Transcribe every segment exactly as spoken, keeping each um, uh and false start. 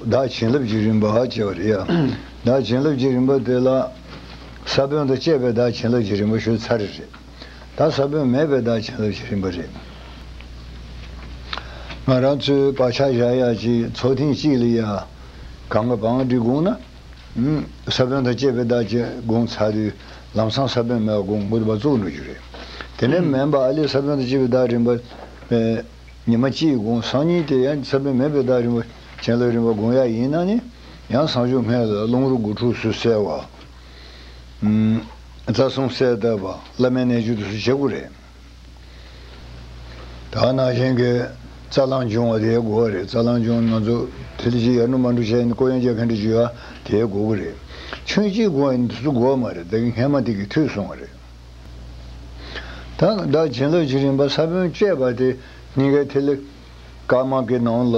བདག་བྱིན་རླབས་ཀྱི་རིམ་པ་ཅེས་པ་རེད་ཡ། བདག་བྱིན་རླབས་ཀྱི་རིམ་པ་དེ་ལ་ས་བོན་དང་བཅས་པའི་བདག་བྱིན་རླབས་ཀྱི་རིམ་པ་ཞུ་ཚར་རེད། ད་ས་བོན་མེད་པའི་བདག་བྱིན་རླབས་ཀྱི་རིམ་པ་རེད། ང་རང་ཚོའི་བག་ཆགས་བཞག་ཡག་ཅིག་ཚོགས་ཐེངས་གཅིག་ལ་ཡ་གང་ག་བང་སྒྲིག་དགོངས་ན། ས་བོན་དང་བཅས་པའི་བདག་ཅེས་དགོངས་ཚར་དུས་ལམ་སང་ས་བོན་མེད་པ་དགོངས་དགོས་པ་བཙུགས་འགྲོ་རྒྱུ་རེད། དེ་ནས་མིན་པ་ཨ་ལས་ས་བོན་དང་བཅས་པའི་བདག་རིམ་པ། ཉི་མ་གཅིག་དགོངས། སང་ཉིན་དེ་ཡང་ས་བོན་མེད་པའི་བདག་རིམ་པ་བྱིན་རླབས་རིམ་པ་དགོངས་ཡག་ཡིན་ན་ནི། ཡང་སང་ཞོགས་སྔོན་ལ་རླུང་རོ་དགུ་ཕྲུགས་སུ་བསལ་བ། རྩ་གསུམ་གསལ་བཏབ་པ། བླ་མའི་རྣལ་འབྱོར་དུ་སུ་བྱེད་དགོས་རེད། ད་ནང་བཞིན་གྱི་རྩ་རླུང་འབྱུང་བ་དེ་དགོས་པ་རེད། རྩ་རླུང་འབྱུང་ང་ཚོ་དེ་ལ་ཅི་ཡར་ནུ་མ་འགྲོ་བྱས་ནས་ཀོ་ཡང་རྒྱག་མཁན་འདྲ་བྱུང་ཡ་དེ་དགོས་ཀྱི་རེད། ཆུན་གཅིག་དགོས་ཡིན་དུས་སུ་དགོས་མ་རེད། དེ་གི་སྔས་མ་དེ་གི་འཐུས་སོང་བ་རེད། ད་བདག་བྱིན་རླབས་ཀྱི་རིམ་པ་ས་བོན་བཅས་པ་དེ་སྙིང་གའི་ཐིག་ལེ་དཀར་དམར་གྱི་ནང་ལ་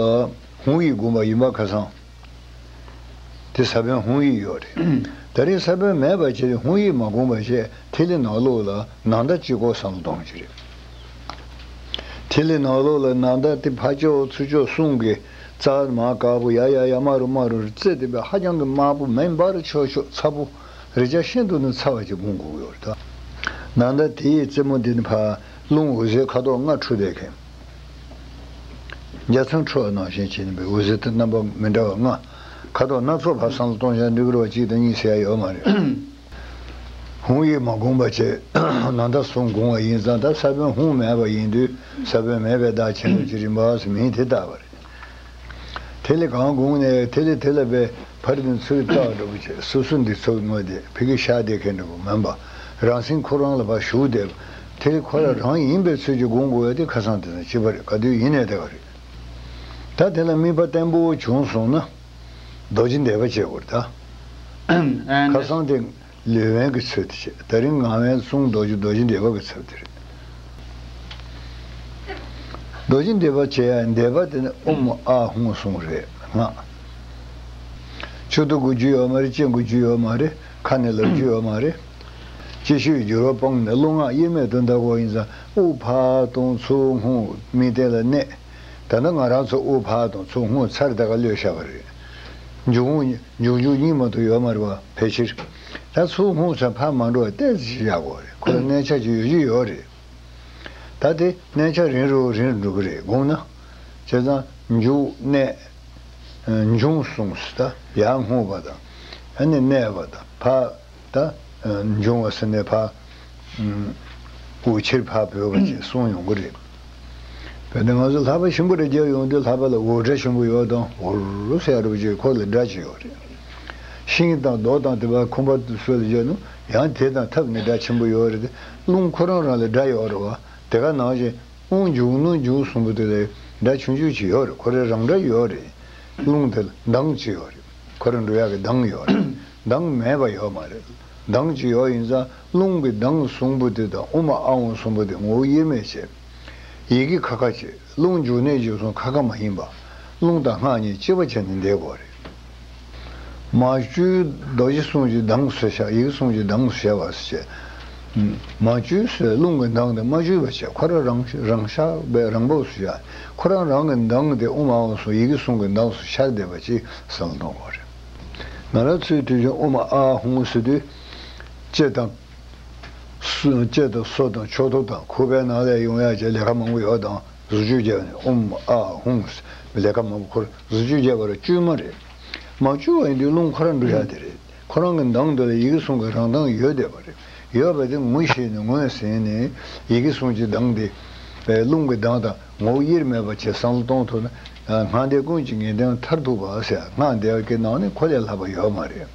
ཧཱུྃ་ཡིག་བསྒོམ་པ་ཡིན་པ་ཁ་སང་། དེ་ས་བོན་ཧཱུྃ་ཡིག་ཡོད་རེད། ད་རེས་ས་བོན་མེད་པ་བྱས་ཧཱུྃ་ཡིག་མ་བསྒོམ་པ་བྱས་ཐིག་ལེ་ནང་ལོགས་ལ་ནང་ཟླ་གཅིག་སྐོར་བསམ་བློ་གཏོང་གི་རེད། ཐིག་ལེ་ནང་ལོགས་ལ་ནང་ཟླ་དེ་ཕར་ཕྱོགས་ཚུར་ཕྱོགས་གསུམ་གྱི་རྩ་མར་དཀར་པོ་ཡར་ཡར་ཡར་དམར་རུ་དམར་རུ་རྩེ་དེ་བས་ཧ་ཅང་གི་དམར་པོ་མེ་འབར་ཆོག་ཆོག་ཚ་པོ། རེ་ཆ་ཤིན་ཏུ་ནས་ཚ་བ་ཅིག་སྒོམ་དགོས་ཡོད་རེད་ད། ནང་ཟླ་དེའི་རྩེ་མོ་འདི་ནི་ཕར་རླུང་འོད་ཟེར་ཁ་དོག་ལྔ་འཕྲོ་བསྡད་མཁན། རྒྱ་མཚོ་འཕྲོ་བ་ནང་བཞིན་བྱས་ནས་འོད་ཟེར་དེ་རྣམ་པ་མི་འདྲ་བ་ལྔ། ཁ་དོག་སྣ་ཚོགས་ཕར་བསམ་བློ་གཏོང་བྱས་འགྲིག་གི་རེད་བ། གཅིག་དང་གཉིས་ཟེར་ཡ་ཡོད་མ་རེད། ཧཱུྃ་ཡིག་མ་བསྒོམ་པ་བྱས་ནང་ཟླ་གསུམ་བསྒོམ་པ་ཡིན་ཙང་ད་ས་བོན་ཧཱུྃ་མེད་པ་ཡིན་དུས་ས་བོན་མེད་པའི་བདག་བྱིན་རླབས་ཀྱི་རིམ་པ་ཟེར་མིང་དེ་བཏགས་པ་རེད། དེ་ལས་གང་དགོངས་ནས་དེ་ལས་དེ་ལ་བས་ཕ་རི་དང་ཚུར་བལྟ་བ་འདྲ་པོ་བྱས་སོ་སོ་འདི་ཚོ་ངོས་དེ་ཕ་གི་ཤ་དེ་མཁན་འདྲ་པོ་མིན་པ། རང་སེམས་ཁོ་རང་ལ་ཕར་ཞུགས་བསྡད་པ། དེ་ལས་ཁོ་རང་རང་ཡིན་པའི་ཚུལ་གྱིས་སྒོམ་དགོས་ཡ་དེ་ཁ་སང་དེ་ཚོ་ཅི་པ་རེད། ག་དུས་ཡིན་ནས་བསྡད་པ་རེད། ད་དེ་ལ་དམིགས་པ་བརྟན་པོ་བྱུང་སོང་ན་རྡོ་རྗེ་བཟླས་པ་བྱེད་དགོས་རེད་ད། ཁ་སང་དེ། ལུས་དབེན་གྱི་ཚུལ་དུ་བྱེད། དེ་རིང་ངག་དབེན་གསུང་རྡོ་རྗེ་རྡོ་རྗེ་བཟླས་པ་གི་ཚུལ་དུ་རེད། རྡོ་རྗེ་བཟླས་པ་བྱེད་ཡ་བཟླས་པ་དེ་ནི་ཨོཾ་ཨཱཿཧཱུྃ་གསུམ་རེད་ང་། མཆུ་ཏོ་དགོས་རྒྱུ་ཡོད་མ་རེད། ལྕེ་དགོས་རྒྱུ་ཡོད་མ་རེད། ཁ་ནས་ལབ་རྒྱུ་ཡོད་མ་རེད། ལྕེ་ཤུལ་འགྱུར་བ་སྤངས་ནས་རླུང་སྔགས་དབྱེར་མེད་དུ་བཟླ་དགོས་ཡིན་ཙང་དབུགས་ཕར་གཏོང་ཚུར་ཧུང་མིག་སྟེང་ལ་གནས། ད་ནི་ང་རང་ཚོ་དབུགས་ཕར་གཏོང་ཚུར་ཧུང་ཚར་ད་ག་གློད་བཞག་པ་རེད། མཇུག་ཧུང་། མཇུག་མཇུག་གཉིས་མ་གཏོགས་ཡོད་མ་རེད་བ། ཕལ་ཆེར། ད་ཚུར་ཧུང་ཚར་ཕར་མ་འགྲོ་བ་ཏོག་ཙམ་ཞིག་བཞག་དགོས་རེད། ཁོ་ལ་གནས་ཆ་ཅིག་ཡོད་ཀྱི་ཡོད་རེད། ད་དེ་གནས་ཆ་རིང་རུ་རིང་རུ་འགྲོ་གི་རེད་དགོངས་ན། བྱས་ཙང་མཇུག་གནས། འབྱུང་གསུངས་སུ་ད་ཡར་སྔོ་བ་དང་། ཨ་ནི་གནས་པ་དང་ཕར་ད་འབྱུང་བ་ཟེར་ནས་ཕར། འོ་ཕྱིར་ཕར་བོས་པ་ཅེས་གསུངས་ཡོང་གི་རེད། བོད་ནས་ང་ཚོ་ལྷག་པ་ཆེན་པོ་རེ་རྒྱག་ཡོང་དུས་ལྷག་པ་ལ་འོ་སྒྲ་ཆེན་པོ་ཡོད་དང་འོ་རུ་ཟེར་ཡ་རུ་ཅིག་ཁོ་ལ་སྒྲ་ཅིག་ཡོད་རེད། ཤིང་དང་རྡོ་དང་དེ་བ་ཁང་པ་དེ་ཚོ་ལ་སྦྱར་ན་ཡང་དེ་དང་ཐབས་ནི་སྒྲ་ཆེན་པོ་ཡོད་རེད་དེ། རླུང་ཁོ་རང་རང་ལ་སྒྲ་ཡོད་རེད་བ། དེ་ག་ནང་བཞིན་དབུགས་འབྱུང་རླུང་འབྱུང་གསུམ་པོ་དེ་ལ་སྒྲ་ཆུང་ཆུང་ཅིག་ཡོད་རེད། ཁོ་རང་རང་སྒྲ་ཡོད་རེད། རླུང་དེ་ལ་གདངས་ཅིག་ཡོད་རེད། ཁོ་རང་འགྲོ་ཡག་གི་གདངས་ཡོད་རེད། གདངས་མེད་པ་ཡོད་མ་རེད། གདངས་ཅིག་ཡོད་ཡིན་ཙང་རླུང་གི་གདངས་གསུམ་པོ་དེ་དང་ཨོཾ་ཨཱཿཧཱུྃ་གསུམ་པོ་དེ་ངོ་བོ་དབྱེར་མེད་བྱས། ཡི་གེ་ཁ་ཁ་བྱས། རླུང་འཇུག་གནས་འཇུག་གསུམ་ཁ་ཁ་མ་ཡིན་པ། རླུང་དང་སྔགས་གཉིས་གཅིག་པ་བྱས་ནས་བསྡད་དགོས་རེད། མ་བཅོས་རྡོ་རྗེ་གསུང་གི་གདངས་སུ་བཞག་ཡི་གེ་གསུང་གི་གདངས་སུ་བཞག་པ་ཟེར་བྱས། མ་བཅོས་སུ་རླུང་གི་གདངས་དེ་མ་བཅོས་པ་བྱས་ཁོ་རང་རང་རང་ཤར་བའི་རང་བབས་སུ་བཞག་ཁོ་རང་རང་གི་གདངས་དེ་ཨོཾ་ཨཱཿཧཱུྃ་གསུམ་ཡི་གེ་གསུང་གི་གདངས་སུ་ཤར་བསྡད་པ་ཅིག་བསམ་བློ་གཏོང་དགོས་རེད། ང་རང་ཚོའི་དུས་རྒྱུན་ཨོཾ་ཨཱཿཧཱུྃ་ཟེར་དུས། ལྕེ་དང་། སོ་ལྕེ་དང་སོ་དང་ཕྱོགས་མཐུད་དང་ཁུ་བའི་ནང་ལས་ཡོང་ཡག་ཅིག་ལས་ཀ་མང་པོ་ཡོད་དང་གཟུགས་ཅུ་བརྒྱད་ནི་ཨོཾ་ཨཱཿཧཱུྃ་ཟེར་ལས་ཀ་མང་པོ་ཁོར་གཟུགས་ཅུ་བརྒྱད་པ་ར་བཅོས་མ་རེད། མ་བཅོས་པ་ཡིན་དུས་རླུང་ཁོ་རང་འགྲོ་ཡག་དེ་རེད། ཁོ་རང་གི་གདངས་དེ་ལ་ཡི་གེ་གསུང་གི་རང་གདངས་ཡོད་བསྡད་པ་རེད། ཡོད་པ་དེ་ངོ་ཤེས་ནས་ངོས་ཟིན་ནས་ཡི་གེ་གསུང་གི་གདངས་དེ། པའི་རླུང་གི་གདངས་དང་ངོ་བོ་དབྱེར་མེད་པ་བྱས་བསམ་བློ་གཏོང་ཐུབ་ན། སྔགས་འདས་ཀུན་གྱི་ངེས་དོན་མཐར་ཐུག་པ་ཟེར་སྔགས་འདས་ཀྱི་ནང་ནས་ཁོ་ལས་ལྷག་པ་ཡོད་མ་རེད།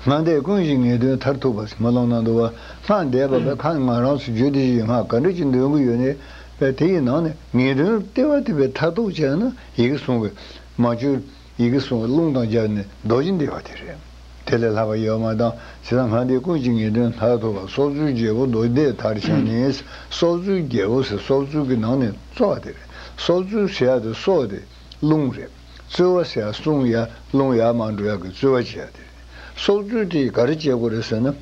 སྔགས་འདས་ཀུན་གྱི་ངེས་དོན་མཐར་ཐུག་པ་ཟེར་སྨོན་ལམ་གནང་འདུག་བ། སྔགས་འདས་པ་བས་ཁ་ང་རང་ཚོ་རྒྱུད་སྡེ་བཞིའི་སྔགས་ག་འདྲ་ཅིག་འདོན་གྱི་ཡོད་ནའི། པས་དེ་ཡི་ནང་ནས་ངེས་དོན་ལྟེ་བ་དེ་བས་མཐར་ཐུག་བྱས་ན་ཡི་གེ་གསུང་གི་མ་བཅོས། ཡི་གེ་གསུང་རླུང་དང་སྦྱར་ནས་རྡོ་རྗེ་འདི་བ་དེ་རེད། དེ་ལས་ལྷག་པ་ཡོད་མ་དང་ཇི་ལྟར་སྔགས་འདས་ཀུན་གྱི་ངེས་དོན་མཐར་ཐུག་པ་སྲོག་རྩོལ་རྒྱལ་པོ་རྡོ་རྗེ་མཐར་ཕྱིན་ནས་སྲོག་རྩོལ་རྒྱལ་པོ་ཟེར་སྲོག་རྩོལ་གྱི་ནང་ནས་གཙོ་བ་དེ་རེད། སྲོག་རྩོལ་ཟེར་ཡ་དེ་སྲོག་དེ་རླུང་རེད། རྩོལ་བ་ཟེར་ཡ་གསུང་ཡ་རླུང་ཡར་མར་འགྲོ་ཡ་གི་རྩོལ་བ་བྱེད་ཡ་དེ་རེད། སྲོག་རྩོལ་དེ་ག་རེ་བྱེད་དགོས་རེད་ཟེར་ན།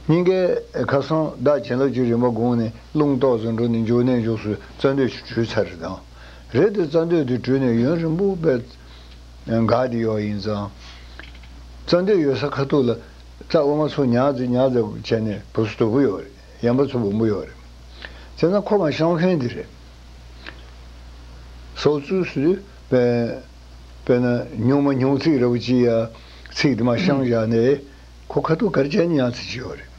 སྙིང་གའི་ཁ་སང་བདག་བྱིན་རླབས་ཀྱི་རིམ་པ་དགོངས་ནས་རླུང་ཏོག་ཙམ་འགྲོ་ནས་འཇུག་གནས་འཇུག་སུ་རྩ་མདུད་བྲུས་ཚར་རེད་དང་། རེད་དེ་རྩ་མདུད་དེ་བྲུས་ནས་ཡུན་རིང་པོ་བས། འགག་དེ་ཡོད་ཡིན་ཙང་། རྩ་འདོད་ཡོད་ས་ཁ་ཐུག་ལ་རྩ་དབུ་མ་ཚུར་ཉར་ཙམ་ཉར་ཙམ་བྱས་ནས་བུ་སུ་དོ་བུ་ཡོད་རེད། ཡན་པ་ཚུར་སྦོམ་པོ་ཡོད་རེད། བྱས་ཙང་ཁོ་མ་ཤང་མཁན་དེ་རེད། སོ་བཙུགས་སུ་དཔེ་དཔེར་ན་ཉུང་མ་ཉུང་ཚིག་ར་བུ་ཅི་ཡ་ཚིག་དེ་མ་ཤང་བཞག་ནས། ཁོ་ཁ་ཐུག་གར་བྱས་ནས་ཡང་ཚིག་ཅིག་ཡོད་རེད།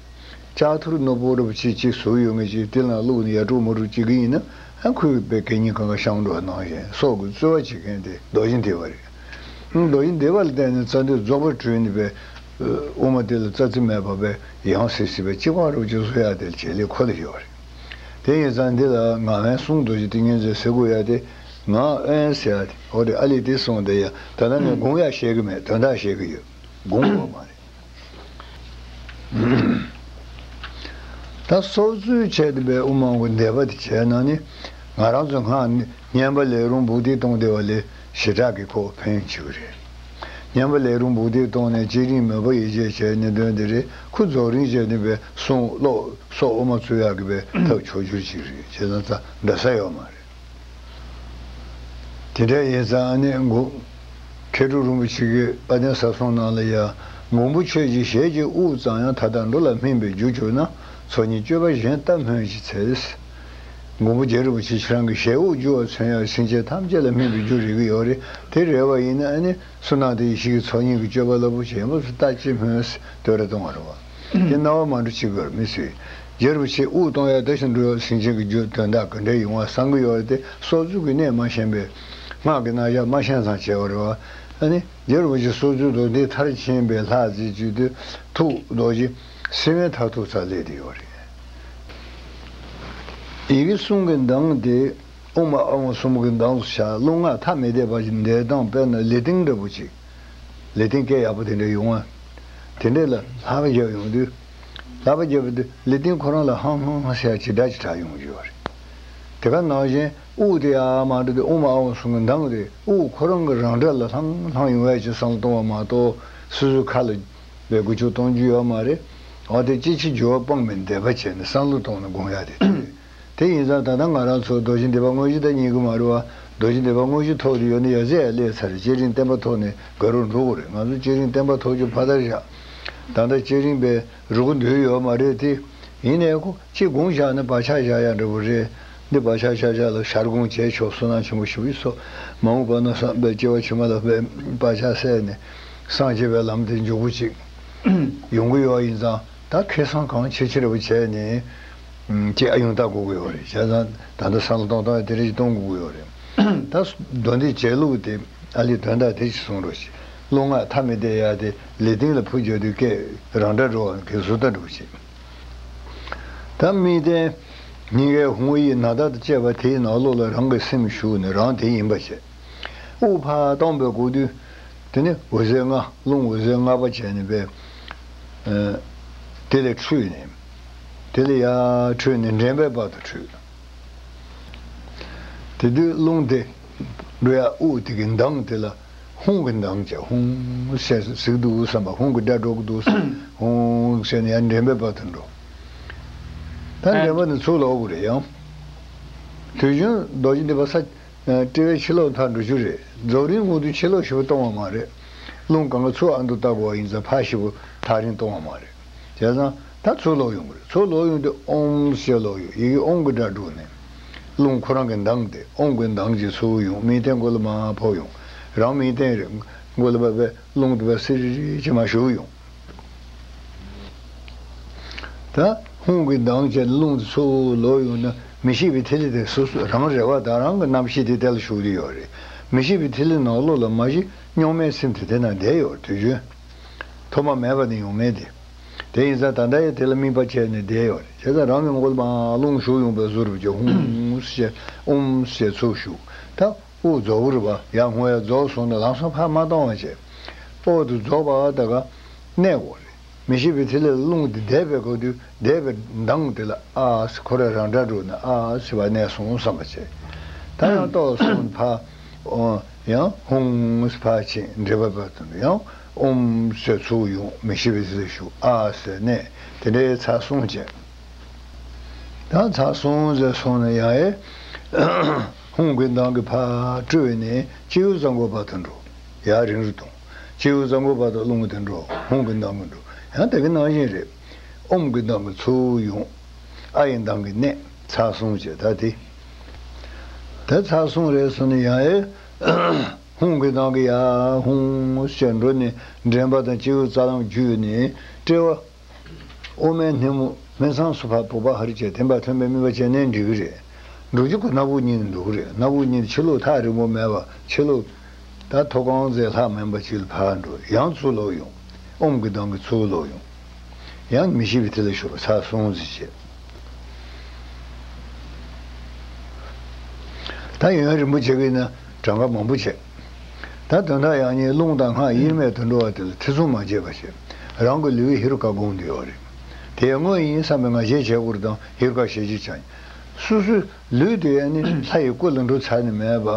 ལྕགས་ཐུར་ནོར་བུ་ར་བུ་ཅི་གཅིག་ཟུག་ཡོད་ངེས་ཅིག་དེ་ལ་བླུགས་ནས་ཡར་དཀྲུག་མར་དཀྲུག་བྱེད་ཀྱི་ཡིན་ན། ཨ་ཁོས་དཔེ་གད་སྙིགས་གང་ག་ཤང་འགྲོ་བ་ནང་བཞིན་སྲོག་གི་རྩོལ་བ་བྱེད་མཁན་དེ་རྡོ་རྗེ་འདི་པ་རེད། རྡོ་རྗེ་འདི་པ་ལ་བརྟེན་ནས་རྩ་འདོད་རྫོགས་པར་གྲོལ་ནས་པའི་དབུ་མ་དེ་ལ་རྩ་ཚིག་མེད་པ་པའི་ཡང་སྲིད་སྲིད་པའི་གཅིག་པ་རུ་གཅིག་བཟོ་ཡ་དེ་བྱེད་ལས་ཁོ་ལ་ཡོད་རེད། དེ་ཡིན་ཙང་འདི་ལ་ངག་དབེན་གསུང་རྡོ་རྗེ་ཏིང་ངེ་འཛིན་ཟེར་དགོས་ཡ་དེ། ངག་དབེན་ཟེར་ཡ་དེ་འོ་རེད། ཨ་ལས་དེ་གསུངས་དེ་ཡ་ད་ལྟ་ངས་དགོངས་ཡ་བཤད་གི་མེད། དོན་དག་བཤད་གི་ཡོད། དགོངས་དགོས་མ་རེད། ད་སོ་བཙུགས་བྱས་ཏེ་པའི་དབུ་མ་གི་འདས་པ་དེ་བྱས་ན་ནི། ང་རང་ཚོ་སྔགས་ནི་བསྙེན་པ་ལས་རུང་བུ་དེ་གཏོང་བདེ་བ་ལས་ཞེ་དྲག་གི་ཁོ་ཕན་ཆེ་བ་རེད། བསྙེན་པ་ལས་རུང་བུ་དེ་གཏོང་ནས་བསྐྱེད་རིམ་མོས་པ་ཡིད་བྱེད་བྱས་ནས་འདོན་དེ་རེད། ཁོ་རྫོགས་རིམ་བྱས་ནས་པའི་གསུང་ཀློག་སོགས་དབུ་མ་ཚུགས་ཡག་གི་པའི་ཐབས་ཆོག་གྱུར་ཅིག་རེད། བྱས་ཙང་ད་འདྲ་ས་ཡོད་མ་རེད། དེ་འདྲ་ཡིན་ཙང་ཨ་ནི་མགོན། མཁས་གྲུབ་རིན་པོ་ཆེ་གིས་དཔལ་ལྡན་ཟབ་གསང་ནང་ལ་ཡ། མགོན་པོ་ཁྱོད་ཀྱི་ཞལ་གྱི་དབུགས་ཙམ་ཡང་ད་ལྟ་འགྲོ་ལ་སྨིན་པའི་རྒྱུར་གྱུར་ན། ཚོགས་གཉིས་སྤྱོད་པ་གཞན་ལྟ་སྨོས་ཅི་འཚལ། མགོན་པོ་རྗེ་རིན་པོ་ཆེ་ཁྱེད་རང་གི་ཞལ་དབུགས་རྒྱུ་བ་མཚོན་ཡང་སེམས་ཅན་ཐམས་ཅད་ལ་སྨིན་པའི་རྒྱུ་རེད་ཀྱི་ཡོད་རེད། དེ་རེད་པ་ཡིན་ན་ཨ་ནི། བསོད་ནམས་དེ་ཡེ་ཤེས་ཀྱི་ཚོགས་གཉིས་ཀྱི་སྤྱོད་པ་ལ་བུ་ཆེན་པོ་སུ་ལྟ་ཅི་སྨོས་བསྟོད་ར་གཏོང་བ་རེད་བ། དེ་རྣ་བ་མ་འགྲོ་ཅི་དགོས་མི་སྲིད། རྗེ་རིན་པོ་ཆེ་དབུགས་གཏོང་ཡ་དེ་བཞིན་འགྲོ་ཡ་སེམས་ཅན་གྱི་རྒྱུ་དོན་དག་ག་འདྲ་ཡོང་བ་བསམ་གྱི་ཡོད་རེད་དེ། སྲོག་རྩོལ་གྱི་གནད་མ་ཤེས་པས་སྔགས་ཀྱི་རྣམ་གཞག་མ་ཤེས་ཙང་བྱས་པ་རེད་བ། ཨ་ནི་རྗེ་རིན་པོ་ཆེ་སྲོག་རྩོལ་དུ་འདི་མཐར་ཕྱིན་པའི་ལྷ་རྫས་བཅུད་དུ་ཐུགས་རྡོ་རྗེ་སེམས་དཔའི་མཐར་ཐུག་ཙམ་སླེབས་བསྡད་ཡོད་རེད། ཡི་གེ་གསུམ་གྱི་གདངས་དེ། ཨོཾ་ཨཱཿཧཱུྃ་གསུམ་གྱི་གདངས་སུ་བྱ། རླུང་ལྔ་ཐ་མི་དད་པ་ཞིག་འདས་གདངས། དཔེར་ན་ལི་ཏིང་འདྲ་པོ་ཅིག་ལི་ཏིང་སྐད་ཡག་པོ་དེ་འདྲ་ཡོང་བ། དེ་འདྲ་ལ་ལྷགས་པ་བརྒྱབ་ཡོང་དུས། ལྷགས་པ་བརྒྱབ་པ་དེ་ལི་ཏིང་ཁོ་རང་ལ་ཧང་ཧང་ཧང་ཟེར་ཡ་ཅིག་སྒྲ་ཅིག་གྲགས་ཡོང་གི་ཡོད་རེད། དེ་ག་ནང་བཞིན་དབུགས་དེ་ཡར་མར་འགྲོ་དུས་ཨོཾ་ཨཱཿཧཱུྃ་གསུམ་གྱི་གདངས་དེ་དབུགས་ཁོ་རང་གི་རང་སྒྲ་ལ་ལྷང་ལྷང་ཡོང་བ་ཅིག་བསམ་བློ་གཏོང་བ་མ་གཏོགས། སོ་སོའི་ཁ་ལ་བའི་འགུལ་སྐྱོད་གཏོང་རྒྱུ་ཡོད་མ་རེད། འོ་དེ་ཅི་ཕྱིར་འགྱུར་བ་སྤངས་པའི་འདོད་པ་བྱས་ནས་བསམ་བློ་གཏོང་ནས་དགོངས་ཡ་དེ་རེད། དེ་ཡིན་ཙང་ད་ལྟ་ང་རང་ཚོ་རྡོ་རྗེ་འདི་པ་དངོས་གཞི་དང་གཉིས་ཀྱི་མ་རུ་བ། རྡོ་རྗེ་འདི་པ་དངོས་གཞི་ཐོག་ཏུ་ཡོད་ན་ཡ་རྫས་ཡ་ལས་ཚར་བསྐྱེད་རིམ་བརྟན་པ་ཐོག་ནས་དགའ་རུ་འགྲོ་དགོས་རེད། ང་ཚོ་བསྐྱེད་རིམ་བརྟན་པ་ཐོག་ཆུ་ཕ་དར་བཞག་ད་ལྟ་བསྐྱེད་རིམ་པའི་རུ་གུ་འདུས་ཡོད་མ་རེད་དེ། ཡིན་ནའི་ཁོ་གཅིག་དགོངས་བཞག་ན་བག་ཆགས་བཞག་ཡ་འདྲ་པོ་རེད། འདི་བག་ཆགས་བཞག་བཞག་ལ་ཞར་དགོངས་བྱས་ཆོག་བསོད་ནམས་ཆེན་པོ་ཞེ་པོ་ཅིག་སོགས་མ་འོངས་པ་ན་བསམ་པའི་སྐྱེ་བ་ཕྱི་མ་ལ་བས་བག་ཆགས་སད་ནས་སངས་རྒྱས་པའི་ལམ་དེ་མགྱོགས་པོ་ཅིག་ཡོང་གི་ཡོད་ཡིན་ཙང་། ད་ཁེ་བཟང་གང་ཆེ་ཆེ་རེ་བ་བྱས་ནས་ཅིག་ཨ་ཡོང་ལྟ་དགོས་ཀྱི་ཡོད་རེད། བྱས་ཙང་ད་ལྟ་བསམ་བློ་གཏོང་སྟངས་དེ་རེ་ཞིག་གཏོང་དགོས་ཀྱི་ཡོད་རེད། ད་མདོ་འདི་བྱེད་ལུགས་དེ་ཨ་ལས་དོན་དག་དེ་ཞིག་གསུང་རོགས་ཞེས། རླུང་ལྔ་ཐ་མི་དད་ཡ་དེ་ལི་ཏིང་ལ་ཕུ་བརྒྱབ་དུས་སྐད་རང་སྒྲ་འགྲོ་བ་གི་བཟོ་ལྟ་འགྲོ་བྱེད། ད་དམིགས་རྟེན་སྙིང་གའི་ཧཱུྃ་ཡིག་ནཱ་ད་དང་བཅས་པ་དེའི་ནང་ལོགས་ལ་རང་གི་སེམས་ཞུགས་ནས་རང་དེ་ཡིན་པ་བྱེད། དབུགས་ཕར་བཏང་པའི་གོ་དུས། དེ་ནི་འོད་ཟེར་ལྔ། རླུང་འོད་ཟེར་ལྔ་པ་བྱས་ནས་པས། ཨ། དེ་ལས་འཕྲོས་ནས། དེ་ལས་ཡར་འཕྲོས་ནས་འདྲེན་པའི་བར་དུ་འཕྲོས། དེ་དུས་རླུང་དེ་འགྲོ་ཡ་དབུགས་དེ་གི་མདངས་དེ་ལ་ཧཱུྃ་གི་མདངས་བྱས། ཧཱུྃ་ཟེར་ཟིག་འདུག་བསམ་པ། ཧཱུྃ་གི་སྒྲ་སྒྲོག་གི་འདུག་བསམ། ཧཱུྃ་ཟེར་ནས་ཡར་འདྲེན་པའི་བར་དུ་འགྲོ། ད་འདྲེན་པ་ནི་ཚུར་ལོག་དགོས་རེད་ཡང་། དུས་རྒྱུན་རྡོ་རྗེ་འདི་པ་ས། ཨ། དཔྲལ་བའི་ཕྱི་ལོགས་མཐའ་འགྲོ་རྒྱུ་རེད། རྫོགས་རིམ་ངོ་དུས་ཕྱི་ལོགས་ཞེ་པོ་གཏོང་བ་མ་རེད། རླུང་གང་ག་ཚུར་ཨ་མདོ་ལྟ་དགོས་པ་ཡིན་ཙང་ཕར་ཞེ་པོ་ཐག་རིང་གཏོང་བ་མ་རེད། བྱས་ཙང་ད་ཚུར་ལོག་ཡོང་གི་རེད། ཚུར་ལོག་ཡོང་དུས་ཨོཾ་ཞེས་ལོག་ཡོང་། ཡི་གེ་ཨོཾ་གི་སྒྲ་སྒྲོག་ནས། རླུང་ཁོ་རང་གི་མདངས་དེ་ཨོཾ་གི་མདངས་ཀྱིས་ཚུར་ཡོང་། དམིགས་རྟེན་མགོ་ལ་མར་ཕོག་ཡོང་། རང་དམིགས་རྟེན་རེད། མགོ་ལ་བབས་པའི་རླུང་དེ་བ་སིར་ཅིག་མར་ཞུགས་ཡོང་། ད་ཧཱུྃ་གི་མདངས་ཅན་རླུང་དེ་ཚུར་ལོག་ཡོང་ན་མི་ཤེས་པའི་ཐིག་ལེ་དེ་སོ་སོ་རང་རེ་བ་དང་རང་གི་རྣམ་ཤེས་དེ་དེ་ལ་ཞུགས་ཏེ་ཡོད་རེད། མི་ཤེས་པའི་ཐིག་ལེ་ནང་ལོགས་ལ་མ་གཞི་གཉུག་མའི་སེམས་དེ་དེ་ན་བསྡད་ཡོད་རེད། དུས་རྒྱུན་ཐོག་མ་མེད་པ་ནས་ཡོང་མེད་དེ། དེ་ཡིན་ཙང་ད་ལྟ་ཡང་དེ་ལ་དམིགས་པ་བྱས་ནས་བསྡད་ཡོད་རེད། བྱས་ཙང་རང་གི་མགོ་ལ་མར་རླུང་ཞུགས་ཡོང་པའི་བཟོ་འདྲ་ཅིག་ཧཱུྃ་ཞེས་ཨོཾ་ཞེས་ཚུར་ཞུགས། ད་དབུགས་རྫོགས་པ་རེད་པ། ཡར་སྔོན་ཡར་རྫོགས་སོང་ན་ལམ་སང་ཕར་མ་གཏོང་བ་བྱས། དབུགས་དེ་རྫོགས་པ་ད་ག་གནས་དགོས་རེད། མི་ཤེས་པའི་ཐིག་ལེ་ལ་རླུང་དེ་བསྡད་པའི་སྐབས་དུས་བསྡད་པའི་མདངས་དེ་ལ་ཨ་ཟེར་ཁོ་རང་རང་སྒྲ་སྒྲོག་ནས་ཨ་ཟེར་བ་གནས་སོང་བསམ་པ་བྱས། ད་ཡང་ཏོག་སོང་ཕར། ཨོ། ཡང་ཧཱུྃ་ཕར་ཕྱིན། འདྲེན་པའི་བར་དུ་ཡང་ཨོཾ་ཟེར་ཚུར་ཡོང་། མི་ཤེས་པའི་ཐིག་ལེ་ཞུགས། ཨ་ཟེར་གནས། དེ་འདྲའི་ཚར་གསུམ་བྱས། ད་ཚར་གསུམ་ཟེར་སོང་ན་ཡང་ཨེ། ཧཱུྃ་གི་མདངས་ཀྱིས་ཕར་སྤྲོས་ནས་སྤྱི་བོའི་རྩ་མགོའི་བར་དུ་འགྲོ། ཡར་རིང་རུ་གཏོང་། སྤྱི་བོའི་རྩ་འགོ་བར་དུ་རླུང་གིས་དེ་འགྲོ། ཧཱུྃ་གི་གདངས་ཀྱིས་འགྲོ། ཡང་དེ་གི་ནང་བཞིན་རེད། ཨོཾ་གི་གདངས་ཀྱིས་ཚུར་ཡོང་། ཨཱ་ཡི་གདངས་ཀྱིས་གནས། ཚར་གསུམ་བྱས། ད་དེ། ད་ཚར་གསུམ་རེད་སོང་ནས་ཡང་ཨེ། ཧཱུྃ་གི་གདངས་ཀྱིས་ཡར་ཧཱུྃ་ཞེས་འགྲོ་ནས་འདྲེན་པ་དང་སྤྱི་བོའི་རྩ་ལམ་བརྒྱུད་ནས་དཔྲལ་བ། དབུ་མའི་སྣེ་མོ་སྨད་ཚང་སུ་ཕར་བུག་པ་ཧར་བྱས་དེ་འབའ་ཐོན་པའི་དམིགས་པ་བྱས་ནས་འགྲིག་གི་རེད། འགྲོ་རྒྱུ་ཁོ་སྣ་བུག་གཉིས་ནས་འགྲོ་གི་རེད། སྣ་བུག་གཉིས་ནས་ཕྱི་ལོགས་ཐག་རིང་པོ་མེད་པ་ཕྱི་ལོགས། ད་མཐོ་སྒང་ཙམ་ལྷག་མིན་པ་ཅིག་ལ་ཕར་འགྲོ། ཡང་ཚུར་ལོག་ཡོང་། ཨོཾ་གི་གདངས་ཀྱིས་ཚུར་ལོག་ཡོང་། ཡང་མི་ཤེས་པའི་ཐིག་ལེ་ཤོར་བ་ཚར་གསུམ་ཙམ་བྱས། ད་ཡུན་རིང་པོ་བྱེད་ཀྱི་ཡིན་ན་གྲངས་ཀ་མང་པོ་བྱེད། ད་དོན་དག་ཡང་སྙིང་རླུང་དང་སྔགས་དབྱེར་མེད་དུ་འགྲོ་བ་དེ་ལ་ཐེ་ཚོམ་མ་བྱེད་པ་བྱེད། རང་གི་ལུས་ཧེ་རུ་ཀ་བསྒོམས་བསྡད་ཡོད་རེད། དེ་དངོས་ཡིན་བསམ་པའི་ང་རྒྱལ་བྱེད་དགོས་རེད་དང་ཧེ་རུ་ཀ་ཞལ་གྱིས་བྱ། སོ་སོའི་ལུས་དེ་ཨ་ནི་ལྷ་ཡི་སྐུ་ལ་འགྲོ་ཚར་ནས་མེད་པ།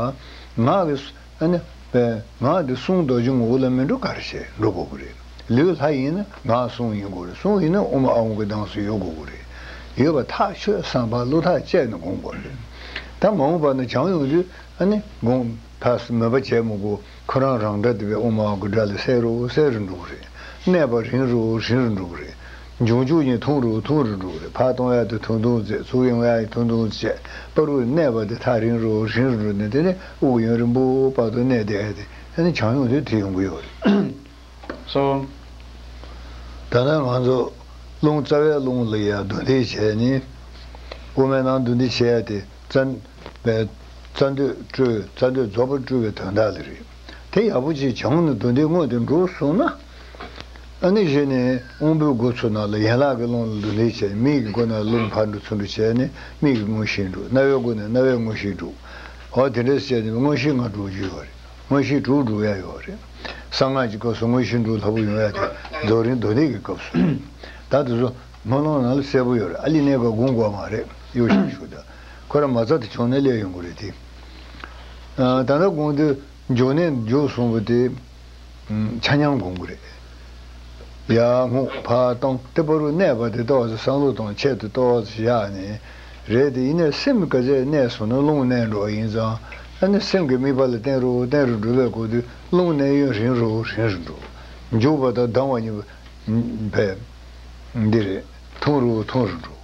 ངག་གི་ཨ་ནི་པའི་ངག་འདི་གསུང་རྡོ་རྗེ་ངོ་བོ་ལ་མི་འགྲོ་ག་རེ་བྱས་འགྲོ་དགོས་ཀྱི་རེད། ལུས་ལྷ་ཡིན་ན་ངག་གསུང་ཡིན་དགོས་རེད། གསུང་ཡིན་ན་ཨོཾ་ཨཱཿཧཱུྃ་གི་གདངས་སུ་ཡོད་དགོས་ཀྱི་རེད། ཡོད་པ་ཐག་ཆོད་བསམ་པ་བློ་ཐག་བཅད་ནས་སྒོམ་དགོས་རེད། ད་མ་འོངས་པ་ན་བྱང་ཡོང་དུས་ཨ་ནི་སྒོམ་ཐག་མོས་པ་བྱས་མི་དགོས། ཁོ་རང་རང་འདྲ་དེ་བས་ཨོཾ་ཨཱཿཧཱུྃ་གི་སྒྲ་ལས་གསལ་རུ་གསལ་རུ་འགྲོ་གི་རེད། གནས་པ་རིང་རུ་རིང་རུ་འགྲོ་གི་རེད། འབྱུང་འཇུག་གཉིས་ཐུང་རུ་ཐུང་རུ་འགྲོ་གི་རེད། ཕར་གཏོང་ཡ་དེ་ཐུང་ཐུང་བྱས། ཚུར་ཡོང་ཡ་ཡང་ཐུང་ཐུང་བྱས། བར་དུ་གནས་པ་དེ་ཐག་རིང་རུ་རིང་རུ་འགྲོ་ནས་དེ་ནས་དབུགས་ཡུན་རིང་པོ་བར་དུ་གནས་བསྡད་ཡ་དེ་ཨ་ནི་བྱང་ཡོང་དུས་དེ་ཡོང་གི་ཡོད་རེད། སོ། ད་ལྟ་ང་ཚོ་རླུང་རྩ་བའི་རླུང་ལ་ཡ་འདུ་འདེགས་བྱས་ནས་དབུ་མའི་ནང་འདུ་འདེགས་བྱས་ཡ་དེ་རྩ་བའི་རྩ་མདུད་བཀྲུ་བའི་རྩ་མདུད་རྫོགས་པ་བཀྲུ་བའི་དོན་དག་ལ་རེད། དེ་ཡག་པོ་ཅིག་སྦྱངས་ནས་འདུ་འདེགས་དངོས་དེ་འགྲུབ་སོང་ན། ཨ་ནི་གཞི་ནས་དབང་པོའི་སྒོ་ཚུ་ནང་ལ་ཡན་ལག་གི་རླུང་ལ་འདུ་འདེགས་བྱས། མིག་གི་སྒོ་ནས་རླུང་ཕར་འགྲོ་ཚུར་འགྲོ་བྱས་ནས་མིག་གི་དངོས་གཞི་འགྲུབ། རྣ་བའི་སྒོ་ནས་རྣ་བའི་དངོས་གཞི་འགྲུབ། འོ་དེ་འདྲས་བྱས་ནས་མངོན་ཤེས་ལྔ་འགྲུབ་རྒྱུ་ཡོད་རེད། མངོན་ཤེས་དྲུག་འགྲུབ་ཡ་ཡོད་རེད། གསང་སྔགས་ཀྱི་སྐབས་སུ་མངོན་ཤེས་དྲུག་ལྷག་པོ་ཡོང་ཡ་དེ་རྫོགས་རིམ་འདུ་འདེགས་ཀྱི་སྐབས་སུ། ད་དེ་ཚོ་སྨོན་ལམ་ནང་ལ་གསལ་པོ་ཡོད་རེད། ཨ་ལི་གནས་སྐབས་སྒོམ་དགོས་མ་རེད། གཡོ་ཞིག་ཞུ་ད། ཁོ་རང་མ་རྩ་དེ་བྱུང་ནས་སླེབས་ཡོང་གི་རེད་དེ། ཨ། ད་ལྟ་དགོངས་དུས་འཇུག་གནས་འཇུག་གསུངས་པ་དེ། ཨ། ཆ་མཉམ་སྒོམ་གི་རེད། ཡར་རྔུབ་ཕར་བཏང་། དེ་བར་དུ་གནས་པ་དེ་ཏོག་ཙམ་བསམ་བློ་གཏོང་ཆེད་དུ་ཏོག་ཙམ་བཞག་ནས་རེད། དེ་ཡིན་ནའི་སེམས་ག་ཚད་གནས་སོང་ན་རླུང་གནས་འགྲོ་བ་ཡིན་ཙང་། ཨ་ནི་སེམས་ཀྱི་དམིགས་པ་ལ་བརྟེན་རུ་བརྟེན་རུ་འགྲོ་བའི་སྐོར་དུ་རླུང་གནས་ཡུན་རིང་རུ་རིང་རུ་འགྲོ། འཇུག་པ་དང་ལྡང་བ་གཉིས་པོ་བས། འདི་རེད། ཐུང་རུ་ཐུང་རུ་འགྲོ།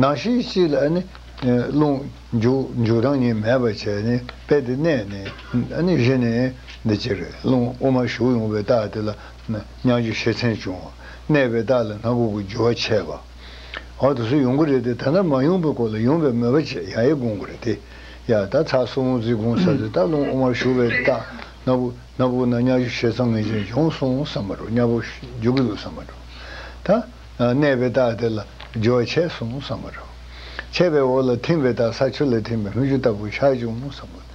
ནང་བཞིན་གཅིག་ལ་ཨ་ནི། ཨ། རླུང་འཇུག་འཇུག་སྟངས་གཉིས་མེད་པ་བྱས་ནས་དཔེ་དེ་གནས་ནས། ཨ་ནི་གཞི་ནས་འདི་གཅིག་རེད། རླུང་དབུ་མར་ཞུགས་ཡོང་བའི་རྟགས་དེ་ལ་མཉམ་རྒྱུ་ཤེས་མཚམས་བྱུང་བ། གནས་པའི་རྟགས་ལ་སྣ་ཁུག་གི་རྒྱུ་བ་ཆད་པ། འོ་དེ་ཚོ་ཡོང་གི་རེད་དེ། ད་ལྟ་མ་ཡོང་བའི་སྐོར་ལ་ཡོང་བའི་མོས་པ་བྱས་ཡང་ཡང་སྒོམ་གི་རེད་དེ། ཡ་ད་ཚར་གསུམ་ཙམ་སྒོམ་ཚར་དུས་ད་རླུང་དབུ་མར་ཞུགས་པའི་རྟགས་སྣ་བུག་སྣ་བུག་ན་མཉམ་རྒྱུ་ཤེས་མཚམས་ངེས་ཅན་བྱུང་སོང་བསམ་པ་འགྲོ། མཉམ་པོ་འཇུག་གི་འདུག་བསམ་པ་འགྲོ། ད་གནས་པའི་རྟགས་དེ་ལ་རྒྱུ་བ་ཆད་སོང་བསམ་པ་འགྲོ། ཆད་པའི་འོག་ལ་ཐིམ་པའི་རྟགས། ས་ཆུ་ལ་ཐིམ་པའི་སྨིག་རྒྱུ་ལྟ་བུ་ཤར་བྱུང་བསམ་པ།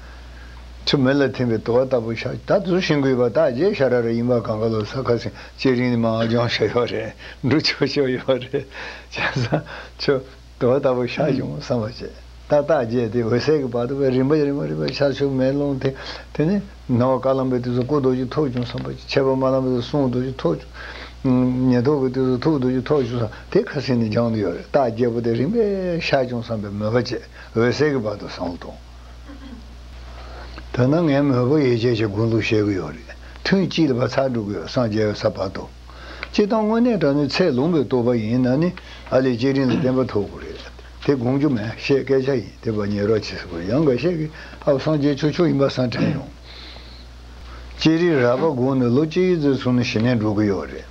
ཆུ་མེ་ལ་ཐིམ་པའི་དུ་བ་ལྟ་བུ་ཤར། ད་དེ་ཚོ་ཤེས་དགོས་པ། རྟགས་བརྒྱད་ཤ་ར་ར་ཡིན་པ་གང་ག་ལོ་ས་ཁ་སེང་། བསྐྱེད་རིམ་ནི་མར་སྦྱངས་བཞག་ཡོད་རེད། འབྲུ་ཆོག་ཆོག་ཡོད་རེད། བྱས་ཙང་ཆུ། དུ་བ་ལྟ་བུ་ཤར་བྱུང་བསམ་པ་བྱས། ད་རྟགས་བརྒྱད་དེ་འོད་གསལ་གྱི་བར་དུ་བས་རིམ་པ་རིམ་པ་རིམ་པ་ཤར་བྱུང་། མེ་རླུང་དེ། དེ་ནས་སྣང་བ་དཀར་ལམ་པའི་དུས་སུ་སྐུ་རྡོ་རྗེ་ཐོབ་བྱུང་བསམ་པ་བྱས། མཆེད་པ་དམར་ལམ་པའི་དུས་སུ་གསུང་རྡོ་རྗེ་ཐོབ་བྱུང་། ཉེ་ཐོག་གི་དུས་སུ་ཐུགས་རྡོ་རྗེ་ཐོབ་བྱུང་བསམ། དེ་ཁ་སེང་ནས་སྦྱངས་ཏེ་ཡོད་རེད། རྟགས་བརྒྱད་པོ་དེ་རིམ་པས་ཤར་བྱུང་བསམ་པའི་མོས་པ་བྱས། འོད་གསལ་གྱི་བར་དུ་བསམ་བློ་གཏོང་། ད་ནང་ངས་མོས་པ་ཡིད་ཆེས་ཀྱི་དགོངས་ལུགས་བཤད་ཀྱི་ཡོད་རེད། ཐུན་གཅིག་ལ་བ་ཚར་འགྲོ་གི་ཡོད། སངས་རྒྱས་པའི་ས་བར་དུ། སྤྱིར་བཏང་དངོས་གནས་དྲང་གནས་ཚད་ལོངས་པའི་རྟོགས་པ་ཡིན་ན་ནི་ཨ་ལས་བསྐྱེད་རིམ་ལ་བརྟན་པ་ཐོབ་དགོས་རེད། དེ་དགོངས་རྒྱུ་མེད། བཤད་སྐད་ཆ་ཡིན། དེ་བ་ཉེ་རོགས་བྱེད་ཟེར་དགོས། ཡང་འགའ་ཤས་ཀྱིས་ཨ་སངས་རྒྱས་ཆོག་ཆོག་ཡིན་པ་བསམ་དྲན་ཡོང་། བསྐྱེད་རིམ་རགས་པ་བསྒོམས་ནས་ལོ་གཅིག་ཙམ་སོང་ན་ཞི་གནས་འགྲོ་གི་ཡོད་རེད།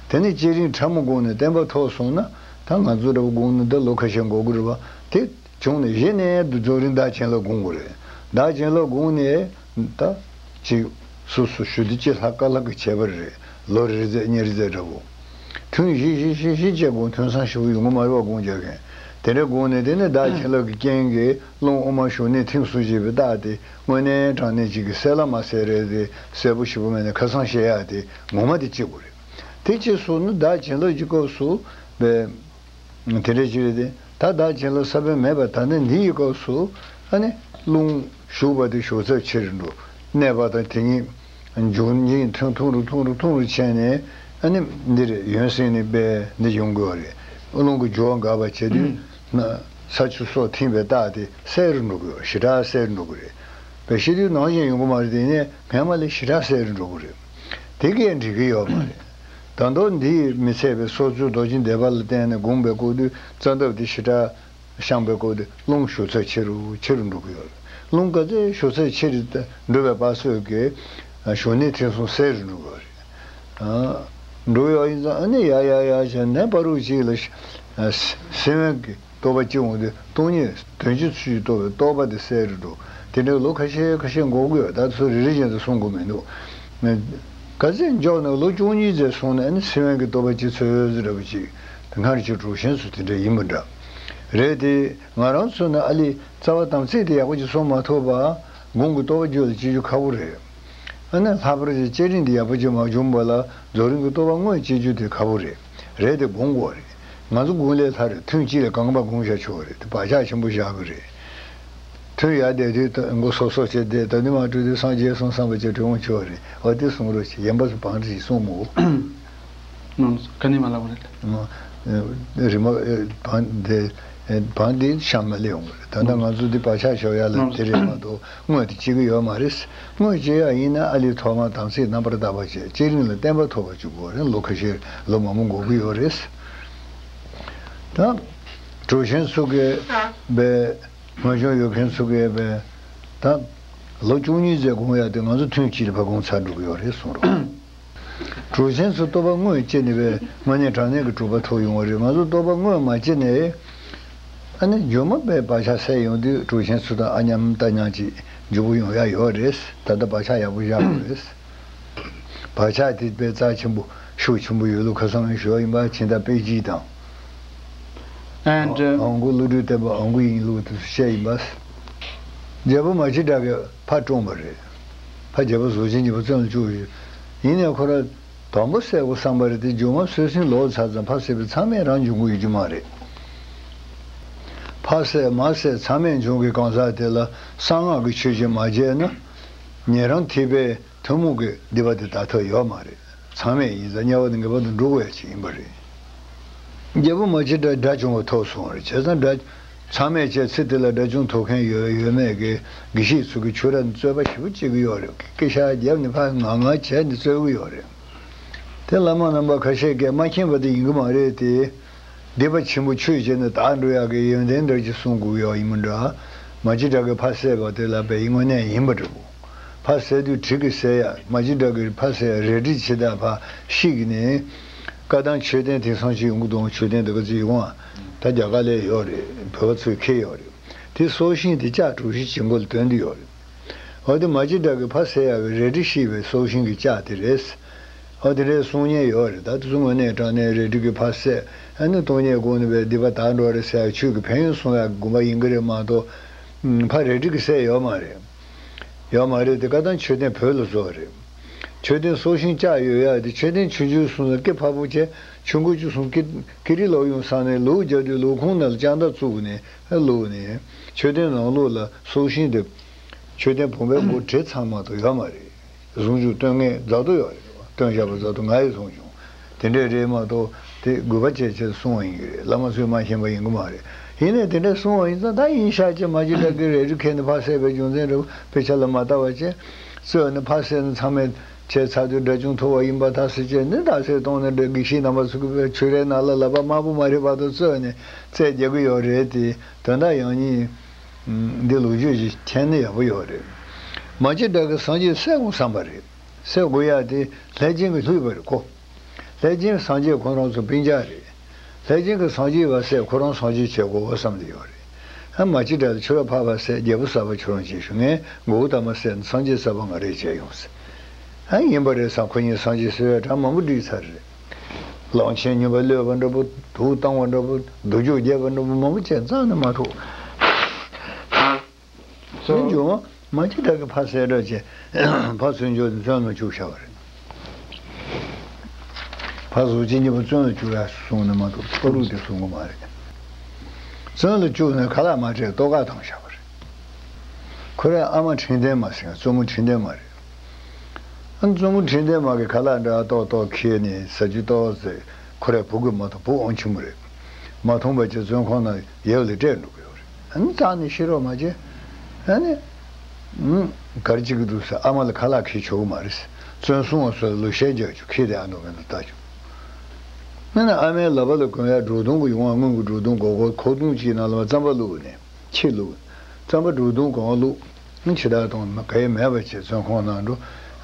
དེ་ནས་བསྐྱེད་རིམ་ཕྲ་མོ་བསྒོམས་ནས་བརྟན་པ་ཐོབ་སོང་ན། ད་ང་ཚོ་འདྲ་བོ་བསྒོམས་ནས་ད་ལོ་ཁ་ཤས་འགོར་གི་རེད་བ། དེ་བྱུང་ནས་གཞི་ནས་རྫོགས་རིམ་བདག་བྱིན་རླབས་སྒོམ་དགོས་རེད། བདག་བྱིན་རླབས་སྒོམ་ནས་ད་ཅིག་སོ་སོ་ཞུ་དུས་ཅི་ལྷག་དཀའ་ལྷག་གི་བྱས་པ་རེད། ལོ་རེ་ཙམ་གཉིས་རེ་ཙམ་འདྲ་བོ། ཐུན་བཞི་བཞི་བཞི་བཞི་བྱས་སྒོམ། ཐུན་བཟང་ཞེ་པོ་ཡོང་གི་མ་རེད་བ། སྒོམ་རྒྱག་མཁན་དེ་འདྲ་སྒོམ་ནས། དེ་ནས་བདག་བྱིན་རླབས་ཀྱི་རྐྱེན་གྱིས་རླུང་དབུ་མ་ཞུགས་ནས་ཐིམ་སོང་ཅེས་པའི་རྟགས་དེ་དངོས་གནས་དྲང་གནས་ཅིག་གི་གསལ་ལ་མ་གསལ་རེད་དེ། གསལ་པོ་ཞེ་པོ་མེད་ན་ཁ་སང་བཤད་ཡག་དེ་ངོ་མ་དེ་གཅིག་པུ་རེད། དེ་གཅིག་སོང་ན་བདག་བྱིན་རླབས་ཀྱི་སྐབས་སུ་བས། དེ་འདྲ་ཅིག་རེད་དེ། ད་བདག་བྱིན་རླབས་ས་བོན་མེད་པ། ད་ནི་འདི་ཡི་སྐབས་སུ་ཨ་ནི་རླུང་ཞུགས་པ་དེ་ཞུགས་ཚད་ཆེ་རུ་འགྲོ། གནས་པ་དང་དེ་ཉིད་འབྱུང་གནས་ཐུང་ཐུང་རུ་ཐུང་རུ་ཐུང་རུ་ཕྱིན་ནས། ཨ་ནི་འདི་རེད། ཡུན་སྲིང་ནས་པས་འདི་ཡོང་དགོས་པ་རེད། རླུང་གི་རྒྱུ་བ་འགགས་པ་བྱེད་དུས་ན་ས་ཆུ་སོགས་ཐིམ་པའི་རྟགས་དེ་གསལ་རུ་འགྲོ་དགོས་པ། ཞེ་དྲག་གསལ་རུ་འགྲོ་དགོས་རེད། བའི་ཤི་དུས་ནང་བཞིན་ཡོང་གི་མ་རེད། དེ་ནས་སྔན་མ་ལས་ཞེ་དྲག་གསལ་རུ་འགྲོ་གི་རེད། དེ་གས་འགྲིག་གི་ཡོད་མ་རེད། ད་དུང་འདིས་མི་ཚད་པའི་སོ་ཚོད་རྡོ་རྗེ་བཟླས་པ་ལ་བརྟེན་ནས་དགོངས་པའི་སྐུ་དུས་རྩ་འདབ་དེ་ཞེ་དྲག་བཤངས་པའི་སྐོར་དེ་རླུང་ཞུ་ཚད་ཆེ་རུ་ཆེ་རུ་འགྲོ་གི་ཡོད་རེད། རླུང་ག་ཚད་ཞུ་ཚད་ཆེ་རུ་འགྲོ་བའི་བར་སོས་ཀྱི་ཞུ་ནི་ཐེངས་སོང་གསལ་རུ་འགྲོ་གི་ཡོད་རེད། འགྲོ་གི་ཡོད་ཡིན་ཙང་ཨ་ནི་ཡ་ཡ་ཡ་བྱས་ནས་བར་རུ་གཅིག་ལ་སེམས་དབེན་གྱི་རྟོགས་པ་སྐྱེ་འོང་དུས་སྟོང་ཉིད་དོན་སྤྱི་ཚུལ་གྱིས་རྟོགས་པའི་རྟོགས་པ་དེ་གསལ་རུ་འགྲོ། དེ་འདྲའི་ལོ་ཁ་ཤས་ཁ་ཤས་འགོར་གི་ཡོད། ད་ཚོ་རེ་རེ་བཞིན་དུ་གསུང་དགོས་མི་འདུག་ག་ཚད་མགྱོགས་ནས་ལོ་བཅུ་གཉིས་ཙམ་སོང་ནས་ཨ་ནི་སེམས་དབེན་གྱི་རྟོགས་པ་སྐྱེ་ཚོད་ཟེར་བ་ཅིག་དེ་སྔར་གྱི་གྲུབ་ཆེན་ཚོ་དེ་འདྲ་ཡིན་པ་འདྲ་རེད་དེ། ང་རང་ཚོ་ནི་ཨ་ལི་རྩ་བ་དམ་ཚིག་དེ་ཡག་པོ་ཅིག་སྲུང་མ་ཐུབ་པ་དགོངས་ཀྱི་རྟོགས་པ་རྒྱུད་ལ་སྐྱེ་རྒྱུ་ཁག་པོ་རེད། ཨ་ནི་ལྷག་པར་དུ་བསྐྱེད་རིམ་འདི་ཡག་པོ་ཅིག་མ་བྱུང་བ་ལ་རྫོགས་རིམ་གྱི་རྟོགས་པ་དངོས་སྐྱེ་རྒྱུ་དེ་ཁག་པོ་རེད། རེད་དེ་དགོངས་དགོས་རེད། ང་ཚོ་དགུང་ལས་ལྷག་རེད། ཐུན་གཅིག་ལ་གང་པ་དགོངས་བཞག་ཆོག་རེད་དེ་བག་ཆགས་ཆེན་པོ་བཞག་གི་རེད། ཐུན་ཡར་བསྡད་དུས་ད་མགོ་སོ་སོ་བྱས་བསྡད་ད་ནི་མ་གྲོལ་དུས་སངས་རྒྱས་སོང་བསམ་པ་ཅིག་གྲོལ་འོང་ཆོག་རེད། འོ་དེ་གསུང་རོགས་བྱེད། ཡན་པ་སུ་བང་ཞིག་གསུང་མོ། ནང་ག་ནས་མ་ལབ་རེད། རི་མ་བང་དེ་བང་དེ་གཤམ་ལ་སླེབས་འོང་གི་རེད། ད་ལྟ་ང་ཚོ་འདི་བག་ཆགས་ཞོག་ཡ་ལ་དེ་རེད་མ་གཏོགས་དངོས་དེ་སྐྱེ་གི་ཡོད་མ་རེད། དངོས་སྐྱེ་ཡ་ཡིན་ན་ཨ་ལི་ཐོག་མ་དམ་ཚིག་རྣམ་པར་དག་པ་བྱས་བསྐྱེད་རིམ་ལ་བརྟན་པ་ཐོབ་པ་བཅུག་དགོས་རེད། ལོ་ཁ་ཤས་ལོ་མང་པོ་འགོར་གི་ཡོད་རེད། ད་གྲུབ་ཆེན་ཚོ་གིས་བས་སྔོན་བྱུང་ཡོད་མཁན་ཚོ་གིས་བས་ད་ལོ་བཅུ་གཉིས་ཙམ་དགོངས་ཡ་དེ་ང་ཚོ་ཐུན་གཅིག་ལ་ཕར་དགོངས་ཚར་འགྲོ་གི་ཡོད་རེད་གསུངས་རོགས། གྲུབ་ཆེན་ཚོ་རྟོགས་པ་དངོས་སྐྱེས་ནས་པའི་དངོས་གནས་དྲང་གནས་ཀྱི་གྲུབ་པ་ཐོབ་ཡོང་བ་རེད། ང་ཚོ་རྟོགས་པ་དངོས་མ་སྐྱེས་ནས་ཨ་ནི་མཇུག་མ་པའི་བག་ཆགས་སད་ཡོང་དུས་གྲུབ་ཆེན་ཚོ་དང་ཨ་མཉམ་ལྟ་མཉམ་གྱིས་མགྱོགས་པོ་ཡོང་ཡ་ཡོད་རེད། ད་ལྟ་བག་ཆགས་ཡག་པོ་བཞག་དགོས་རེད། བག་ཆགས་དེ་པའི་རྩ་ཆེན་པོ་ཤུགས་ཆེན་པོ་ཡོད་ལུགས་ཁ་སང་ཞུ་བ་ཡིན་པ་ཕྱི་ཟླ་པེ་ཅིན་དང་། And uh, ཨང་གུ་བློ་གྲོས་བརྟན་པ་ཨང་གུ་ཡིན་ལུགས་དེ་བཤད་ཡིན་པ། རྒྱལ་པོ་མ་ཅིག་གྲགས་ཀྱིས་ཕར་བཀྲོངས་པ་རེད། ཕར་རྒྱལ་པོ་གཟུགས་ཅན་གཉིས་པོ་བཙོན་ལ་བཅུག་ཡོད། ཡིན་ནའི་ཁོ་ར་དང་པོ་བསད་དགོས་བསམ་པ་རེད་དེ་མཇུག་མ་སོད་ཟིན་ལོག་ཚར་ཙང་ཕར་བསད་པའི་ཚང་མས་རང་འབྱུང་གི་ཡོད་རྒྱུ་མ་རེད། ཕར་བསད་མར་བསད་ཚང་མས་འབྱུང་གི་གང་ཟག་དེ་ལ་གསང་སྔགས་ཀྱི་ཆོས་ཅིག་མ་བྱས་ན་ཉན་རང་ཐེག་པའི་ཐུན་མོང་གི་སྡིག་པ་དེ་དག་ཐབས་ཡོད་མ་རེད། ཚང་མས་ཡིན་ཙང་དམྱལ་བ་དང་ངེས་པར་དུ་འགྲོ་དགོས་ཡ་ཅིག་ཡིན་པ་རེད། རྒྱལ་པོ་མ་ཅིག་གྲགས་དགྲ་བཅོམ་པ་ཐོབ་སོང་བ་རེད། བྱས་ཙང་དགྲ་ཚང་མས་བྱས་ཚེ་དེ་ལ་དགྲ་བཅོམ་ཐོབ་མཁན་ཡོད་ཡོད་མེད་ཀྱི་དགེ་བཤེས་ཚོ་གིས་ཁྱོད་རང་ནི་རྩོད་པ་ཞེ་པོ་བྱེད་ཀྱི་ཡོད་རེད། སྐད་ཆ་བརྒྱབ་ནས་ཕར་ང་ང་བྱས་ནས་རྩོད་ཀྱི་ཡོད་རེད། དེ་བླ་མ་རྣམ་པ་ཁ་ཤས་ཀྱིས་མ་མཁྱེན་པ་དེ་ཡིན་གྱི་མ་རེད་དེ། སྡིག་པ་ཆེན་པོ་ཆོས་བྱས་ནས་དག་འགྲོ་ཡག་གི་ཡོན་ཏན་འདྲ་ཅིག་གསུང་དགོས་ཡོད་ཡིན་མི་འདྲ། མ་ཅིག་གྲགས་ཀྱིས་ཕར་བསད་པ་དེ་ལ་བས་དངོས་གནས་ཡིན་པ་འདྲ་བོ། ཕར་བསད་དུས་གྲི་གིས་བསད་ཡ་མ་ཅིག་གྲགས་ཀྱིས་ཕར་བསད་ཡ་རལ་གྲི་ཇི་ལྟར་ཕར་བཤིག་ནས་བཀའ་གདམས་མཆོད་རྟེན་དེང་སང་ཅིག་ཡོང་གི་འདུག་མཆོད་རྟེན་འདི་ག་ཚོད་ཡོང་ཨ། ད་རྒྱ་གར་ལ་ཡོད་རེད། བོད་པ་ཚོས་འཁྱེར་ཡོད་རེད། དེ་སྲོག་ཤིང་དེ་ལྕགས་གྲུ་བཞི་གི་མགོ་ལ་བཏོན་དུ་ཡོད་རེད། འོ་དེ་མ་ཅིག་གྲགས་ཀྱིས་ཕར་བསད་ཡག་གི་རལ་གྲི་བཤིག་པའི་སྲོག་ཤིང་གི་ལྕགས་དེ་རེད། འོ་དེ་འདྲའི་གསུང་མཁན་ཡོད་རེད། ད་དེ་ཚོ་དངོས་གནས་དྲང་གནས་རལ་གྲི་གིས་ཕར་བསད་ཨ་ནི་སྟོང་ཉིད་སྒོ་ནས་པའི་སྡིག་པ་དག་འགྲོ་རེད་ཟེར་ཡག་ཆོས་ཀྱི་ཕན་ཡོན་གསུང་ཡག་གི་དགོངས་པ་ཡིན་གྱི་རེད་མ་གཏོགས། ཕར་རལ་གྲི་གིས་བསད་ཡོད་མ་རེད། ཡོད་མ་རེད་དེ་བཀའ་གདམས་མཆོད་རྟེན་བོད་ལ་བཟོ་བ་རེད། མཆོད་རྟེན་སྲོག་ཤིང་ལྕགས་ཡོད་ཡག་དེ་མཆོད་རྟེན་ཆུང་ཆུང་གསུམ་ལ་སྐེ་ཕར་བུ་བྱས་ཆུང་ཀུ་གཅིག་གསུམ་སྐེ་སྐེ་རིལ་ལོག་ཡོང་ས་ནས་ལུག་རྒྱག་དུས་ལུག་ཁུང་ནང་ལ་ལྕགས་མདའ་བཙུགས་ནས་བླུགས་ནས་མཆོད་རྟེན་ནང་ལོགས་ལ་སྲོག་ཤིང་དེ་མཆོད་རྟེན་བུམ་པའི་མགོ་བྲེགས་ཚར་མ་གཏོགས་ཡོད་མ་རེད། གཟུངས་གཞུག་བཏོན་མཁན་རྫ་རྡོ་ཡོད་རེད། བཏོན་བཞག་པ་རྫ་རྡོ་ང་ཡི་གཟུངས་གཞུག་དེ་འདྲས་རེད་མ་གཏོགས་དེ་དགོས་པ་བྱས་བྱས་གསུང་བ་ཡིན་གྱི་རེད། བླ་མ་ཚོས་མ་མཁྱེན་པ་ཡིན་གྱི་མ་རེད། ཡིན་ནའི་དེ་འདྲས་གསུང་བ་ཡིན་ཙང་ད་ཡིན་ཤག་ཅེས་མ་ཅིག་གྲགས་ཀྱིས་རལ་གྲི་ཁྱེར་ནས་ཕར་བསད་པའི་རྒྱུ་མཚན་རེད་དཔེ་ཆ་ལ་མ་ལྟ་བ་བྱས་རྩོད་ནས་ཕར་བསད་ནས་ཚང་མས་བྱས་ཚར་དུས་དགྲ་བཅོམ་ཐོབ་པ་ཡིན་པ་ཐག་ཟེར་བྱས་ནས་རྟགས་གསལ་གཏོང་ནས་འདྲ་དགེ་བཤེས་རྣམ་པ་ཚོ་གིས་ཆོས་རའི་ནང་ལ་ལག་པ་དམར་པོ་མ་རེད་བར་དུ་རྩོད་ནས་རྩད་རྒྱག་གི་ཡོད་རེད་དེ་དོན་དག་ཡང་སྙིང་འདི་ལོ་རྒྱུས་ཀྱི་མཁྱེན་ན་ཡག་པོ་ཡོད་རེད། མ་ཅིག་གྲགས་ཀྱིས་སངས་རྒྱས་བསད་དགོས་བསམ་པ་རེད། བསད་དགོས་ཡག་དེ་ལྷས་སྦྱིན་གྱིས་བསླུས་པ་རེད་ཁོ། ལྷས་སྦྱིན་སངས་རྒྱས་ཁོ་རང་ཚོ་སྤུན་ཀྱག་རེད། ལྷས་སྦྱིན་གྱིས་སངས་རྒྱས་བ་བསད་ཁོ་རང་སངས་རྒྱས་བྱེད་དགོས་བསམ་བསྡད་ཡོད་རེད། ཨ་མ་ཅིག་གྲགས་ལ་ཁྱོད་ར་ཕར་བ་བསད་རྒྱལ་པོ་གསར་པ་ཁྱོད་རང་བྱེད་ཤོག་ངས་མགོ་བོ་ཐ་མ་བསད་ནས་སངས་རྒྱས་གསར་པ་ང་རས་བྱས་ཡོང་ཟེར། ཨ་ཡིན་པ་རེད་བསམ་ཁོ་གཉིས་སངས་རྒྱས་བསད་ཡ་གྲངས་མང་པོ་བསྒྲིགས་ཚར་རེད། གླང་ཆེན་སྨྱོན་པ་གློད་པ་འདྲ་པོ་དུག་བཏང་བ་འདྲ་པོ་སྡུག་སྦྱོང་རྒྱབ་པ་འདྲ་པོ་མང་པོ་བྱས་རྩ་ནས་མ་ཐུག་དེ་འཇོག་མ་ཅིག་གྲགས་ཀྱིས་ཕར་བསད་འདྲ་བྱས་ཕར་ཚུར་འཇོག་ནས་བཙོན་ལ་བཅུག་བཞག་པ་རེད། ཕར་གཟུགས་ཅན་གཉིས་པོ་བཙོན་ལ་བཅུག་ཡ་གསུངས་ནས་མ་གཏོགས་ཕ་རུ་དེ་གསུང་གི་མ་རེད། བཙོན་ལ་བཅུག་ནས་ཁ་ལག་མ་སྤྲད་ལྟོ་ག་བཏང་བཞག་པ་རེད། ཁོ་རའི་ཨ་མ་འཕྲིན་ལྡན་མ་ཟེར་བཙུན་མོ་འཕྲིན་ལྡན་མ་རེད། ཨ་བཙུན་མོ་འཕྲིན་ལྡན་མ་གིས་ཁ་ལག་འདྲ་ཏོག་ཏོག་ཁྱེར་ནས་ཟ་རྒྱུ་ཏོག་ཙེ་ཁོ་རའི་བུ་གིས་མ་མཐོང་བུ་དབང་ཆེན་མོ་རེད། མ་མཐོང་བ་ཅིག་བཙོན་ཁང་ནང་ཡབ་ལ་སྤྲད་འགྲོ་གི་ཡོད་རེད། ཨ་ནི་རྩ་ནས་ཤི་རོགས་མ་བྱེད། ཨ་ནི་ ཨུམ། ག་རེ་བྱེད་ཀྱི་འདུག་ཟེར། ཨ་མ་ལ་ཁ་ལག་འཁྱེར་ཆོག་གི་མ་རེད་ཟེར། བཙོན་སྲུང་བ་ཚོ་ལ་ལོ་ཤས་རྒྱག་ཆོག་འཁྱེར་བསྡད་ཨ་འདུག་མེད་འདུག་ལྟ་ཆོག་ཡིན་ན་ཨ་མའི་ལག་པ་ལ་གོན་ཡག་འགྲོ་དོན་གྱི་ཡོང་བ། སྔོན་གྱི་འགྲོ་དོན་གོ་གོ་ཁོག་དུང་གཅིག་ནང་ལ་རྩམ་པ་བླུགས་ནས་ཕྱེ་བླུགས། རྩམ་པ་འགྲོ་དོན་གོ་བླུགས། ཕྱེ་ད་གཏོང་ག་ཡེ་མེད་པ་བྱས། བཙོན་ཁང་ནང་འགྲོ།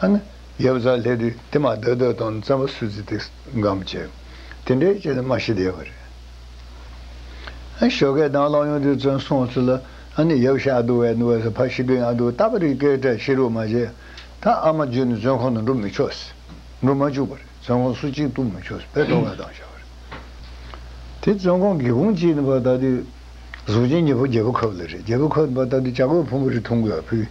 ཨ་ནི་ཡབ་ཚ་སླེབས་དུས་དེ་མ་བདག་བདག་གཏོང་ནས་རྩམ་པ་སུ་ཚིག་དེ་སྒམ་བྱས། དེ་འདྲའི་བྱས་ནས་མ་ཤི་བསྡད་པ་རེད། ཨ་ཞོགས་ཀས་དང་བླངས་ཡོང་དུས་བཙོན་སྲུང་བ་ཚོ་ལ་ཨ་ནི་ཡབ་ཤི་ཨ་འདུག་བས་འདུག་བས་ཟེར། ཕ་ཤི་གི་ཨ་འདུག་ལྟ་བུ་རེ་སྐད་སྒྲ་ཤི་རོགས་མ་བྱས། ད་ཨ་མ་བརྒྱུད་ནས་བཙོན་ཁང་དུ་འགྲོ་མི་ཆོག་ཟེར། འགྲོ་མ་བཅུག་པ་རེད། བཙོན་ཁང་སུ་གཅིག་གཏུག་མི་ཆོག་ཟེར། བས་ཐོག་ཁ་བཏང་བཞག་པ་རེད། དེ་བཙོན་ཁང་སྒེའུ་ཁུང་གཅིག་ནས་ཕར་ལྟ་དུས་གཟུགས་ཅན་ཉེ་པོ་རྒྱལ་པོ་ཁབ་ལ་རེད། རྒྱལ་པོ་ཁབ་ཕར་ལྟ་དུས་བྱ་རྒོད་ཕུང་པོ་རེ་མཐོང་གི་ཡོད། ཕུལ།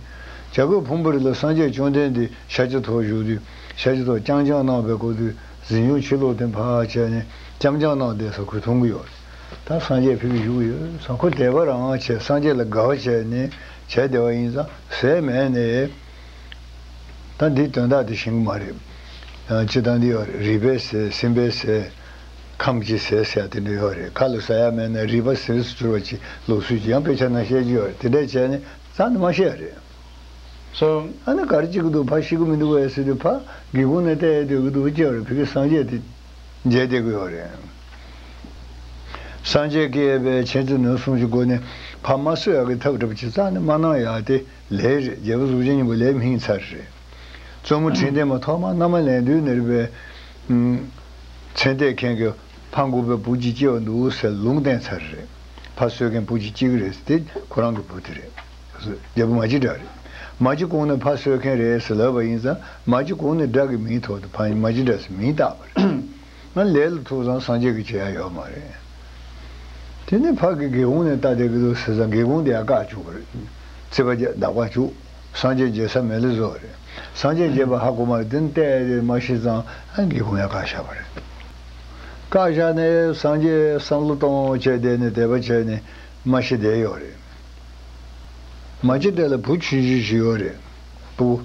བྱ་རྒོད་ཕུང་པོ་རེ་ལ་སངས་རྒྱས་བཅོམ་ལྡན་འདས་ཤཱཀྱ་ཐུབ་པ་བཞུགས་དུས་ཤཱཀྱ་ཐུབ་པ་རྐྱང་རྐྱང་གནང་བའི་སྐོར་དུས་གཟིམ་ཆུང་ཕྱི་ལོགས་དེ་ཕར་བྱས་ནས་རྐྱང་རྐྱང་གནང་བསྡད་ས་ཁོས་མཐོང་གི་ཡོད་རེད། ད་སངས་རྒྱས་ཕེབས་ཀྱི་བཞུགས་ཡོད་ས་ཁོ་དད་པ་རང་བྱས། སངས་རྒྱས་ལ་དགའ་བ་བྱས་ནས་བྱས་བསྡད་པ་ཡིན་ཙང་ཟས་མེད་ནས། ད་འདིའི་དོན་དག་དེ་ཤེས་ཀྱི་མ་རེད། ཨ། སྤྱིར་བཏང་འདི་ཡོད་རེད། རུས་པའི་ཟས། སེམས་པའི་ཟས། ཁམས་ཀྱི་ཟས་ཟེར་ཡ་དེ་འདྲ་ཡོད་རེད། ཁ་ལ་ཟ་ཡ་མེད་ན་རུས་པ་ཟས་སུ་གྱུར་པ་ཅིག་ལུགས་སྲོལ་ཅིག་ཡང་དཔེ་ཆ་ནང་བཤད་ཀྱི་ཡོད་རེད། དེ་འདྲ་བྱས་ནས་རྩ་ནས་མ་བཤད་རེད། So, ཨ་ནི་ག་རེ་བྱེད་ཀྱི་འདུག་ཕ་ཤི་གི་མི་འདུག་བས་ཟེར་དུས་ཕ་སྒེའུ་ཁུང་ནས་བལྟས་སྡོད་ཀྱི་འདུག་ཅེས་རེད། ཕ་གི་སངས་རྒྱས་དེ་མཇལ་བསྡད་ཀྱི་ཡོད་རེད། སངས་རྒྱས་ཀྱིས་ཡོད་པའི་མཁྱེན་བརྩེ་ནུས་གསུམ་གྱི་སྒོ་ནས་ཕ་མ་གསོ་ཡག་གི་ཐབས་འདྲ་པོ་ཅིག་རྩ་ནས་མ་གནང་ཡག་དེ་ལས་རེད། རྒྱལ་པོ་གཟུགས་ཅན་སྙིང་པོ་ལས་མིན་ཚར་རེད། བཙུན་མོ་ཁྲི་ལྡན་མ་ཐོག་མར་མནའ་མ་ལེན་དུས་ནི་རུས་པའི་ཨུམ། ཚེ་འདས་མཁན་གྱིས་ཕ་འགུགས་པའི་བུ་གཅིག་སྐྱེ་བ་འདུག་ཟེར་ལུང་བསྟན་ཚར་རེད། ཕ་གསོ་མཁན་བུ་གཅིག་སྐྱེ་གི་རེད་ཟེར། དེ་ཁོ་རང་གི་བུ་དེ་རེད། རྒྱལ་པོ་མ་གཅིག་དགྲ་རེད། མ་གཅིག་གོང་ནས་ཕ་གསོ་མཁན་རེད་ཟེར་ལབ་པ་ཡིན་ཙང་མ་གཅིག་གོང་ནས་དགྲ་གི་མིང་ཐོག་ཏུ་ཕ་མ་གཅིག་དགྲ་ཟེར་མིང་བཏགས་པ་རེད། ང་ལས་ལ་ཐུག་ཙང་སངས་རྒྱས་ཀྱིས་བྱེད་ཡ་ཡོད་མ་རེད། དེ་ནས་ཕ་གི་སྒེའུ་ཁུང་ནས་ལྟ་བསྡད་ཀྱི་འདུག་ཟེར་ཙང་སྒེའུ་ཁུང་དེ་ཡར་བཀག་བཅུག་པ་རེད། རྩིག་པ་བརྒྱབ། འདག་པ་བཅུག་སངས་རྒྱས་མཇལ་ས་མེད་ལ་བཟོས་པ་རེད། སངས་རྒྱས་མཇལ་བ་ཧ་གོ་མ་རེད། དེ་ནས་བལྟས་ཏེ་མ་ཤི་ཙང་ཨ་སྒེའུ་ཁུང་ཡར་བཀག་བཞག་པ་རེད། བཀག་བཞག་ནས་སངས་རྒྱས་བསམ་བློ་གཏོང་བྱས་བསྡད་ནས་དད་པ་བྱས་ནས་མ་ཤི་བསྡད་ཡོད་རེད། མ་གཅིག་དགྲ་ལ་བུ་ཆུང་ཆུང་ཞིག་ཡོད་རེད། བུ།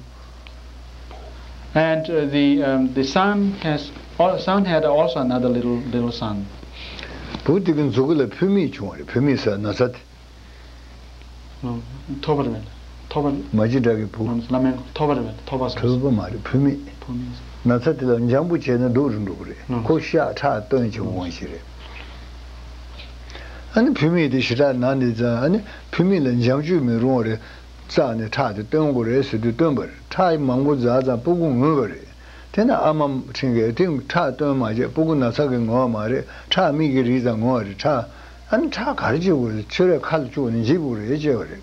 And uh, the um, the son has al- son had also another little little son. བུ་དེ་གི་མཛུབ་གུ་ལ་ཕོལ་མིག་བྱུང་བ་རེད། ཕོལ་མིག་ཟེར་ན་ཚ་དེ། ཐོ་བར་མེད། ཐོ་བར། མ་གཅིག་དགྲ་གི་བུ། ལམ་ཡང་ཐོ་བར་མེད། ཐོ་བ་ཟེར། ཐོ་བ་མ་རེད། ཕོལ་མིག་ཕོལ་མིག་ཟེར། ན་ཚ་དེ་ལ་འཇམ་པོ་བྱས་ན་སྡུག་རུ་འགྲོ་གི་རེད། ཨང་། ཁོ་ཤ་ཁྲག་བཏོན་བྱེད་དབང་ཞིག་རེད། ཨ་ནི་ཕོལ་མིག་དེ་ཞེ་དྲག་ན་ནི་ཙང་ཨ་ནི་ཕོལ་མིག་ལ་འཇམ་བཅུག་མི་རུང་བ་རེད། བཙགས་ནས་ཁྲག་དེ་བཏོན་དགོས་རེད་ཟེར་དུས་བཏོན་པ་རེད། ཁྲག་མང་པོ་འཛག་ཙང་སྤུ་གུ་ངུས་པ་རེད། དེ་ནས་ཨ་མ་ཁྲིན་གྱིས་དེ་ཁྲག་བཏོན་མ་བྱས། སྤུ་གུ་ན་ཚ་གིས་ངུ་བ་མ་རེད། ཁྲག་མིག་གིས་རིག་ཙང་ངུ་བ་རེད། ཁྲག་ཨ་ནི་ཁྲག་ག་རེ་བྱེད་དགོས་རེད། ཆུ་རས་ཁ་ལ་བཅུག་ནས་འཇིབ་དགོས་རེད་ཅེས་པ་རེད།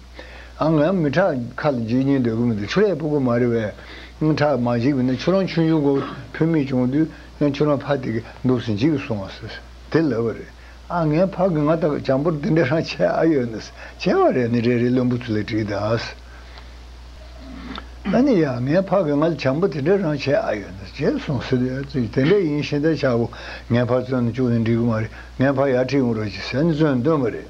ཨ་ང་མི་ཁྲག་ཁ་ལ་འཇིབ་སྙིང་འདོད་གི་མི་འདུག་ཆུ་རས་སྤུ་གུ་མ་རེད་པས། ཁྲག་མ་འཇིབ་ན་ཁྱོད་རང་ཆུང་ཆུང་གོ་ཕོལ་མིག་བྱུང་དུས་ཁྱོད་རང་ཕ་དེ་གི་འདུག་སེ་འཇིབ་སོང་བ་ཟེར་དེ་ལབ་པ་རེད། ཨ་ངའི་ཕ་གིས་ང་ལྟ་བུ་བྱམས་པོ་དེ་འདྲ་རང་བྱས་ཨ་ཡོད་ནི། བྱས་པ་རེད། ནི་རེ་རེ་བློན་པོ་ཚོ་ལ་དྲིས་དང་། ཨ་ནི་ཡ་ངའི་ཕ་གིས་ང་ལ་བྱམས་པོ་དེ་འདྲ་རང་བྱས་ཨ་ཡོད་ནི་བྱས་སོང་ཟེར་དུས་ཨ་ཙི་དེ་འདྲ་ཡིན་ཤེས་ད་ཆག་གོ། ངའི་ཕ་བཙོན་ནས་བཅུག་ནས་འགྲིག་གི་མ་རེད། ངའི་ཕ་ཡར་ཁྲིད་ཡོང་རོགས་གྱིས་ཟེར་ནས་བཙོན་བཏོན་པ་རེད།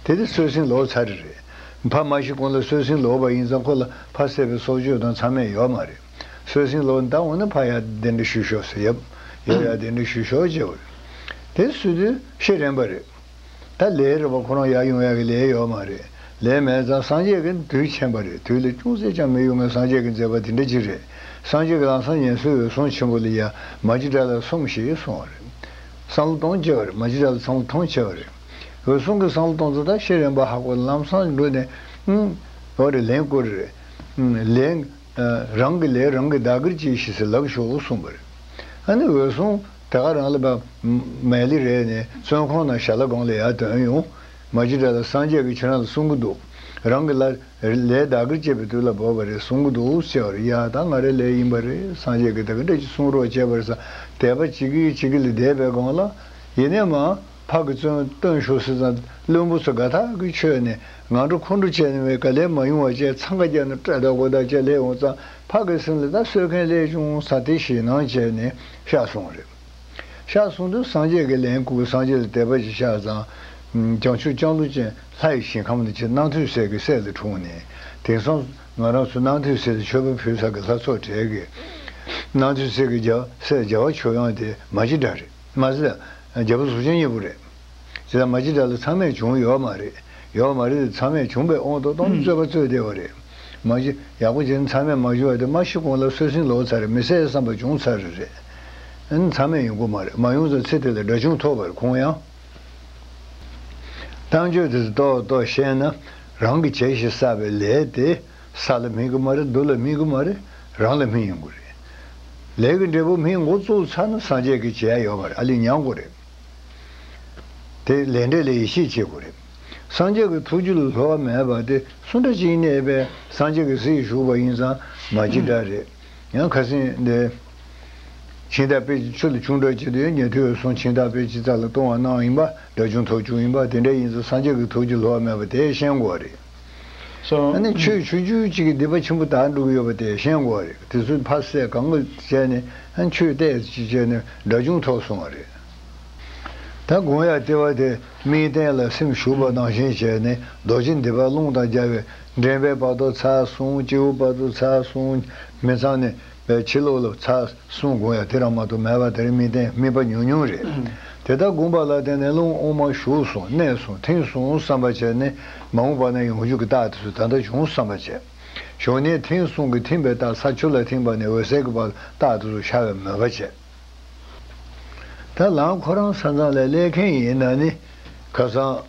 དེ་དུས་གསོད་སྲིན་ལོག་ཚར་རེད། ཕ་མ་ཤི་གོང་ལ་གསོད་སྲིན་ལོག་པ་ཡིན་ཙང་ཁོ་ལ་ཕ་བསད་པའི་སྲོག་གཅོད་དང་མཚམས་མེད་ཡོད་མ་རེད། གསོད་སྲིན་ལོག་ད་འོ་ན་ཕ་ཡར་གདན་འདྲེན་ཞུ་ཤོག་ཟེར། ཡབ་ཡབ་ཡར་གདན་འདྲེན་ཞུ་ཤོག་ཅེས་པ་རེད། དེ་སུ་དུས་ཤི་རན་པ་རེད། ད་ལས་རེད་པ། ཁོ་རང་ཡར་ཡོང་ཡག་གི་ལས་ཡོད་མ་རེད། ལས་མེད་ཙང་སངས་རྒྱས་ཀྱིས་དུས་མཁྱེན་པ་རེད། དུས་ལ་ཅུང་ཟད་ཀྱང་མི་གཡོལ་མཁན་སངས་རྒྱས་ཀྱི་མཛད་པ་དེ་འདྲ་ཅིག་རེད། སངས་རྒྱས་ཀྱིས་ལམ་སང་ངལ་གསོའི་འོད་སྲུང་ཆེན་པོ་ལ་ཡ་མ་གཅིག་དགྲ་ལ་སོམས་ཞེས་གསུངས་པ་རེད། བསམ་བློ་གཏོང་བྱས་པ་རེད། མ་གཅིག་དགྲ་ལ་བསམ་བློ་གཏོང་བྱས་པ་རེད། འོད་སྲུང་གིས་བསམ་བློ་གཏོང་ཙང་ད་ཤི་རན་པ་ཧ་གོ། ལམ་སང་འགྲོ་ནས་ཨུམ། འོ་རེད། ལན་བསྐུར་རེད། ཨུམ། ལན། རང་གི་ལས་རང་གིས་བདག་གིར་གྱིས་ཤིག་ཟེར་ལབ་ཤོག་གསུངས་པ་རེད། ཨ་ནི་འོད་སྲུང་དེ་ག་རང་ལ་མལ་ལི་རེད་ནས་བཙོན་ཁང་ནང་ཞལ་སྒང་ལ་ཡར་ཐོན་ཡོང་། མ་གཅིག་དགྲ་ལ་སངས་རྒྱས་ཀྱིས་ཁྱེད་རང་ལ་གསུང་གི་འདུག་རང་གི་ལ་ལས་བདག་གིར་བྱེད་པའི་དུས་ལ་བབ་པ་རེད། གསུང་གི་འདུག་ཟེར་བ་རེད། ཡ་ད་ང་རའི་ལས་ཡིན་པ་རེད། སངས་རྒྱས་ཀྱིས་ད་ག་འདྲ་ཅིག་གསུང་རོགས་བྱས་པ་རེད་ཟེར་དད་པ་བྱེད་ཀྱི་བྱེད་ཀྱི་ལ་བསྡད་པའི་སྒང་ལ་ཡིན་ནའི་མ། ཕ་གི་བཙོན་བཏོན་ཤོག་ཟེར་ཙང་བློན་པོ་ཚོ་དགའ་ཐག་གིས་ཆོད་ནས་ང་འགྲོ་ཁོ་འགྲོ་བྱས་ནས་བས་ག་ལེར་མ་ཡོང་བ་བྱས་འཚང་ཁ་རྒྱག་ནས་སྐྲ་དང་མགོ་དང་བཅས་སླེབས་ཡོང་ཙང་ཕ་གི་སེམས་ལ་ད་གསོད་མཁན་སླེབས་བྱུང་ས་དེ་ཞེད་སྣང་བྱས་ནས་གཤགས་སོང་རེད། གཤགས་སོང་དུས་སངས་རྒྱས་ཀྱིས་ལན་བསྐུར། སངས་རྒྱས་ལ་དད་པ་ཅིག་ཆགས་ཙང་བྱང་ཆུབ་ལྕང་ལོ་ཅན་ལྷ་ཡི་ཞིང་ཁམས་ནས་ཅིག་རྣམ་ཐོས་སྲས་ཀྱི་སྲས་ལ་འཁྲུངས་ནས་དེང་སང་ང་རང་ཚོ་རྣམ་ཐོས་སྲས་ལ་མཆོད་པ་ཕུལ་ས་གི་ལྷ་ཚོགས་གྲས་ཀྱི་རྣམ་ཐོས་སྲས་ཀྱི་རྒྱལ་སྲས་རྒྱལ་བ་མཆོག་དབྱངས་དེ་མ་གཅིག་དགྲ་རེད། མ་ཟད་རྒྱལ་པོ་གཟུགས་ཅན་སྙིང་པོ་རེད། དེ་དང་མ་གཅིག་དགྲ་ལ་མཚམས་མེད་བྱུང་ཡོད་མ་རེད། ཡོད་མ་རེད་དེ་མཚམས་མེད་བྱུང་པའི་དབང་དུ་བཏང་ནས་རྩོད་པ་རྩོད་བསྡད་པ་རེད། མ་གཞི་ཡག་པོ་བྱས་ནས་མཚམས་མེད་མ་བྱུང་བ་དེ་མ་ཤི་གོང་ལ་སོད་སྲིན་ལོག་ཚར་རེད། མི་བསད་བསམ་པ་བྱུང་ཚར་རེད། ཨ་ནི་མཚམས་མེད་ཡོང་གི་མ་རེད། མ་ཡོང་ཙང་ཚེ་དེ་ལ་དགྲ་བཅོམ་ཐོབ་པ་རེད་ཁོང་ཡང་། གཏམ་བརྗོད་དེ་ཚོ་ཏོག་ཏོག་བཤད་ན་རང་གིས་བྱས་ཤིང་བསགས་པའི་ལས་དེ་ས་ལ་སྨིན་གི་མ་རེད། རྡོ་ལ་སྨིན་གི་མ་རེད། རང་ལ་སྨིན་ཡོང་གི་རེད། ལས་ཀྱི་འབྲས་བུ་སྨིན་འགོ་བཙུགས་ཚར་ན་སངས་རྒྱས་ཀྱིས་བྱས་ཡོད་པ་རེད། ཨ་ལས་མྱང་དགོས་རེད། དེ་ལས་འབྲས་ལ་ཡིད་ཆེས་བྱེད་དགོས་རེད། སངས་རྒྱས་ཀྱི་ཐུགས་རྒྱུད་ལ་ལྷོད་པ་མེད་པ་དེ་སུ་འདྲ་ཅིག་ཡིན་ནའི་པས་སངས་རྒྱས་ཀྱི་སྲས་བཞུགས་པ་ཡིན་ཙང་མ་ཅི་འདྲ་རེད། ཡང་ཁ་སང་འདི་ཕྱིན་དང་དཔེ་ཆུ་ལ་ཆུང་འདྲ་ཅིག་དེ་ཉན་ཐོས་སོང་། ཕྱིན་དང་དཔེ་ཅི་ཙམ་ལ་གཏོང་བ་གནང་ཡིན་པ། དགྲ་བཅོམ་ཐོབ་བྱུང་ཡིན་པ། དེ་འདྲ་ཡིན་ཙང་སངས་རྒྱས་ཀྱི་ཐུགས་རྒྱུད་ལྷོད་པ་མེད་པ་དེ་ཤེས་དགོས་རེད། So, ཨ་ནི་ཆོས་ཆུང་ཆུང་གཅིག་གིས་སྡིག་པ་ཆེན་པོ་དག་འགྲོ་གི་ཡོད་པ་དེ་ཤེས་དགོས་རེད། དེ་ཚོ་ཕར་བསལ་གང་ག་བྱས་ནས་ཨ་ནི་ཆོས་བལྟས་ཅིག་བྱས་ནས་དགྲ་བཅོམ་ཐོབ་སོང་བ་རེད། ད་དགོངས་ཡ་ལྟེ་བ་དེ་སྨིན་གཏན་ལ་སེམས་ཞུགས་པ་ནང་བཞིན་བྱས་ནས་རྡོ་རྗེ་འདི་པ་རླུང་དང་སྦྱར་བའི་འདྲེན་པའི་བར་དུ་ཚར་སོང་། སྤྱི་བོ་བར་དུ་ཚར་སོང་། མི་ཚང་ནས་པའི་ཕྱི་ལོགས་ལ་ཚར་གསུམ་དགོངས་ཡ་དེ་རང་མ་གཏོགས་མེད་པ་དེར་དམིགས་རྟེན་དམིགས་པ་ཉུང་ཉུང་རེད། དེ་ལྟར་དགོངས་པ་ལ་བརྟེན་ནས་རླུང་དབུ་མ་ཞུགས་སོང་གནས་སོང་ཐིམ་སོང་བསམ་པ་བྱས་ནས་མ་འོངས་པ་ན་ཡོང་རྒྱུ་གི་རྟགས་དེ་ཚོ་ད་ལྟ་བྱུང་བསམ་པ་བྱས། ཞོགས་ནས་ཐིམ་གསུམ་གྱི་ཐིམ་པའི་རྟགས་ས་ཆུ་ལ་ཐིམ་པ་ནས་འོད་གསལ་གྱི་བར་རྟགས་དེ་ཚོ་ཤར་བའི་མོས་པ་བྱས། ད་ལམ་ཁོ་རང་ས་མཚམས་ལ་སླེབས་མཁན་ཡིན་ན་ནི་ཁ་སང་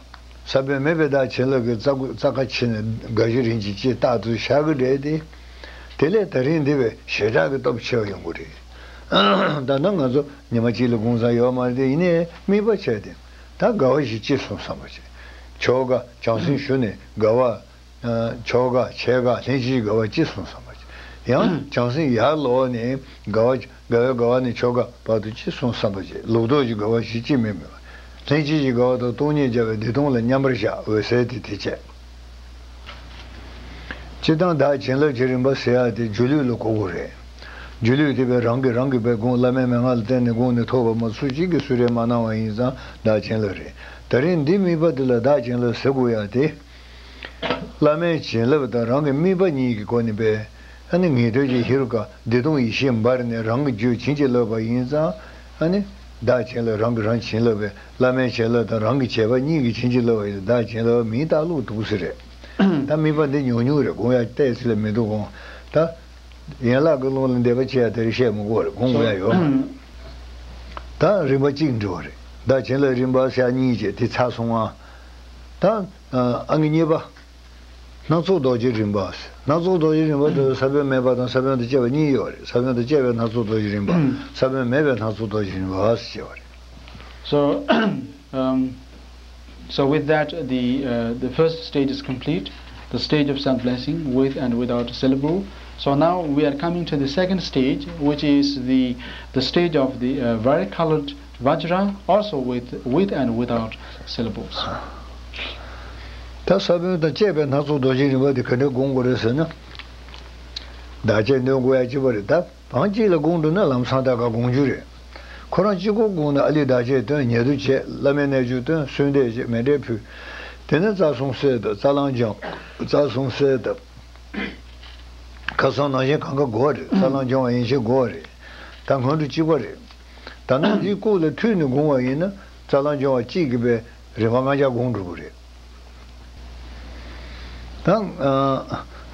ས་བོན་མེད་པའི་བདག་བྱིན་རླབས་ཀྱི་རྩ་རྩ་ཁ་ཕྱེ་ནས་དགའ་བཞི་རིན་ཆེན་ལྕེ་རྟག་ཏུ་ཤར་གི་རེད་དེ། དེ་ལས་ད་རིང་འདི་བས་ཞེ་དྲག་གི་སྟོབས་ཆེ་བ་ཡོང་གི་རེད། ད་ནི་ང་ཚོ་ཉི་མ་གཅིག་ལ་དགོངས་ས་ཡོད་མ་རེད་དེ། ཡིན་ནའི་དམིགས་པ་བྱས་ཏེ་ད་དགའ་བ་བཞི་སྐྱེས་སོང་བསམ་པ་བྱས། ཆོ་ག་བྱང་སེམས་ཞུ་ནས་དགའ་བ། ཆོ་ག་ཆེ་ག་ལྷན་ཅིག་དགའ་བ་སྐྱེས་སོང་བསམ་པ་བྱས། ཡང་བྱང་སེམས་ཡར་ལོག་ནས་དགའ་བ་དགའ་བའི་དགའ་བ་ནས་ཆོ་ག་བར་དུ་སྐྱེས་སོང་བསམ་པ་བྱས། ལོག་རྟོག་གི་དགའ་བ་ཞིག་སྐྱེས་མེད་མེད་པ། ལྷན་ཅིག་གི་དགའ་བ་དང་སྟོང་ཉིད་སྦྱར་བའི་བདེ་སྟོང་ལ་མཉམ་པར་བཞག་འོད་གསལ་དེ་དེ་བྱས། སྤྱིར་བཏང་བདག་བྱིན་རླབས་ཀྱི་རིམ་པ་ཟེར་ཡག་དེ་སྒྱུ་ལུས་ལ་གོ་དགོས་རེད། སྒྱུ་ལུས་དེ་བས་རང་གིས་རང་གི་བས་དགོངས་བླ་མའི་མན་ངག་ལ་བརྟེན་ནས་དགོངས་ནས་ཐོབ་པ་མ་སུ་གཅིག་གིས་གསོལ་རས་མ་གནང་བ་ཡིན་ཙང་བདག་བྱིན་རླབས་རེད། ད་རིང་འདི་དམིགས་པ་འདི་ལ་བདག་བྱིན་རླབས་ཟེར་དགོས་ཡག་དེ། བླ་མའི་བྱིན་རླབས་དང་རང་གི་དམིགས་པ་གཉིས་ཀྱི་སྒོ་ནས་པས། ཨ་ནི་ངེས་དོན་གྱི་ཧེ་རུ་ཀ་བདེ་སྟོང་ཡེ་ཤེས་འབར་ནས་རང་གི་རྒྱུད་བྱིན་གྱིས་བརླབས་པ་ཡིན་ཙང་། ཨ་ནི་བདག་བྱིན་རླབས་རང་གིས་རང་བྱིན་རླབས་པས་བླ་མའི་བྱིན་རླབས་དང་རང་གི་བྱས་པ་གཉིས་ཀྱིས་བྱིན་གྱིས་བརླབས་པ་ཡིན་ཙང་བདག་བྱིན་རླབས་མིང་བཏགས་ལུགས་འདུག་ཟེར་རེད། ད་དམིགས་པ་འདི་ཉུང་ཉུང་རེད། དགོངས་ཡག་ཏོག་ཙམ་ལས་མི་འདུག་དགོངས། ད་ཡན་ལག་གི་ཀློང་ལ་འདས་པ་ཆེ་ཡག་དེ་རིགས་བཤད་མི་དགོས་རེད། དགོངས་དགོས་ཡག་ཡོད་མ་རེད། ད་རིམ་པ་གཅིག་འགྲོ་བ་རེད། བདག་བྱིན་རླབས་རིམ་པ་ཞག་གཉིས་བྱས་དེ་ཚར་སོང་ང་། ད་ཨང་ཀི་གཉིས་པ། སྣ་ཚོགས་རྡོ་རྗེ་རིམ་པ། སྣ་ཚོགས་རྡོ་རྗེ་རིམ་པ་དེ་ས་བོན་མེད་པ་དང་ས་བོན་དང་བཅས་པ་གཉིས་ཡོད་རེད། ས་བོན་དང་བཅས་པའི་སྣ་ཚོགས་རྡོ་རྗེ་རིམ་པ། ས་བོན་མེད་པའི་སྣ་ཚོགས་རྡོ་རྗེ་རིམ་པ་ཞེས་བྱ་བ་རེད། So, um, so with that, the, uh, the first stage is complete, the stage of sound blessing with and without syllable. So now we are coming to the second stage, which is the, the stage of the, uh, varicolored Vajra, also with, with and without syllables. ད་ས་བོན་དང་བཅས་པའི་སྣ་ཚོགས་རྡོ་རྗེ་རིམ་པ་དེ་ག་འདྲ་སྒོམ་དགོས་རེད་ཟེར་ན། བདག་བསྐྱེད་འདོན་དགོས་ཡ་གཅིག་པ་རེད་ད། བང་གཅིག་ལ་སྒོམ་འགྲོ་ན་ལམ་སང་ད་ག་སྒོམ་རྒྱུ་རེད། ཁོ་རང་གཅིག་པོ་སྒོམ་ན་ཨ་ལས་བདག་བསྐྱེད་འདོན། ཉེ་དུ་བྱེད། བླ་མའི་རྣལ་འབྱོར་སྟོན། གསོལ་འདེབས་བྱེད། མཎྜལ་ཕུལ། དེ་ནས་རྩ་གསུམ་གསལ་བཏབ། རྩ་རླུང་སྦྱང་། རྩ་གསུམ་གསལ་བཏབ། ཁ་སང་ནང་བཞིན་གང་ག་དགོས་རེད། རྩ་རླུང་སྦྱང་བ་ཡིན་ཕྱིན་དགོས་རེད། ད་སྔོན་འགྲོ་གཅིག་པ་རེད། ད་ནང་འདིའི་སྐུ་ལ་ཐུག་ནས་སྒོམ་པ་ཡིན་ན་རྩ་རླུང་སྦྱང་བ་གཅིག་གིས་པའི་རིམ་པ་ལྔ་བརྒྱ་སྒོམ་འགྲོ་གི་རེད། ད་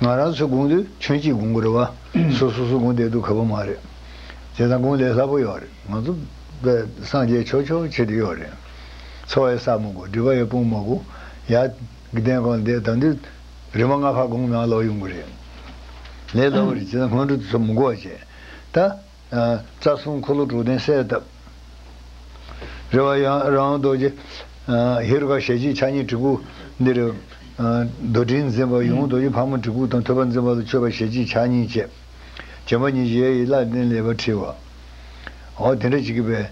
ང་རང་ཚོ་སྒོམ་དུས་ཁྱོན་གཅིག་སྒོམ་དགོས་རེད་བ། སོ་སོ་སོ་སྒོམ་བསྡད་དུས་ཁག་པོ་མ་རེད། བྱས་ཙང་སྒོམ་ལས་སླ་པོ་ཡོད་རེད། ང་ཚོ་དཔེ་སངས་རྒྱས་ཆོག་ཆོག་བྱེད་དུ་ཡོད་རེད། འཚོ་བ་ཡང་བསགས་མི་དགོས། སྒྲིབ་པ་ཡང་སྤོང་མི་དགོས། ཡར་གདན་སྒོ་ལ་བསྡད་ད་དུས་རིམ་པ་ལྔ་བརྒྱ་སྒོམ་ནང་ལོག་ཡོང་གི་རེད། ལས་སླ་པོ་རེད། བྱས་ཙང་སྔོན་འགྲོ་དེ་ཚོ་མི་དགོས་བྱས། ད། རྩ་གསུམ་འཁོར་ལོ་དྲུག་ལྡན་གསལ་བཏབ། རེ་བ་ཡང་རང་རྡོ་རྗེ། ཧེ་རུ་ཀ་ཞལ་གཅིག་ཕྱག་གཉིས་གྲི་གུག་འདིར། རྡོར་དྲིལ་འཛིན་པ་ཡུམ་རྡོ་རྗེ་ཕག་མོ་གྲི་གུག་དང་ཐོད་པ་འཛིན་པ་ལ་མཆོད་པ་ཞལ་གཅིག་ཕྱག་གཉིས་བཅས། བྱམས་པ་ཉིད་ཀྱི་ཡ་ཡིས་བླ་ན་མེད་པའི་ཕྲིན་ལས་འཕྲོ། འོ་དེ་འདྲ་ཅིག་གིས་པའི།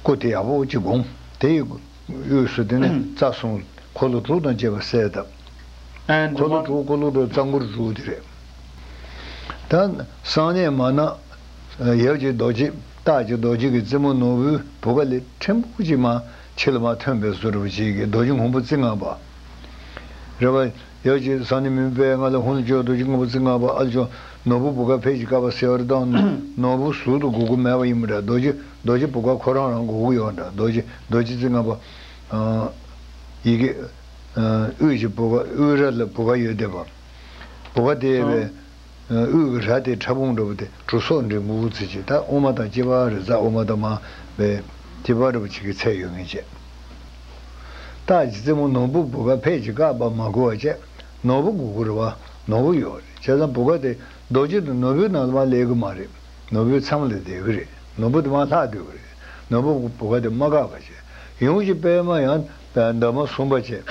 སྐུ་དེ་ཡག་པོ་ཅིག་སྒོམ། དེ་ཡི། དབུས་སུ་དེ་ནས་རྩ་གསུམ་འཁོར་ལོ་དྲུག་དང་བཅས་པ་གསལ་བཏབ། And འཁོར་ལོ་one དྲུག་འཁོར་ལོ་དྲུག་རྩ་འཁོར་དྲུག་དེ་རེད། ད་གསང་གནས་མ་ན་ཡབ་ཀྱི་རྡོ་རྗེ་སྟག་གི་རྡོ་རྗེ་གི་རྩེ་མོ་ནོར་བུའི་བུ་ག་ལས་ཕྲན་བུ་ཅིག་མར་ཕྱི་ལ་མར་ཐོན་པའི་བཟོ་འདྲ་བ་ཅིག་གི་རྡོ་རྗེ་སྔོན་པོ་རྩེ་ལྔ་པ། རེད་བ། ཡབ་ཀྱི་གསང་གནས་མུན་པའི་ལྔ་ལས་ཧཱུྃ་ལས་བྱུང་རྡོ་རྗེ་སྔོན་པོ་རྩེ་ལྔ་པ། ཨ་ལས་བྱུང་ནོར་བུ་བུ་ག་ཕལ་གྱི་ཀ་པ་ཟེར་བ་རེད། ད་ནོར་བུ་ཟུར་དུ་དགོས་ཀྱི་མེད་པ་ཡིན་པ་འདྲ། རྡོ་རྗེ་རྡོ་རྗེ་བུ་ག་ཁོ་རང་རང་དགོས་ཀྱི་ཡོད་འདྲ། རྡོ་རྗེ་རྡོ་རྗེ་རྩེ་ལྔ་པ། ཡི་གེ་དབུས་ཀྱི་བུ་ག་དབུས་ར་ལ་བུ་ག་ཡོད་བསྡད་པ། བུ་ག་དེ་བས། དབུས་ཀྱི་ར་དེ་ཕྲ་ཕུང་འདྲ་བོ་དེ་གྲུ་སོགས་འདྲེན་འགུག་ཚེ་ཅིག་ད་དབུ་མ་དང་དཀྱིལ་འཕགས་རེད། རྩ་དབུ་མ་དང་མ་བས་དཀྱིལ་འཕགས་འདྲ་བོ་ཅིག་གི་ཚད་ཡོད་ངེས་བྱས། རྟགས་ཀྱི་རྩེ་མོ་ནོར་བུ་བུ་ག་ཕད་ཀྱིས་བཀག་པ་མ་དགོས་པ་བྱས། ནོར་བུ་དགོས་ཀྱི་རེད་བ། ནོར་བུ་ཡོད་རེད། བྱས་ཙང་བུ་ག་དེ་རྡོ་རྗེ་དང་ནོར་བུའི་ནང་ལ་མར་སླེབས་ཀྱི་མ་རེད། ནོར་བུའི་མཚམས་ལ་བསྡད་ཀྱི་རེད། ནོར་བུ་དེ་མར་ལྷག་སྡོད་ཀྱི་རེད། ནོར་བུ་བུ་ག་དེ་མ་བཀག་པ་བྱས། ཡོངས་ཀྱི་པད་མ་ཡང་འདབ་མ་གསུམ་པ་བྱས།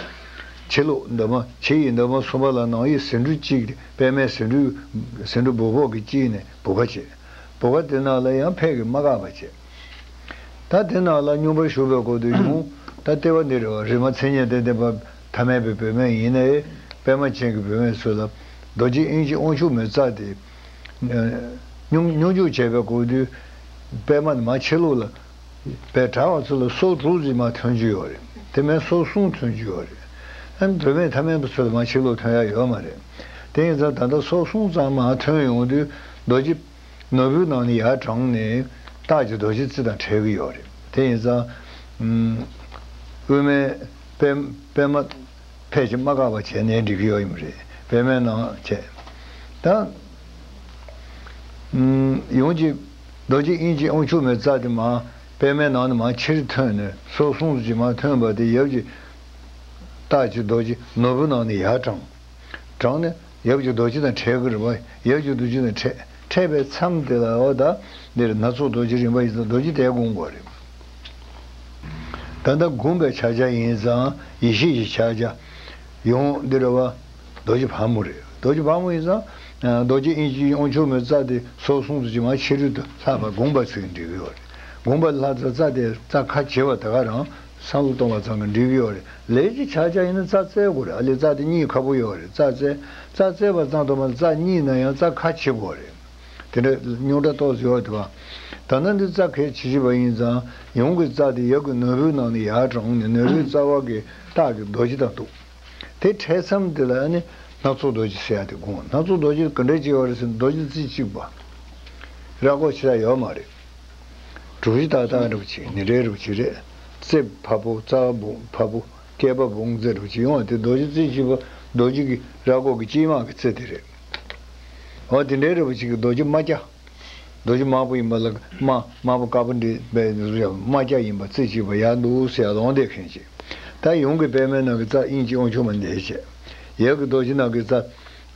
ཕྱི་ལོགས་འདབ་མ་ཕྱི་ཡི་འདབ་མ་གསུམ་པ་ལ་ནང་གི་ཟེའུ་འབྲུ་གཅིག་པད་མའི་ཟེའུ་འབྲུ་ཟེའུ་འབྲུ་སྦུག་སྦུག་གིས་བཅད་ནས་བུ་ག་བྱས། བུ་ག་དེ་ནང་ལ་ཡང་ཕད་ཀྱིས་མ་བཀག་པ་བྱས། ད་དེ་ནང་ལ་སྙོམས་པར་ཞུགས་པའི་སྐབས་དུ་ཡང་ད་ལྟེ་བ་འདི་རེད་བ། རིག་མ་མཚན་ཉིད་དང་ལྡན་པ་ཐ་མལ་པའི་བུད་མེད་ཡིན་ནའི་པད་མ་ཅན་གྱི་བུད་མེད་ཚོ་ལ་རྡོ་རྗེ་དབྱིངས་ཀྱི་དབང་ཕྱུག་མའི་རྩ་དེ་སྙོམས་སྙོམས་འཇུག་བྱས་པའི་སྐབས་དུ་པད་མ་ནི་མར་ཕྱི་ལོགས་ལ་པའི་གྲྭ་བ་ཚོ་ལ་སོ་དྲུག་ཙམ་མར་ཐོན་རྒྱུ་ཡོད་རེད། དེ་མིན་སོ་གསུམ་ཐོན་རྒྱུ་ཡོད་རེད། ཨ་ནི་བུད་མེད་ཐ་མལ་པ་ཚོ་ལ་མར་ཕྱི་ལོགས་ཐོན་ཡ་ཡོད་མ་རེད། དེ་ཡིན་ཙང་ད་ལྟ་སོ་གསུམ་ཙམ་མར་ཐོན་ཡོང་དུས་རྡོ་རྗེ་ནོར་བུའི་ནང་ནས་ཡར་དྲངས་ནས་རྟགས་ཀྱི་རྡོ་རྗེ་རྩི་དང་འཕྲད་ཀྱི་ཡོད་རེད། དེ་ཡིན་ཙང་། ཨུམ། དབུ་མའི་པད་པད་མ་ཕལ་ཆེར་མ་འགགས་པ་བྱས་ནས་འགྲིག་གི་ཡོད་ཡིན་པ་རེད། པད་མའི་ནང་བྱས། ད། ཨུམ། ཡོངས་ཀྱི་རྡོ་རྗེ་དབྱིངས་ཀྱི་དབང་ཕྱུག་མའི་རྩ་དེ་མར་པད་མའི་ནང་ནས་མར་ཕྱིར་ཐོན་ནས་སོ་གསུམ་གྱིས་མར་ཐོན་པ་དེ་ཡབ་ཀྱི་རྟགས་ཀྱི་རྡོ་རྗེ་ནོར་བུ་ནང་ནས་ཡར་དྲངས། དྲངས་ནས་ཡབ་ཀྱི་རྡོ་རྗེ་དང་འཕྲད་ཀྱི་རེད་པ། ཡབ་ཀྱི་རྡོ་རྗེ་དང་འཕྲད་འཕྲད་པའི་མཚམས་དེ་ལ་འོ་ད་འདིར་སྣ་ཚོགས་རྡོ་རྗེ་རིམ་པ་ཡིན་ཙང་རྡོ་རྗེ་དེ་བསྒོམ་དགོས་རེད། ད་ལྟ་བསྒོམས་པའི་ཕྱག་རྒྱ་ཡིན་ཙང་ཡེ་ཤེས་ཀྱི་ཕྱག་རྒྱ། ཡང་འདི་རེད་པ། རྡོ་རྗེ་ཕག་མོ་རེད། རྡོ་རྗེ་ཕག་མོ་ཡིན་ཙང་། རྡོ་རྗེ་དབྱིངས་ཀྱི་དབང་ཕྱུག་མའི་རྩ་དེ་སོ་གསུམ་དུ་ཅིག་མར་ཕྱི་རོལ་དུ་ལྷག་པར་བསྒོམས་པ་ཚིག་འགྲིག་གི་ཡོད་རེད། བསྒོམས་པ་ལྷག་ཙམ་རྩ་དེ་རྩ་ཁ་བྱེ་བ་དེ་ག་རང་བསམ་བློ་གཏོང་བ་ཙམ་གྱིས་འགྲིག་གི་ཡོད་རེད། ལས་ཀྱི་ཕྱག་རྒྱ་ཡིན་ན་རྩ་རྩེ་དགོས་རེད། ཨ་ལས་རྩ་དེ་གཉིས་ཁ་པོ་ཡོད་རེད། རྩ་རྩེ་རྩ་རྩེ་བ་ཙམ་དུ་མ་རྩ་གཉིས་ན་ཡང་རྩ་ཁ་བྱེ་དགོས་རེད། དེ་འདྲ་རྙོག་དྲ་ཏོག་ཙམ་ཡོད་དེ་བ། ད་ནི་འདི་རྩ་ཁ་བྱེ་བྱེད་པ་ཡིན་ཙང་ཡང་གི་རྩ་དེ་ཡབ་ཀྱི་ནོར་བུའི་ནང་ནས་ཡར་དྲངས་ནས་ནོར་བུའི་རྩ་བ་གི་རྟགས་ཀྱི་རྡོ་རྗེ་དང་གཏུགས། དེ་འཕྲད་མཚམས་དེ་ལ་ནི་སྣ་ཚོགས་རྡོ་རྗེ་ཟེར་ཡ་དེ་དགོངས། སྣ་ཚོགས་རྡོ་རྗེ་ག་འདྲ་ཅིག་ཡོད་རེད་ཟེར་ན་རྡོ་རྗེ་རྩེ་གཅིག་པ། ར་སྐོར་ཆེ་ས་ཡོད་མ་རེད། གྲུ་བཞི་ཏག་ཏག་འདྲ་པོ་ཅིག་ནི་རེ་རེ་པོ་ཅིག་རེད། རྩེ་ཕ་བོ་རྩ་བོ་ཕ་བོ་སྐེད་པ་བོང་རྩེ་འདྲ་པོ་ཅིག་ཡོང་བ་དེ་རྡོ་རྗེ་རྩེ་གཅིག་པ་རྡོ་རྗེ་གི་ར་སྐོར་གྱི་དཀྱིལ་མ་གི་རྩེ་དེ་རེད། འོ་དེ་འདྲའི་འདྲ་པོ་ཅིག་གི་རྡོ་རྗེ་དམར་སྐྱ། རྡོ་རྗེ་དམར་པོ་ཡིན་པ་ལ་དམར་དམར་པོ་དཀར་པོ་འདྲེས་པའི་དམར་སྐྱ་ཡིན་པ་རྩེ་གཅིག་པ་ཡར་འདུག་ཟེར་ཡ་ལོང་བསྡད་མཁན་ཅིག་ད་ཡོངས་ཀྱི་པད་མའི་ནང་གི་རྩ་དབྱིངས་ཀྱི་དབང་ཕྱུག་མ་འདས་བྱས། ཡབ་ཀྱི་རྡོ་རྗེ་ནང་གི་རྩ་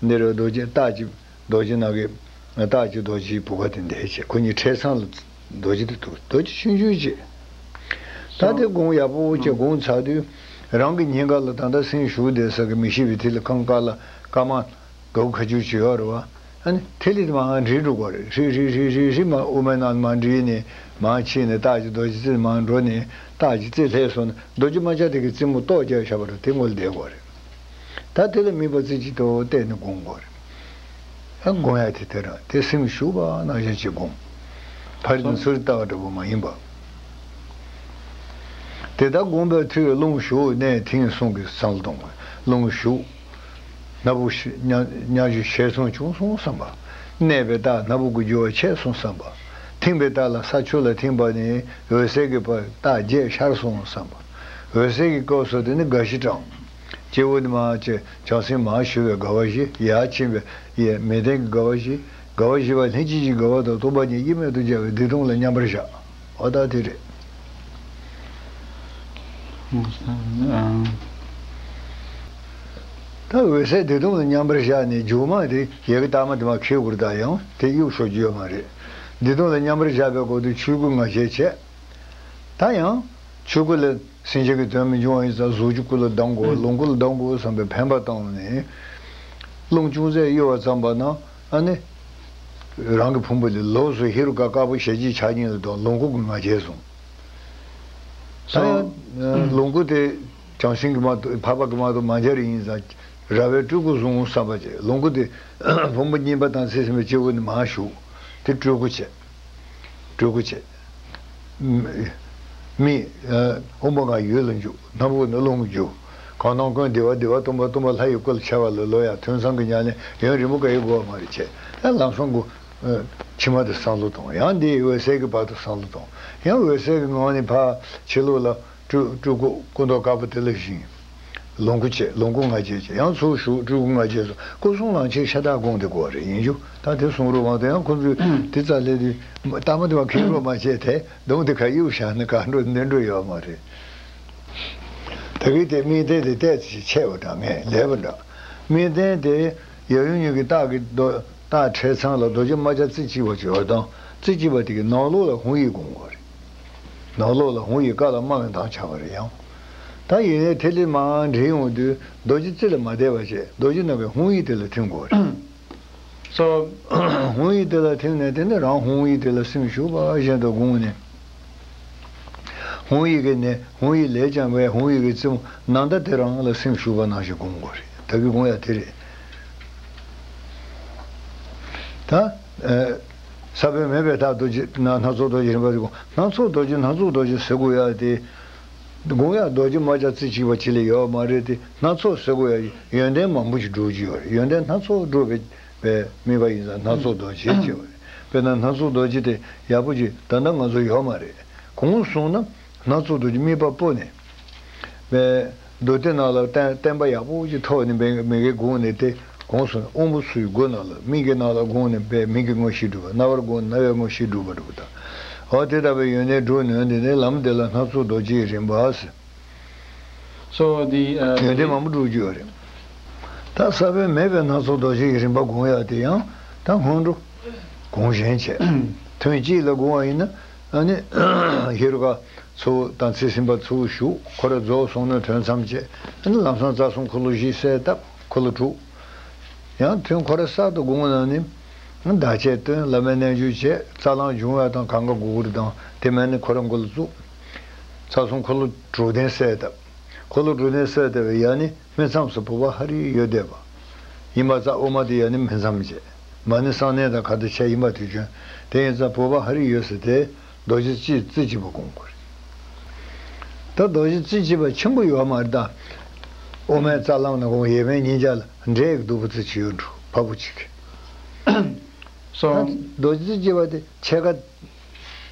འདི་རུ་རྡོ་རྗེ་རྟགས་ཀྱི་རྡོ་རྗེ་ནང་གི་རྟགས་ཀྱི་རྡོ་རྗེའི་བུ་ག་དེ་འདས་བྱས། ཁོ་གཉིས་འཕྲད་མཚམས་ལ་རྡོ་རྗེ་དེ་འདུག་རྡོ་རྗེ་ཆུང་ཆུང་ཅིག་ད་དེ་སྒོམ་ཡག་པོ་བྱས་སྒོམ་ཚར་དུས་རང་གི་སྙིང་ག་ལ་ད་ལྟ་སེམས་ཞུགས་བསྡད་ས་གི་མི་ཤེས་པའི་དེ་ལ་ཁང་དཀར་ལ་དཀར་དམར། དགའ་བོ་ཁ་ཆུ་ཆུ་ཡོད་རེད་བ། ཨ་ནི་ཐིག་ལེ་དེ་མར་འདྲིལ་འགྲོ་དགོས་རེད། ཧྲིལ་ཧྲིལ་ཧྲིལ་ཧྲིལ་ཧྲིལ་མར་དབུ་མའི་ནང་མར་འདྲིལ་ནས་མར་ཕྱིན་ནས་རྟགས་ཀྱི་རྡོ་རྗེ་རྩེ་མར་འགྲོ་ནས་རྟགས་ཀྱི་རྩེ་ལྷས་སོང་ན་རྡོ་རྗེ་དམར་སྐྱ་དེ་གི་རྩེ་མོ་ཏོག་རྒྱག་བཞག་པ་རེད། དེ་ངོ་ལ་བསྡད་དགོས་རེད། ད་དེ་ལ་དམིགས་པ་རྩེ་གཅིག་ཏུ་གཏད་ནས་སྒོམ་དགོས་རེད། ཨ་སྒོམ་ཡ་དེ་དེ་རང་དེ་སེམས་ཞུགས་པ་ནང་བཞིན་གྱིས་སྒོམ། ཕ་རི་དང་ཚུར་ལྟ་བ་འདྲ་པོ་མ་ཡིན་པ། དེ་ལྟར་བསྒོམས་པའི་མཐུས་རླུང་ཞུགས་གནས་ཐིམ་གསུམ་གྱི་བསམ་བློ་གཏོང་དགོས། རླུང་ཞུགས། སྣ་བུག་ཤི་མཉམ་མཉམ་ཞུགས་ཤར་སོང་བྱུང་སོང་བསམ་པ། གནས་པའི་རྟགས་སྣ་བུག་གི་རྒྱུ་བ་ཆད་སོང་བསམ་པ། ཐིམ་པའི་རྟགས་ལ་ས་ཆུ་ལ་ཐིམ་པ་ནི་འོད་གསལ་གྱི་བར་རྟགས་བརྒྱད་ཤར་སོང་བསམ་པ། འོད་གསལ་གྱི་སྐབས་སུ་དེ་ནི་དགའ་བཞི་དྲངས། སྐྱེ་བོ་ནི་མ་བྱས་བྱང་སེམས་མ་ཞུ་བའི་དགའ་བ་བཞི། ཡར་ཕྱིན་པའི་ཡས་མས་བརྟན་གྱི་དགའ་བ་བཞི། དགའ་བ་བཞི་པ་ལྷན་ཅིག་སྐྱེས་ཀྱི་དགའ་བ་དང་སྟོང་པ་ཉིད་དབྱེར་མེད་དུ་སྦྱར་བའི་བདེ་སྟོང་ལ་མཉམ་པར་བཞག་འོ་ད་དེ་རེད། ད་འོད་གསལ་བདེ་སྟོང་ལ་མཉམ་པར་བཞག་ནས་མཇུག་མ་དེ་ཡི་གེ་ལྟག་མ་དེ་མར་འཁྱེར་དགོས། ད་ཡང་དེ་གཡུག་ཤོར་རྒྱུ་ཡོད་མ་རེད། བདེ་སྟོང་ལ་མཉམ་པར་བཞག་པའི་སྐོར་དུ་ཆོས་སྐུ་ང་རྒྱལ་བྱས། ད་ཡང་ཆོས་སྐུ་ལ་སེམས་ཅན་གྱི་དོན་མི་འབྱུང་བ་ཡིན་ཙང་གཟུགས་ཀྱི་སྐུ་ལ་སྡང་དགོས། ལོངས་སྐུ་ལ་སྡང་དགོས་བསམ་པའི་འཕེན་པ་བཏང་ནས་རླུང་ཅུང་ཟད་གཡོ་བ་ཙམ་པ་ན། ཨ་ནི། རང་གི་ཕུང་པོ་ལས་ལོགས་སུ་ཧེ་རུ་ཀ་དཀར་པོ་ཞལ་གྱི་ཕྱག་གཉིས་ལ་དོན་ལོངས་སྐུ་གི་ང་རྒྱལ་བཟུང་། ད་ཡང་ལོངས་སྐུ་དེ་བྱང་སེམས་ཀྱི་མ་གཏོགས་འཕགས་པ་གི་མ་གཏོགས་མ་སྦྱར་ཡིན་ཙང་ར་བའི་སྤྲུལ་སྐུ་བཟུང་བསམ་པ་བྱས། ལོངས་སྐུ་དེ་ཕུང་པོ་གཉིས་པ་དང་ཚེ་ཟིན་པའི་སྐྱེ་བོ་ནི་མར་ཞུགས། དེ་སྤྲུལ་སྐུ་བྱས། སྤྲུལ་སྐུ་བྱས། མིག་དབུ་མ་ལྔ་ཡུལ་ལ་འཇུག་སྣ་བུག་ནི་རླུང་རྒྱུ། གང་སྣང་ཀུན་བདེ་བ་བདེ་བ་སྟོང་པ་སྟོང་པ་ལྷ་ཡི་སྐུ་ལ་འཆར་བ་ལ་ལོ་ཡང་ཐུན་མཚམས་ཀྱི་ཉམས་ལེན་ཡུན་རིང་པོ་ག་ཡེ་དགོས་པ་མ་རེད་བྱས། ཡང་ལམ་སང་གོ་ཕྱི་མ་དེ་བསམ་བློ་གཏོང་། ཡང་འདི་འོད་གསལ་གྱི་བར་དུ་བསམ་བློ་གཏོང་། ཡང་འོད་གསལ་གྱི་ངང་ནས་ཕར་ཕྱི་ལོགས་ལ་སྤྲུལ་སྤྲུལ་སྐུ་སྐུ་མདོག་དཀར་པོ་དེ་ལ་བཞེངས། ལོངས་སྐུ་བྱས། ལོངས་སྐུ་ལྔ་བརྒྱ་བྱས། ཡང་ཚུར་ཞུགས་སྤྲུལ་སྐུ་ལྔ་བརྒྱ་སོགས་སྐུ་གསུམ་ལམ་ཁྱེར་ཤ་སྟག་དགོངས་ཏེ་དགོས་རེད། ཡིན་རྒྱུ་ད་དེ་གསུང་རོགས་གང་དུ་ཡང་ཁོ་ཚོས་དེ་རྩ་ལས་དེ་ལྟ་མ་དེ་བ་ཁེལ་རོགས་མ་བྱས་དེ་སྡོམ་དེ་ག་གཡུག་བཞག་ན་ག་འགྲོ་འདི་འགྲོ་ཡོད་མ་རེད། ད་གི་དེ་དམིགས་རྟེན་དེ་ཏོག་ཙམ་ཆེ་བ་འདྲ་ངས་ལས་པ་འདྲ། དམིགས་རྟེན་དེ་ཡབ་ཡུམ་གཉིས་ཀྱི་རྟགས་ཀྱི་རྡོ་རྟགས་ཕྲད་ཚང་ལ་རྡོ་རྗེ་རྨ་བྱ་རྩེ་གཅིག་པ་ཅིག་ཡོད་དང་། རྩེ་གཅིག་པ་དེ་གི་ནང་ལོགས་ལ་ཧཱུྃ་ཡིག་དགོངས་དགོས་རེད། ནང་ལོགས་ལ་ཧཱུྃ་ཡིག་ཀ་ལ་དམར་བའི་མདངས་ཆགས་པ་རེད་ཡང་། ད་ཡིན་ནའི་ཐིག་ལེ་མར་འདྲེས་ཡོང་དུས་རྡོ་རྗེ་རྩེ་ལ་མ་བསྡད་པ་བྱས་རྡོ་རྗེ་ནང་གི་ཧཱུྃ་ཡིག་དེ་ལ་ཐིམ་དགོས་རེད། སོ། ཧཱུྃ་ཡིག་དེ་ལ་ཐིམ་ནས་དེ་ནས་རང་ཧཱུྃ་ཡིག་དེ་ལ་སེམས་ཞུགས་པ་བཞིན་དུ་དགོངས་ནས། ཧཱུྃ་ཡིག་གི་ནས་ཧཱུྃ་ཡིག་ལས་ཀྱང་བའི་ཧཱུྃ་ཡིག་གི་རྩེ་མོ་ནམ་ཟླ་དེ་རང་ལ་སེམས་ཞུགས་པ་ནང་བཞིན་དགོངས་དགོས་རེད། ད་གི་དགོངས་ཡ་དེ་རེད། ད། ས་བོན་མེད་པའི་མཐར་རྡོ་རྗེ་ན་སྣ་ཚོགས་རྡོ་རྗེ་རིམ་པ་དེ་དགོངས། སྣ་ཚོགས་རྡོ་རྗེ་སྣ་ཚོགས་རྡོ་རྗེ་ཟེར་དགོས་ཡ་དེ། དགོངས་ཡ་རྡོ་རྗེ་རྨ་བྱ་རྩེ་གཅིག་པ་ཅིག་ལས་ཡོད་མ་རེད་དེ། སྣ་ཚོགས་ཟེར་དགོས་ཡ་ཡོན་ཏན་མང་པོ་ཞིག་སྒྲུབ་ཀྱི་ཡོད་རེད། ཡོན་ཏན་སྣ་ཚོགས་སྒྲུབ་པའི་པའི་དམིགས་པ་ཡིན་ཙང་སྣ་ཚོགས་རྡོ་རྗེ་ཅེས་པ་རེད། དཔེར་ན་སྣ་ཚོགས་རྡོ་རྗེ་དེ་ཡག་པོ་ཅིག་ད་ལྟ་ང་ཚོ་ཡོད་མ་རེད། གོང་གསུངས་ན་སྣ་ཚོགས་རྡོ་རྗེ་དམིགས་པ་སྤོ་ནས། པའི་མདོ་སྡེ་ནང་ལ་བསྟན་བསྟན་པ་ཡག་པོ་ཅིག་ཐོབ་ནས་མི་མི་དགེ་དགོངས་ནས་དེ་གོང་གསུངས་དབང་པོ་ཚུའི་སྒོ་ནང་ལ་མིག་གི་ནང་ལ་དགོངས་ནས་པའི་མིག་གི་དངོས་གཞི་སྒྲུབ་པ། རྣ་བར་དགོངས་ནས་རྣ་བའི་དངོས་གཞི་སྒྲུབ་པ་སྒྲུབ་པ་དང་། འོ་དེ་ལྟ་བུའི་ཡོན་ཏན་སྒྲུབ་ནུས་འདི་ནི་ལམ་འདི་ལ་སྣ་ཚོགས་རྡོ་རྗེའི་རིམ་པ་ཟེར། So the uh, ཡོན་ཏན་མང་པོ་སྒྲུབ་རྒྱུ་ཡོད་རེད། ད་ས་བོན་མེད་པའི་སྣ་ཚོགས་རྡོ་རྗེ་ཡི་རིམ་པ་དགོངས་ཡག་དེ་ཡང་ད་སྔོན་འགྲོ་གོང་གཞན་བྱས། ཐུན་གཅིག་ལ་དགོངས་པ་ཡིན་ན་ཨ་ནི་ཧེ་རུ་ཀ་ཚུ་དང་ཚེ་སྲིད་པ་ཚུ་ཞུགས། ཁོ་ར་རྫོགས་སོང་ན་ཐུན་མཚམས་བཅད། ཨ་ནི་ལམ་སང་རྩ་གསུམ་འཁོར་ལོ་བཞི་གསལ་བཏབ། འཁོར་ལོ་དྲུག་ཡང་ཐུན་ཁོ་ར་གསར་དུ་དགོངས་ན་ནི། བདག་བསྐྱེད་བཏོན། བླ་མའི་རྣལ་འབྱོར་བྱས། རྩ་རླུང་འབྱུང་བ་དང་གང་ག་གུ་གུ་རུ་དང་དེ་མིན་ནི་ཁོ་ར་མགོ་ལ་བཙུགས། རྩ་གསུམ་འཁོར་ལོ་དྲུག་ལྡན་གསལ་བཏབ། འཁོར་ལོ་དྲུག་ལྡན་གསལ་བཏབ་པའི་ཡ་ནི་སྨིན་མཚམས་སུ་བུམ་པ་ཧ་རི་ཡོད་བསྡད་པ། ཡིན་པ་ཙ་དབུ་མ་དེ་ཡ་ནི་སྨིན་མཚམས་བྱས། མ་ནི་གསང་གནས་དང་ག་དུ་ཆད་ཡིན་པ་དུས་རྒྱུན་དེ་ཡིན་ཙང་བུམ་པ་ཧ་རི་ཡོད་ཟེར་དེ་རྡོ་རྗེ་རྩེ་རྩེ་གཅིག་པ་དགོངས་དགོས་རེད། ད་རྡོ་རྗེ་རྩེ་གཅིག་པ་ཆེན་པོ་ཡོད་མ་རེད་ད། དབུ་མའི་རྩ་རླུང་ནས་དགོངས་ཡས་མས་སྙིང་རྗེ་ལ་འདྲེས་ཀྱི་སྡུག་པོ་ཚོ་ཅི་ཡོད་འགྲོ་ཕ་བུ་གཅིག་གི So རྡོ་རྗེ་རྩེ་གཅིག་པ་དེ་ཕྱེད་ཀ་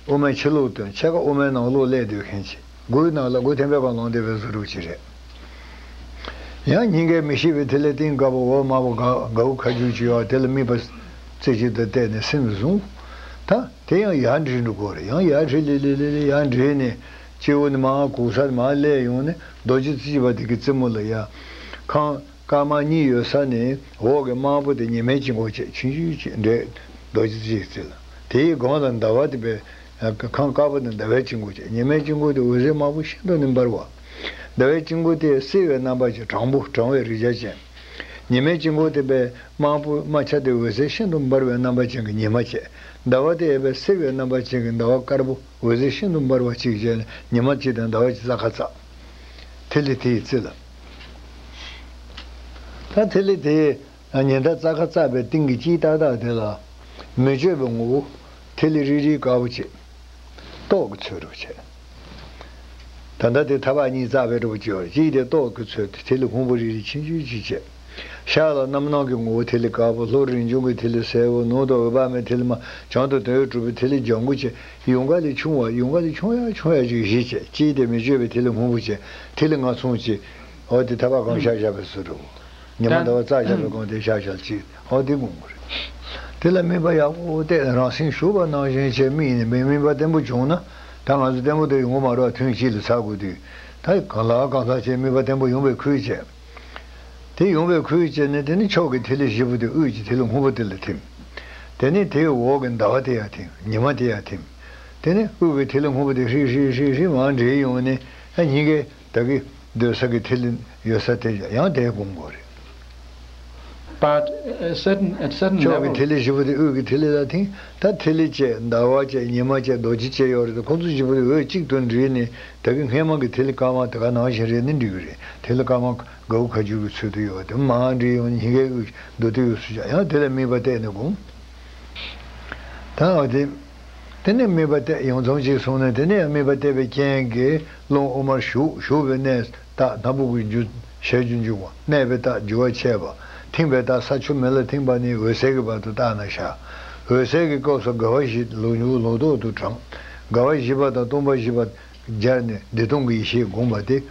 དབུ་མའི་ཕྱི་ལོགས་སྟོན། ཕྱེད་ཀ་དབུ་མའི་ནང་ལོགས་སླེབས་སྡོད་མཁན་ཅིག་སྒོའི་ནང་ལ་སྒོ་ཐེམ་པའི་སྒང་ལོག་བསྡད་པའི་བཟོ་འདྲ་ཅིག་རེད། ཡང་སྙིང་གའི་མི་ཤིགས་པའི་ཐིག་ལེ་སྟེང་དཀར་པོ་འོག་དམར་པོ་ག་གའུ་ཁ་རྒྱུག་ཅིག་ཡོད་དེ་ལ་དམིགས་པ་རྩེ་གཅིག་ཏུ་གཏད་ནས་སེམས་བཟུང་། ད་དེ་ཡང་ཡར་འདྲེས་འགྲོ་དགོས་རེད། ཡང་ཡར་འདྲེས་ལེ་ལེ་ལེ་ལེ་ཡར་འདྲེས་ནས་སྤྱི་བོ་ནས་མར་གུག་ས་མར་སླེབས་ཡོང་ནས་རྡོ་རྗེ་རྩེ་གཅིག་པ་དེ་གི་རྩེ་མོ་ལ་ཡ། ཁང་དཀར་དམར་གཉིས་ཡོད་ས་ནས་འོག་གི་དམར་པོ་དེ་ཉི་མའི་དཀྱིལ་འཁོར་བྱས། ཆུང་ཆུང་ཅིག་འདྲེས་རྡོ་རྗེ་རྩེ་གཅིག་རྩེ་ལ། དེའི་སྒང་ལ་ཟླ་བ་དེ་པའི་ཁང་དཀར་པོ་དེ་ཟླ་བའི་དཀྱིལ་འཁོར་བྱས། ཉི་མའི་དཀྱིལ་འཁོར་དེ་འོད་ཟེར་དམར་པོ་ཤིན་ཏུ་ནས་འབར་བ། ཟླ་བའི་དཀྱིལ་འཁོར་དེ་བསིལ་བའི་རྣམ་པ་ཅན་གྲང་པོ་གྲང་བའི་རེག་བྱ་ཅན། ཉི་མའི་དཀྱིལ་འཁོར་དེ་པའི་དམར་པོ་དམར་ཆ་དེ་འོད་ཟེར་ཤིན་ཏུ་འབར་བའི་རྣམ་པ་ཅན་གྱི་ཉི་མ་བྱས། ཟླ་བ་དེ་ཡས་པའི་བསིལ་བའི་རྣམ་པ་ཅན་གྱི་ཟླ་བ་དཀར་པོ་འོད་ཟེར་ཤིན་ཏུ་འབར་བ་གཅིག་བྱས་ནས་ཉི་མ་གཅིག་དང་ཟླ་བ་གཅིག་རྩ་ཁ་རྩེ། ཐིག་ལེ་དེའི་རྩེ་ལ། ད་ཐིག་ལེ་དེ་ཉི་ཟླ་རྩ་ཁ་རྩེ་བའི་སྟེང་གི་དཀྱིལ་ཏག་ཏག་དེ་ལ་མི་བསྐྱོད་པའི་ངོ་བོ་ཐིག་ལེ་རིལ་རིལ་དཀར་པོ་བྱས། ཏོག་གི་ཚོད་རུ་བྱས། ད་ལྟ་དེ་ཐ་བག་གཉིས་རྩ་བའི་རུ་བ་བྱས་པ་གཅིག་དེ་ཏོག་གི་ཚོད་དེ་ཐིག་ལེ་ཕུང་པོ་རིལ་རིལ་ཆུང་ཆུང་ཅིག་བྱས། ཤར་ལ་རྣམ་སྣང་གི་ངོ་བོ་ཐིག་ལེ་དཀར་པོ། ལྷོར་རིན་འབྱུང་གི་ཐིག་ལེ་སེར་པོ། ནུབ་ཏུ་འོད་དཔག་མེད་ཐིག་ལེ་དམར། བྱང་དུ་དོན་ཡོད་གྲུབ་པའི་ཐིག་ལེ་ལྗང་གུ་བྱས། ཡུངས་ཀ་ལས་ཆུང་བ་ཡུངས་ཀ་ལས་ཆུང་ཡ་ཆུང་ཡ་ཅིག་བཞི་བྱས། གཅིག་དེ་མི་བསྐྱོད་པའི་ཐིག་ལེ་སྔོན་པོ་བྱས། ཐིག་ལེ་ལྔ་ཚང་བྱས། འོ་དེ་ཐ་བག་གང་ཤར་བཞག་པའི་ཚུལ་རུ། ཉི་མ་ཟླ་བ་རྩ་བཞག་པའི་སྒང་དེ་ཤར་བཞག་ཅིག་འོ་དེ་དགོངས་དགོས་རེད། དེ་ལ་དམིགས་པ་ཡག་པོ་གཏད་ནས་རང་སེམས་ཞུགས་པ་ནང་བཞིན་བྱས་དམིགས་ནས་དམིགས་པ་བརྟན་པོ་བྱུང་ན། ད་ང་ཚོ་བརྟན་པོ་དེ་ཡོང་གི་མ་རེད་བ། ཐུན་གཅིག་ལ་ཚར་དགོས་དུས། ད་གང་ལ་གང་འཚམ་བྱས་དམིགས་པ་བརྟན་པོ་ཡོང་བའི་ཁུལ་བྱས། དེ་ཡོང་བའི་ཁུལ་བྱས་ནས་དེ་ནི་ཕྱོགས་ཀྱི་ཐིག་ལེ་བཞི་པོ་དེ་དབུས་ཀྱི་ཐིག་ལེ་སྔོན་པོ་དེ་ལ་ཐིམ། དེ་ནས་དེའི་འོག་གི་ཟླ་བ་དེ་ཡར་ཐིམ། ཉི་མ་དེ་ཡར་ཐིམ། དེ་ནས་དབུས་ཀྱི་ཐིག་ལེ་སྔོན་པོ་དེ་ཧྲིལ་ཧྲིལ་ཧྲིལ་ཧྲིལ་མར་འདྲེས་ཡོང་ནས་ཨ་སྙིང་གའི་ད་གི་སྡོད་ས་གི་ཐིག་ལེ་ཡོད་ས་དེ་ཡང་དེ་དགོངས་དགོས་རེད། But a certain, at certain ཕྱོགས་ཀྱི་level ཐིག་ལེ་བཞི་པོ་དེ་དབུས་ཀྱི་ཐིག་ལེ་ལ་ཐིམ། ད་ཐིག་ལེ་བཅས་ཟླ་བ་བཅས་ཉི་མ་བཅས་རྡོ་རྗེ་བཅས་ཡོད་རེད་དེ། ཁོང་ཚོ་བཞི་པོ་དེ་འོད་གཅིག་ཏུ་འདྲེས་ནས་ད་གི་སྔས་མ་གི་ཐིག་ལེ་དཀར་དམར་དེ་ག་ནང་བཞིན་རེད་ནི་འགྲིག་གི་རེད། ཐིག་ལེ་དཀར་དམར་གའུ་ཁ་རྒྱུག་གི་ཚུལ་དུ་ཡོད་དེ་མར་འདྲེས་ཡོང་ནས་སྙིང་གའི་དབུས་མདོ་སྡེ་དབུས་སུ་བཞག་ཡང་དེ་ལ་དམིགས་པ་གཏད་ནས་དགོངས། ད་འོ་དེ། དེ་ནས་དམིགས་པ་གཏད་ཡོངས་ཚང་ཅིག་སོང་ནས་དེ་ནས་དམིགས་པ་གཏད་པའི་རྐྱེན་གྱིས་རླུང་དབུ་མར་ཞུགས། ཞུགས་པའི་གནས་རྟགས་སྣ་བུག་གི་རྒྱུ་ཞལ་རྒྱུ་འཇུག་པ། གནས་པའི་རྟགས་རྒྱུ་བ་ཆད་པ། ཐིམ་པའི་རྟགས་ས་ཆུ་མེ་ལ་ཐིམ་པ་ནས་འོད་གསལ་གྱི་བར་དུ་བརྟགས་ན་ཤར། འོད་གསལ་གྱི་སྐབས་སུ་དགའ་བ་བཞི་ལོག་འཇུག་ལོག་ལྡོག་ཏུ་བགྲང་། དགའ་བ་བཞི་པ་དང་སྟོང་པ་བཞི་པ་སྦྱར་ནས་བདེ་སྟོང་གི་ཡེ་ཤེས་བསྒོམ་པ་སྟེ།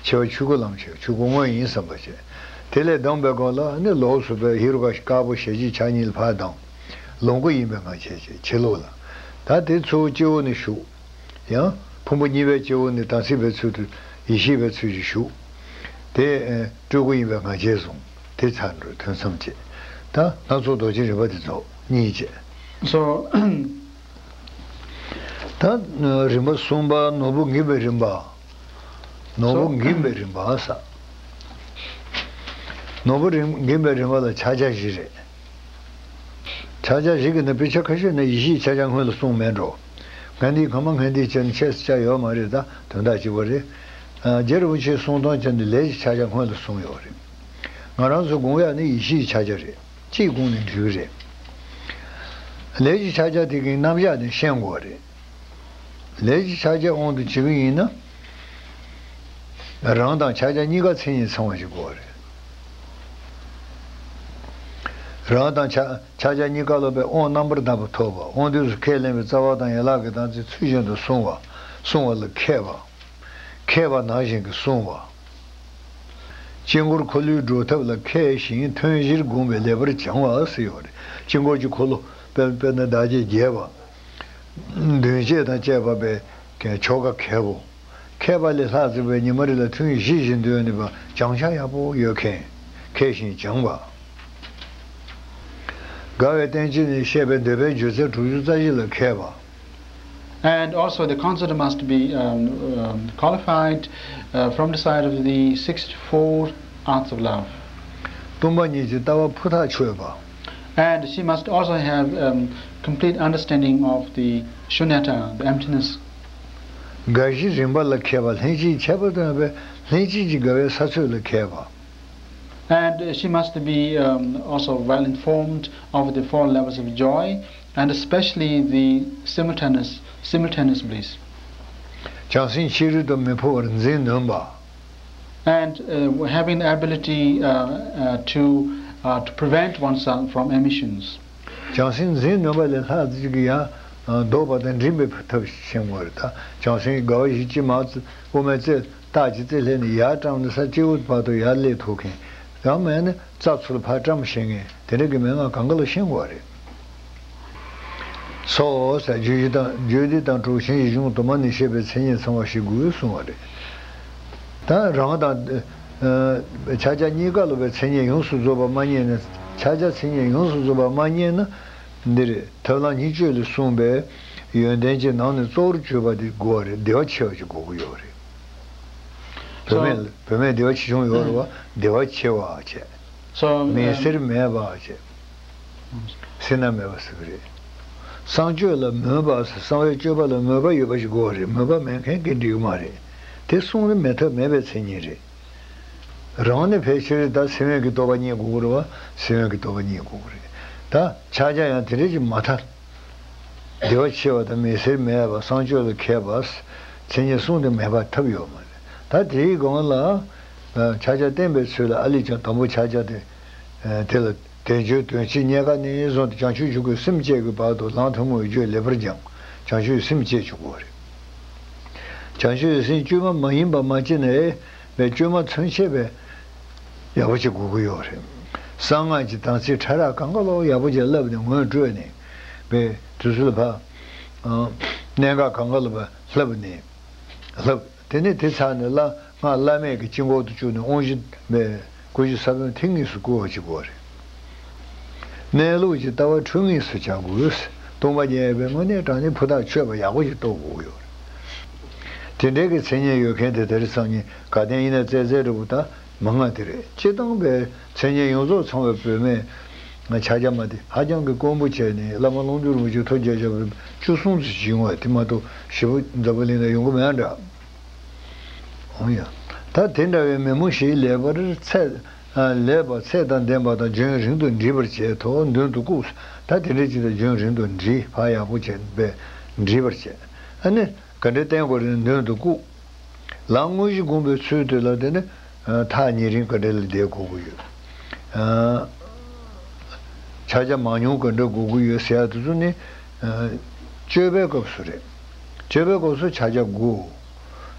ཆེ་བ་ཆོས་སྐུ་ལམ་ཆེ་བ་ཆོས་སྐུ་དངོས་ཡིན་བསམ་པ་བྱས། དེ་ལས་ལྡང་བའི་སྒང་ལ་ནི་ལོགས་སུ་བས་ཧེ་རུ་ཀ་དཀར་པོ་ཞལ་གཅིག་ཕྱག་གཉིས་ལ་ཕར་ལྡང་། ལོངས་སྐུ་ཡིན་པའི་ངང་བྱས་བྱས་ཕྱི་ལོགས་ལ། ད་དེ་ཚུར་སྤྱི་བོ་ནས་ཞུགས། ཡང་ཕུང་པོ་གཉིས་པའི་སྤྱི་བོ་ནས་དམ་ཚིག་པའི་ཚུལ་དུ་ཡེ་ཤེས་པའི་ཚུལ་གྱིས་ཞུགས། དེ་སྤྲུལ་སྐུ་ཡིན་པའི་ངང་བྱས་བཟུང་། དེ་ཚར་འགྲོ་དོན་མཚམས་བཅད། ད་སྣ་ཚོགས་རྡོ་རྗེ་རིམ་པ་དེ་རྫོགས་གཉིས་བཅད། So ད་རིམ་པ་གསུམ་པ་ནོར་བུ་འགེམས་པའི་རིམ་པ། ནོར་བུ་འགེམས་པའི་རིམ་པ་ཟེར། ནོར་བུ་རིམ་འགེམས་པའི་རིམ་པ་ལ་ཕྱག་རྒྱ་བཞི་རེད། ཕྱག་རྒྱ་བཞི་གི་ནང་དཔེ་ཆ་ཁ་ཤས་ནས་ཡེ་ཤེས་ཕྱག་རྒྱ་སྔོན་ལ་གསུངས་མེད་འགྲོ། ངན་འདི་གང་མ་ངན་འདི་བྱས་ནས་ཆད་ས་ཆ་ཡོད་མ་རེད། ད་དོན་དག་གཅིག་པ་རེད། རྗེ་རིན་པོ་ཆེའི་གསུང་སྟངས་བྱས་ནས་ལས་ཀྱི་ཕྱག་རྒྱ་སྔོན་ལ་གསུངས་ཡོད་རེད། ང་རང་ཚོ་དགོངས་ཡག་ནི་ཡེ་ཤེས་ཕྱག་རྒྱ་རེད། གཅིག་དགོངས་ནས་འགྲིག་གི་རེད། ལས་ཀྱི་ཕྱག་རྒྱ་དེ་གི་རྣམ་གཞག་ནི་ཤེས་དགོས་རེད། ལས་ཀྱི་ཕྱག་རྒྱ་དབང་དུ་བྱེད་ཀྱི་ཡིན་ན། རང་དང་ཕྱག་རྒྱ་གཉིས་ཀ་མཚན་ཉིད་ཚང་བ་ཞིག་དགོས་རེད། རང་དང་ཕྱག་ཕྱག་རྒྱ་གཉིས་ཀ་སློབ་པའི་དབང་རྣམ་པར་དག་པ་ཐོབ་པ། དབང་དུས་སུ་ཁས་ལེན་པའི་རྩ་བ་དང་ཡན་ལག་གི་དམ་ཚིག་ཚུལ་བཞིན་དུ་བསྲུང་བ། བསྲུང་བ་ལ་མཁས་པ། མཁས་པ་ནང་བཞིན་གྱི་བསྲུང་བ། དཀྱིལ་འཁོར་འཁོར་ལོའི་སྒྲུབ་ཐབས་ལ་མཁས་ཤིང་ཐུན་བཞིར་བསྒོམས་པའི་ལེགས་པར་སྦྱང་བ་ཟེར་ཡོད་རེད། དཀྱིལ་འཁོར་གྱི་འཁོར་ལོ་དཔེར་དཔེར་ན་བདག་བསྐྱེད་རྒྱས་པ། མདུན་བསྐྱེད་དང་བཅས་པ་པའི་ཆོ་ག་མཁས་པོ། མཁས་པ་ལས་ལྷག་ཙམ་པའི་ཉི་མ་རེ་ལ་ཐུན་བཞི་བཞིན་འདོན་ནུས་པ་སྦྱང་བྱ་ཡག་པོ་ཡོད་མཁན། མཁས་ཤིང་སྦྱངས་པ། དགའ་བའི་རྟེན་བཅས་ནས་བཤད་པའི་འདོད་པའི་སྒྱུ་རྩལ་དྲུག་ཅུ་རྩ་བཞི་ལ་མཁས་པ། And also the counselor must be um, um, qualified uh, from the side of the sixty-four arts of love. སྟོང་པ་ཉིད་ཀྱི་ལྟ་བ་ཕུ་ཐག་ཆོད་པ། And she must also have um, complete understanding of the shunyata, the emptiness. དགའ་བཞི་རིམ་པ་ལ་མཁས་པ། ལྷན་ཅིག་ཁྱད་པར་དུ་ཡོད་པའི་ལྷན་སྐྱེས་ཀྱི་དགའ་བའི་ས་ཚོད་ལ་མཁས་པ། And she must be um, also well informed of the four levels of joy and especially the simultaneous, simultaneous bliss. བྱང་སེམས་ཕྱི་རོལ་དུ་མི་འཕོ་བར་འཛིན་ནུས་པ། And uh, having the ability uh, uh, to, uh, to prevent oneself from emissions. བྱང་སེམས་འཛིན་ནུས་པ་ལས་ལྷག་ཅིག་གི་ཡང་ལྡོག་པ་དང་འགྲིམ་པའི་ཐབས་ཤེས་དགོས་རེད། ད་བྱང་སེམས་དགའ་བ་བཞི་ཅི་མ་དབུ་མའི་རྩེ་རྟགས་ཀྱི་རྩེ་ལྷས་ནས་ཡར་བཀྲམ་ནས་ས་སྤྱི་བོ་བར་དུ་ཡར་སླེབས་ཐུབ་མཁན། ཡང་མེད་ན་རྩ་ཚུར་ཕར་བཀྲམ་ཤེས་མཁན་དེ་འདྲ་གི་མན་ངག་གང་ག་ལ་ཤེས་དགོས་རེད། སོ་ཟེར་བརྗོད་གཞི་དང་བརྗོད་བདེ་དང་གྲོགས་ཆེན་ཡིད་གཞུང་དུ་མ་ནས་བཤད་པའི་མཚན་ཉིད་ཚང་བ་ཞིག་དགོས་གསུངས་པ་རེད། ད་རང་དང་ཕྱག་རྒྱ་གཉིས་ཀ་སློབ་པའི་མཚན་ཉིད་ཡོངས་སུ་རྫོགས་པ་མ་རྙེད་ན། ཕྱག་རྒྱ་མཚན་ཉིད་ཡོངས་སུ་རྫོགས་པ་མ་རྙེད་ན། འདིར་ཐབས་ལམ་སྙིང་བཅུད་ལས་གསུངས་པའི་ཡོན་ཏན་གྱི་ནང་ནས་གཙོ་བོར་གྱུར་པ་དེ་དགོས་པ་རེད། བདེ་བ་ཆེ་བ་ཞིག་དགོས་ཀྱི་ཡོད་རེད། བུད་མེད་བུད་མེད་བདེ་བ་ཆེ་ཆུང་ཡོད་རེད་བ། བདེ་བ་ཆེ་བ་བྱས། So མི་um, སེར་མེད་པ་བྱས། སེར་སྣ་མེད་པ་ཟེར་གི་རེད། གསང་སྤྱོད་ལ་མོས་པ་ཟེར། གསང་བའི་སྤྱོད་པ་ལ་མོས་པ་ཡོད་པ་ཞིག་དགོས་པ་རེད། མོས་པ་མེད་མཁན་གྱིས་འགྲིག་གི་མ་རེད། དེ་གསུངས་ནས་མེད་ཐབས་མེད་པའི་མཚན་ཉིད་རེད། རང་ནི་ཕལ་ཆེར་ད་སེམས་ཡོད་ཀྱི་རྟོགས་པ་རྙེད་དགོས་ཀྱི་རེད་བ། སེམས་ཡོད་ཀྱི་རྟོགས་པ་རྙེད་དགོས་ཀྱི་རེད། ད་ཕྱག་རྒྱ་ཡང་དེ་འདྲ་ཞིག་མ་ཐལ། བདེ་བ་ཆེ་བ་དང་མི་སེར་མེད་པ། གསང་སྤྱོད་ལ་མཁས་པ། མཚན་ཉིད་གསུམ་དེ་མེད་པར་ཐབས་ཡོད་མ་རེད། ད་དེའི་སྒང་ལ་ཕྱག་རྒྱ་བསྟན་པའི་ཚུལ་ལ་ཨ་ལས་ཀྱང་དང་པོ་ཕྱག་རྒྱ་དེ་དེ་ལ་དལ་འབྱོར་དོན་ཕྱིར་རྙེད་དཀའ་ནས་བཟུང་སྟེ་བྱང་ཆུབ་མཆོག་གི་སེམས་བསྐྱེད་ཀྱི་བར་དུ་ལམ་ཐུན་མོང་བའི་རྒྱུད་ལེགས་པར་སྦྱངས། བྱང་ཆུབ་སེམས་བསྐྱེད་བཅུག་དགོས་རེད། བྱང་ཆུབ་སེམས་བཅོས་མ་མ་ཡིན་པ་མ་བསྐྱེད་ནས། བའི་བཅོས་མ་མཚོན་བྱེད་པའི་ཡག་པོ་ཅིག་དགོས་ཀྱི་ཡོད་རེད། གསང་སྔགས་ཀྱི་དམ་ཚིག་ཕྲ་རགས་གང་ག་ལོག་ཡག་པོ་ཅིག་བསླབས་ནས་ངོས་སྤྲོད་ནས། བའི་དུས་ཚོད་ལ་ཕ། གནད་འགག་གང་ག་ལ་ཕ་བསླབས་ནས། བསླབས། དེ་ནས་དེ་ཚར་ནས་བླ་སྔགས་བླ་མེད་ཀྱི་དཀྱིལ་འཁོར་དུ་བཅུག་ནས་དབང་བཞི་བའི་བསྐུལ་ཆོག་ས་བོན་ཐིག་གཉིས་སུ་བསྐུལ་བ་ཅིག་དགོས་རེད། གནས་ལུགས་ཀྱི་ལྟ་བ་འཁྲུལ་ངེས་སུ་བྱ་དགོས། སྟོང་པ་ཉིད་ཡོད་པའི་དངོས་གནས་དྲང་གནས་ཕུ་ཐག་ཆོད་པ་ཡག་པོ་ཞིག་རྟོགས་དགོས་ཀྱི་ཡོད་རེད། དེ་འདྲའི་གི་མཚན་ཉིད་ཡོད་མཁན་དེ་དེ་རིང་སང་ཉིན་ག་དེ་ཡིན་ན་བཙལ་བཙལ་འདྲ་པོ་ད་མང་ང་དེ་རེད། སྤྱིར་བཏང་པའི་མཚན་ཉིད་ཡོངས་རྫོགས་ཚང་བའི་བུད་མེད་ང་ཕྱག་རྒྱ་མ་དེ་ཧ་ཅང་གི་དཀོན་པོ་བྱས་ནས་བླ་མ་ཀློང་རྡོལ་རིན་པོ་ཆེ་ཐུགས་རྗེ་ཆེ་བ་བཅུ་གསུམ་ཙམ་ཞིག་ཡོང་བ་དེ་མ་གཏོགས་ཞེ་པོ་འཛམ་བུ་གླིང་ན་ཡོང་གི་མེད་འདྲ། འོང་ཡ། ད་དེ་འདྲ་བའི་མི་མོ་ཞིག་ལེགས་པར་ཚད། ལེགས་པར་ཚད་དང་ལྡན་པ་དང་རྒྱུན་རིང་དུ་འདྲིས་པར་བྱེད་དོ། མདུན་དུ་བཀུག་ད་དེ་འདྲའི་ཅིག་དང་རྒྱུན་རིང་དུ་འདྲིས་ཕར་ཡག་པོ་བྱས་པས་འདྲིས་པར་བྱེད། ཨ་ནི་ག་འདྲའི་བསྟན་དགོས་རེད། མདུན་དུ་བཀུག་ལམ་དངོས་གཞི་བསྒོམས་པའི་ཚུལ་དེ་ལ་དེ་ནི་ཐག་ཉེ་རིང་ག་འདྲ་ལ་བསྡད་དགོས་ཀྱི་ཡོད། ཕྱག་རྒྱ་མང་ཉུང་ག་འདྲ་དགོས་ཀྱི་ཡོད་ཟེར་ཡ་དེ་ཚོ་ནི། སྤྱོད་པའི་སྐབས་སུ་རེད། སྤྱོད་པའི་སྐབས་སུ་ཕྱག་རྒྱ་དགུ།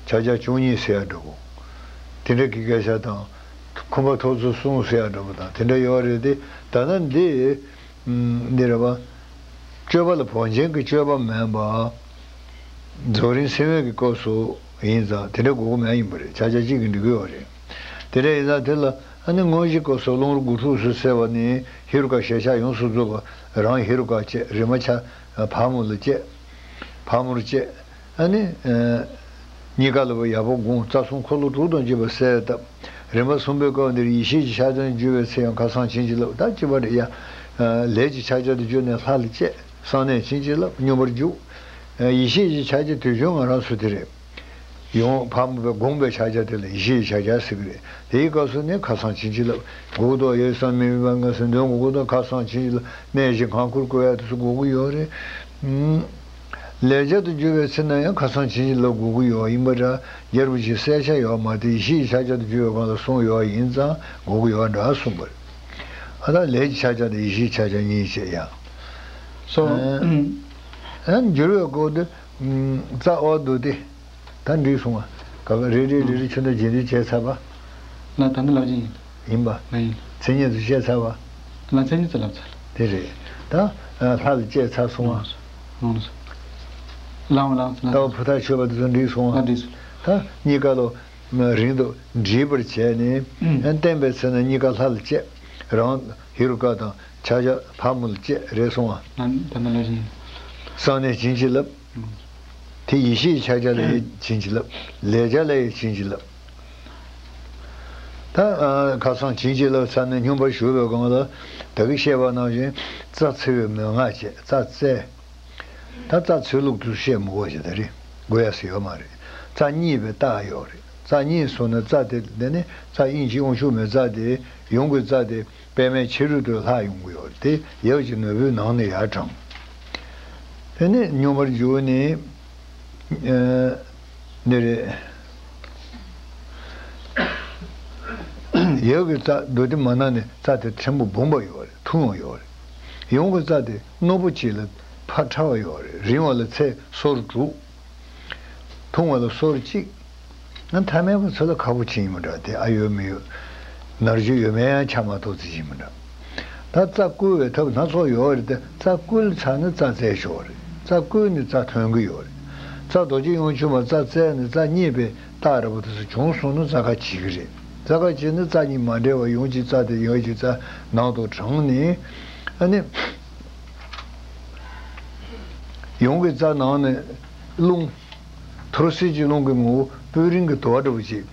ཕྱག་རྒྱ་བཅུ་གཉིས་ཟེར་ཡ་འདྲ་བོ། དེ་འདྲ་གི་སྐད་ཆ་དང་། ཁོམ་པ་ཐོབ་ཚུལ་གསུངས་ཟེར་ཡ་འདྲ་པོ་དང་དེ་འདྲ་ཡོད་རེད་དེ། ད་ལྟ་འདི་འདི་རེད་པ། སྤྱོད་པ་ལ་བང་ཆེན་གྱི་སྤྱོད་པ་མེད་པ། རྫོགས་རིམ་སེམས་དབེན་གྱི་སྐབས་སུ་ཡིན་ཙང་དེ་འདྲ་དགོས་ཀྱི་མེད་ཡིན་པ་རེད། ཆ་ཆ་གཅིག་གིས་འགྲིག་གི་ཡོད་རེད། དེ་འདྲ་ཡིན་ཙང་དེ་ལ་ཨ་ནི་དངོས་གཞིའི་སྐབས་སུ་རླུང་རོ་དགུ་ཕྲུགས་སུ་གསལ་བ་ནི་ཧེ་རུ་ཀ་ཞལ་ཕྱག་ཡོངས་སུ་རྫོགས་པ་རང་ཧེ་རུ་ཀ་བཅས། རིམ་པ་ཆ་ཕག་མོ་ལ་བཅས། ཕག་མོར་བཅས། ཨ་ནི། གཉིས་ཀ་ལ་ཡག་པོ་བསྒོམ། རྩ་གསུམ་འཁོར་ལོ་དྲུག་དང་བཅས་པ་གསལ་བཏབ། རིམ་པ་གསུམ་པའི་སྐབས་འདིར་ཡེ་ཤེས་ཀྱི་ཕྱག་རྒྱ་བརྗོད་པའི་ཚེ་ཡང་ཁ་སང་བྱིན་གྱིས་བརླབས། ད་ཅི་བ་རེད་ཡ། ལས་ཀྱི་ཕྱག་རྒྱ་དུ་བརྗོད་ནས་ལྷ་ལ་བཅས། གསང་གནས་བྱིན་གྱིས་བརླབས། སྙོམས་པར་འཇུག་ཡེ་ཤེས་ཀྱི་ཕྱག་རྒྱ་དུས་རྒྱུན་ང་རང་ཚོ་དེ་རེད། ཡོང་ཕག་མོ་པའི་བསྒོམས་པའི་ཕྱག་རྒྱ་དེ་ལ་ཡེ་ཤེས་ཀྱི་ཕྱག་རྒྱ་ཟེར་གི་རེད། དེའི་སྐབས་སུ་ནི་ཁ་སང་བྱིན་གྱིས་བརླབས། གུག་ཏོ་ཡོད་བསམ་མི་དམིགས་པ་ངེས་སུ་འདོན། གུག་ཏོ་ཁ་སང་བྱིན་གྱིས་བརླབས། གནས་བཞི་གང་འཁུར་བསྐོར་ཡ་དེ་ཚོ་དགོས་ཀྱི་ཡོད་རེད། ལས་བྱ་དུ་འཇུག་པའི་ཚེ་ན་ཡང་ཁ་སང་བྱིན་གྱིས་བརླབས་དགོས་ཀྱི་ཡོད་ཡིན་པ་འདྲ། རྒྱལ་པོ་ཆེ་གསལ་ཆ་ཡོད་མ་རེད། ཡེ་ཤེས་ཀྱི་ཕྱག་རྒྱ་དུ་འཇུག་པའི་སྒང་ལ་གསུངས་ཡོད་ཡིན་ཙང་དགོས་ཀྱི་ཡོད་འདྲ་གསུངས་པ་རེད། ཨ་ད་ལས་ཀྱི་ཕྱག་རྒྱ་དང་ཡེ་ཤེས་ཀྱི་ཕྱག་རྒྱ་གཉིས་བྱས་ཡ། སོ། ཨ་འགྱུར་བའི་སྐོར་དུ། རྩ་འོག་ཏུ་སྟེ། ད་འགྲིག་སོང་ང་། ག་ག་རེ་རེ་རེ་རེ་ཆུ་ནང་རྗེས་ཟློས་བྱས་ཚར་བ། ལ་ད་ནི་ལབ་ཀྱི་ཡིན། ཡིན་པ། ལ་ཡིན། མཚན་ཉིད་དུ་བཤད་ཚར་བ། ལ་མཚན་ཉིད་དུ་ལབ་ཚར། དེ་རེད། ད་ལྷ་ལ་བཅས་ཚར་སོང་ང་། ལོངས་སོ། ལངས་ལངས་སོ། ལྟ་བ་ཕུ་ཐག་ཆོད་པ་དེ་ཚོ་འགྲིག་སོང་ང་། ལ་འགྲིག་སོང་། ད་གཉིས་ཀ་ལོ། རིང་དུ་འདྲིས་པར་བྱས་ནས། ཨ་བསྟན་པའི་ཚེ་ན་གཉིས་ཀ་ལྷ་ལ་བཅས། རང་ཧེ་རུ་ཀ་དང་ཕྱག་རྒྱ་ཕག་མོ་ལ་བཅས་རེད་སོང་ང་། ལ་ད་ནི་ལ་ཡིན། གསང་གནས་བྱིན་གྱིས་བརླབས། དེ་ཡེ་ཤེས་ཕྱག་རྒྱ་ལ་ཡང་བྱིན་གྱིས་བརླབས། ལས་བྱ་ལ་ཡང་བྱིན་གྱིས་བརླབས། ད་ཨ་ཁ་སང་བྱིན་གྱིས་བརླབས་ཚར་ནས་སྙོམས་པར་ཞུགས་པའི་སྒང་ལ། ད་གིན་བཤད་པ་ནང་བཞིན་རྩ་འཚོལ་བའི་མན་ངག་བྱས། རྩ་བཙལ། ད་རྩ་འཚོལ་ལུགས་དེ་བཤད་མི་དགོས་ཤིག་ད་རེས་དགོས་ཡ་ཟེར་ཡོད་མ་རེད། རྩ་རྙེད་པའི་རྟགས་ཡོད་རེད། རྩ་རྙེད་སོང་ན་རྩ་དེ་དེ་ནི་རྩ་དབྱིངས་ཀྱི་དབང་ཕྱུག་མའི་རྩ་དེ་ཡུམ་གྱི་རྩ་དེ། པདྨའི་ཕྱི་རོལ་དུ་ལྷག་ཡོང་གི་ཡོད་རེད། དེ་ཡབ་ཀྱི་ནོར་བུའི་ནང་ནས་ཡར་དྲངས། དེ་ནས་སྙོམས་པར་འཇུག་ནས། ཨ་འདི་རེད། ཡབ་ཀྱི་རྩ་མདོ་སྡེ་མ་ན་ནས་རྩ་དེ་ཕྲན་བུ་སྦོམ་པ་ཡོད་རེད། ཐུང་བ་ཡོད་རེད། ཡུམ་གྱི་རྩ་དེ་རྣོ་པོ་གཅིག་ལ་ཕར་ཕྲ་བ་ཡོད་རེད། རིང་བ་ལ་ཚད་སོར་དྲུག་ཐུང་བ་ལ་སོར་གཅིག་ང་ཐ་མལ་པ་ཚོ་ལ་ཁག་པོ་ཅིག་ཡིན་མི་འདྲ། དེ་ཨ་ཡོད་མི་ཡོད། ནར་འགྱུར་ཡོད་མེད་ཡང་ཆ་མ་གཏོགས་ཅིག་ཡིན་མི་འདྲ། ད་རྩ་བསྐུལ་བའི་ཐབས་སྣ་ཚོགས་ཡོད་རེད་དེ། རྩ་བསྐུལ་ཚར་ན་རྩ་བཙལ་ཆོག་རེད། རྩ་བསྐུལ་ནས་རྩ་ཐོན་གྱི་ཡོད་རེད། རྩ་རྡོ་རྗེ་དབང་ཕྱུག་མ་རྩ་བཙལ་ནས་རྩ་རྙེད་པའི་རྟགས་འདྲ་པོ་དེ་ཚོ་བྱུང་སོང་ན་རྩ་ཁ་འབྱེད་ཀྱི་རེད། རྩ་ཁ་འབྱེད་ན་རྩ་གཉིས་མ་འབྲེལ་བ་ཡུམ་གྱི་རྩ་དེ་ཡབ་ཀྱི་རྩ་ནང་དུ་དྲངས་ནས། ཨ་ནི། ཡུམ་གྱི་རྩ་ནང་ནས་རླུང་། ཐོར་སིལ་གྱི་རླུང་གི་ངོ་བོ་སྤོས་རིང་གི་དུ་བ་འདྲ་པོ་ཅིག་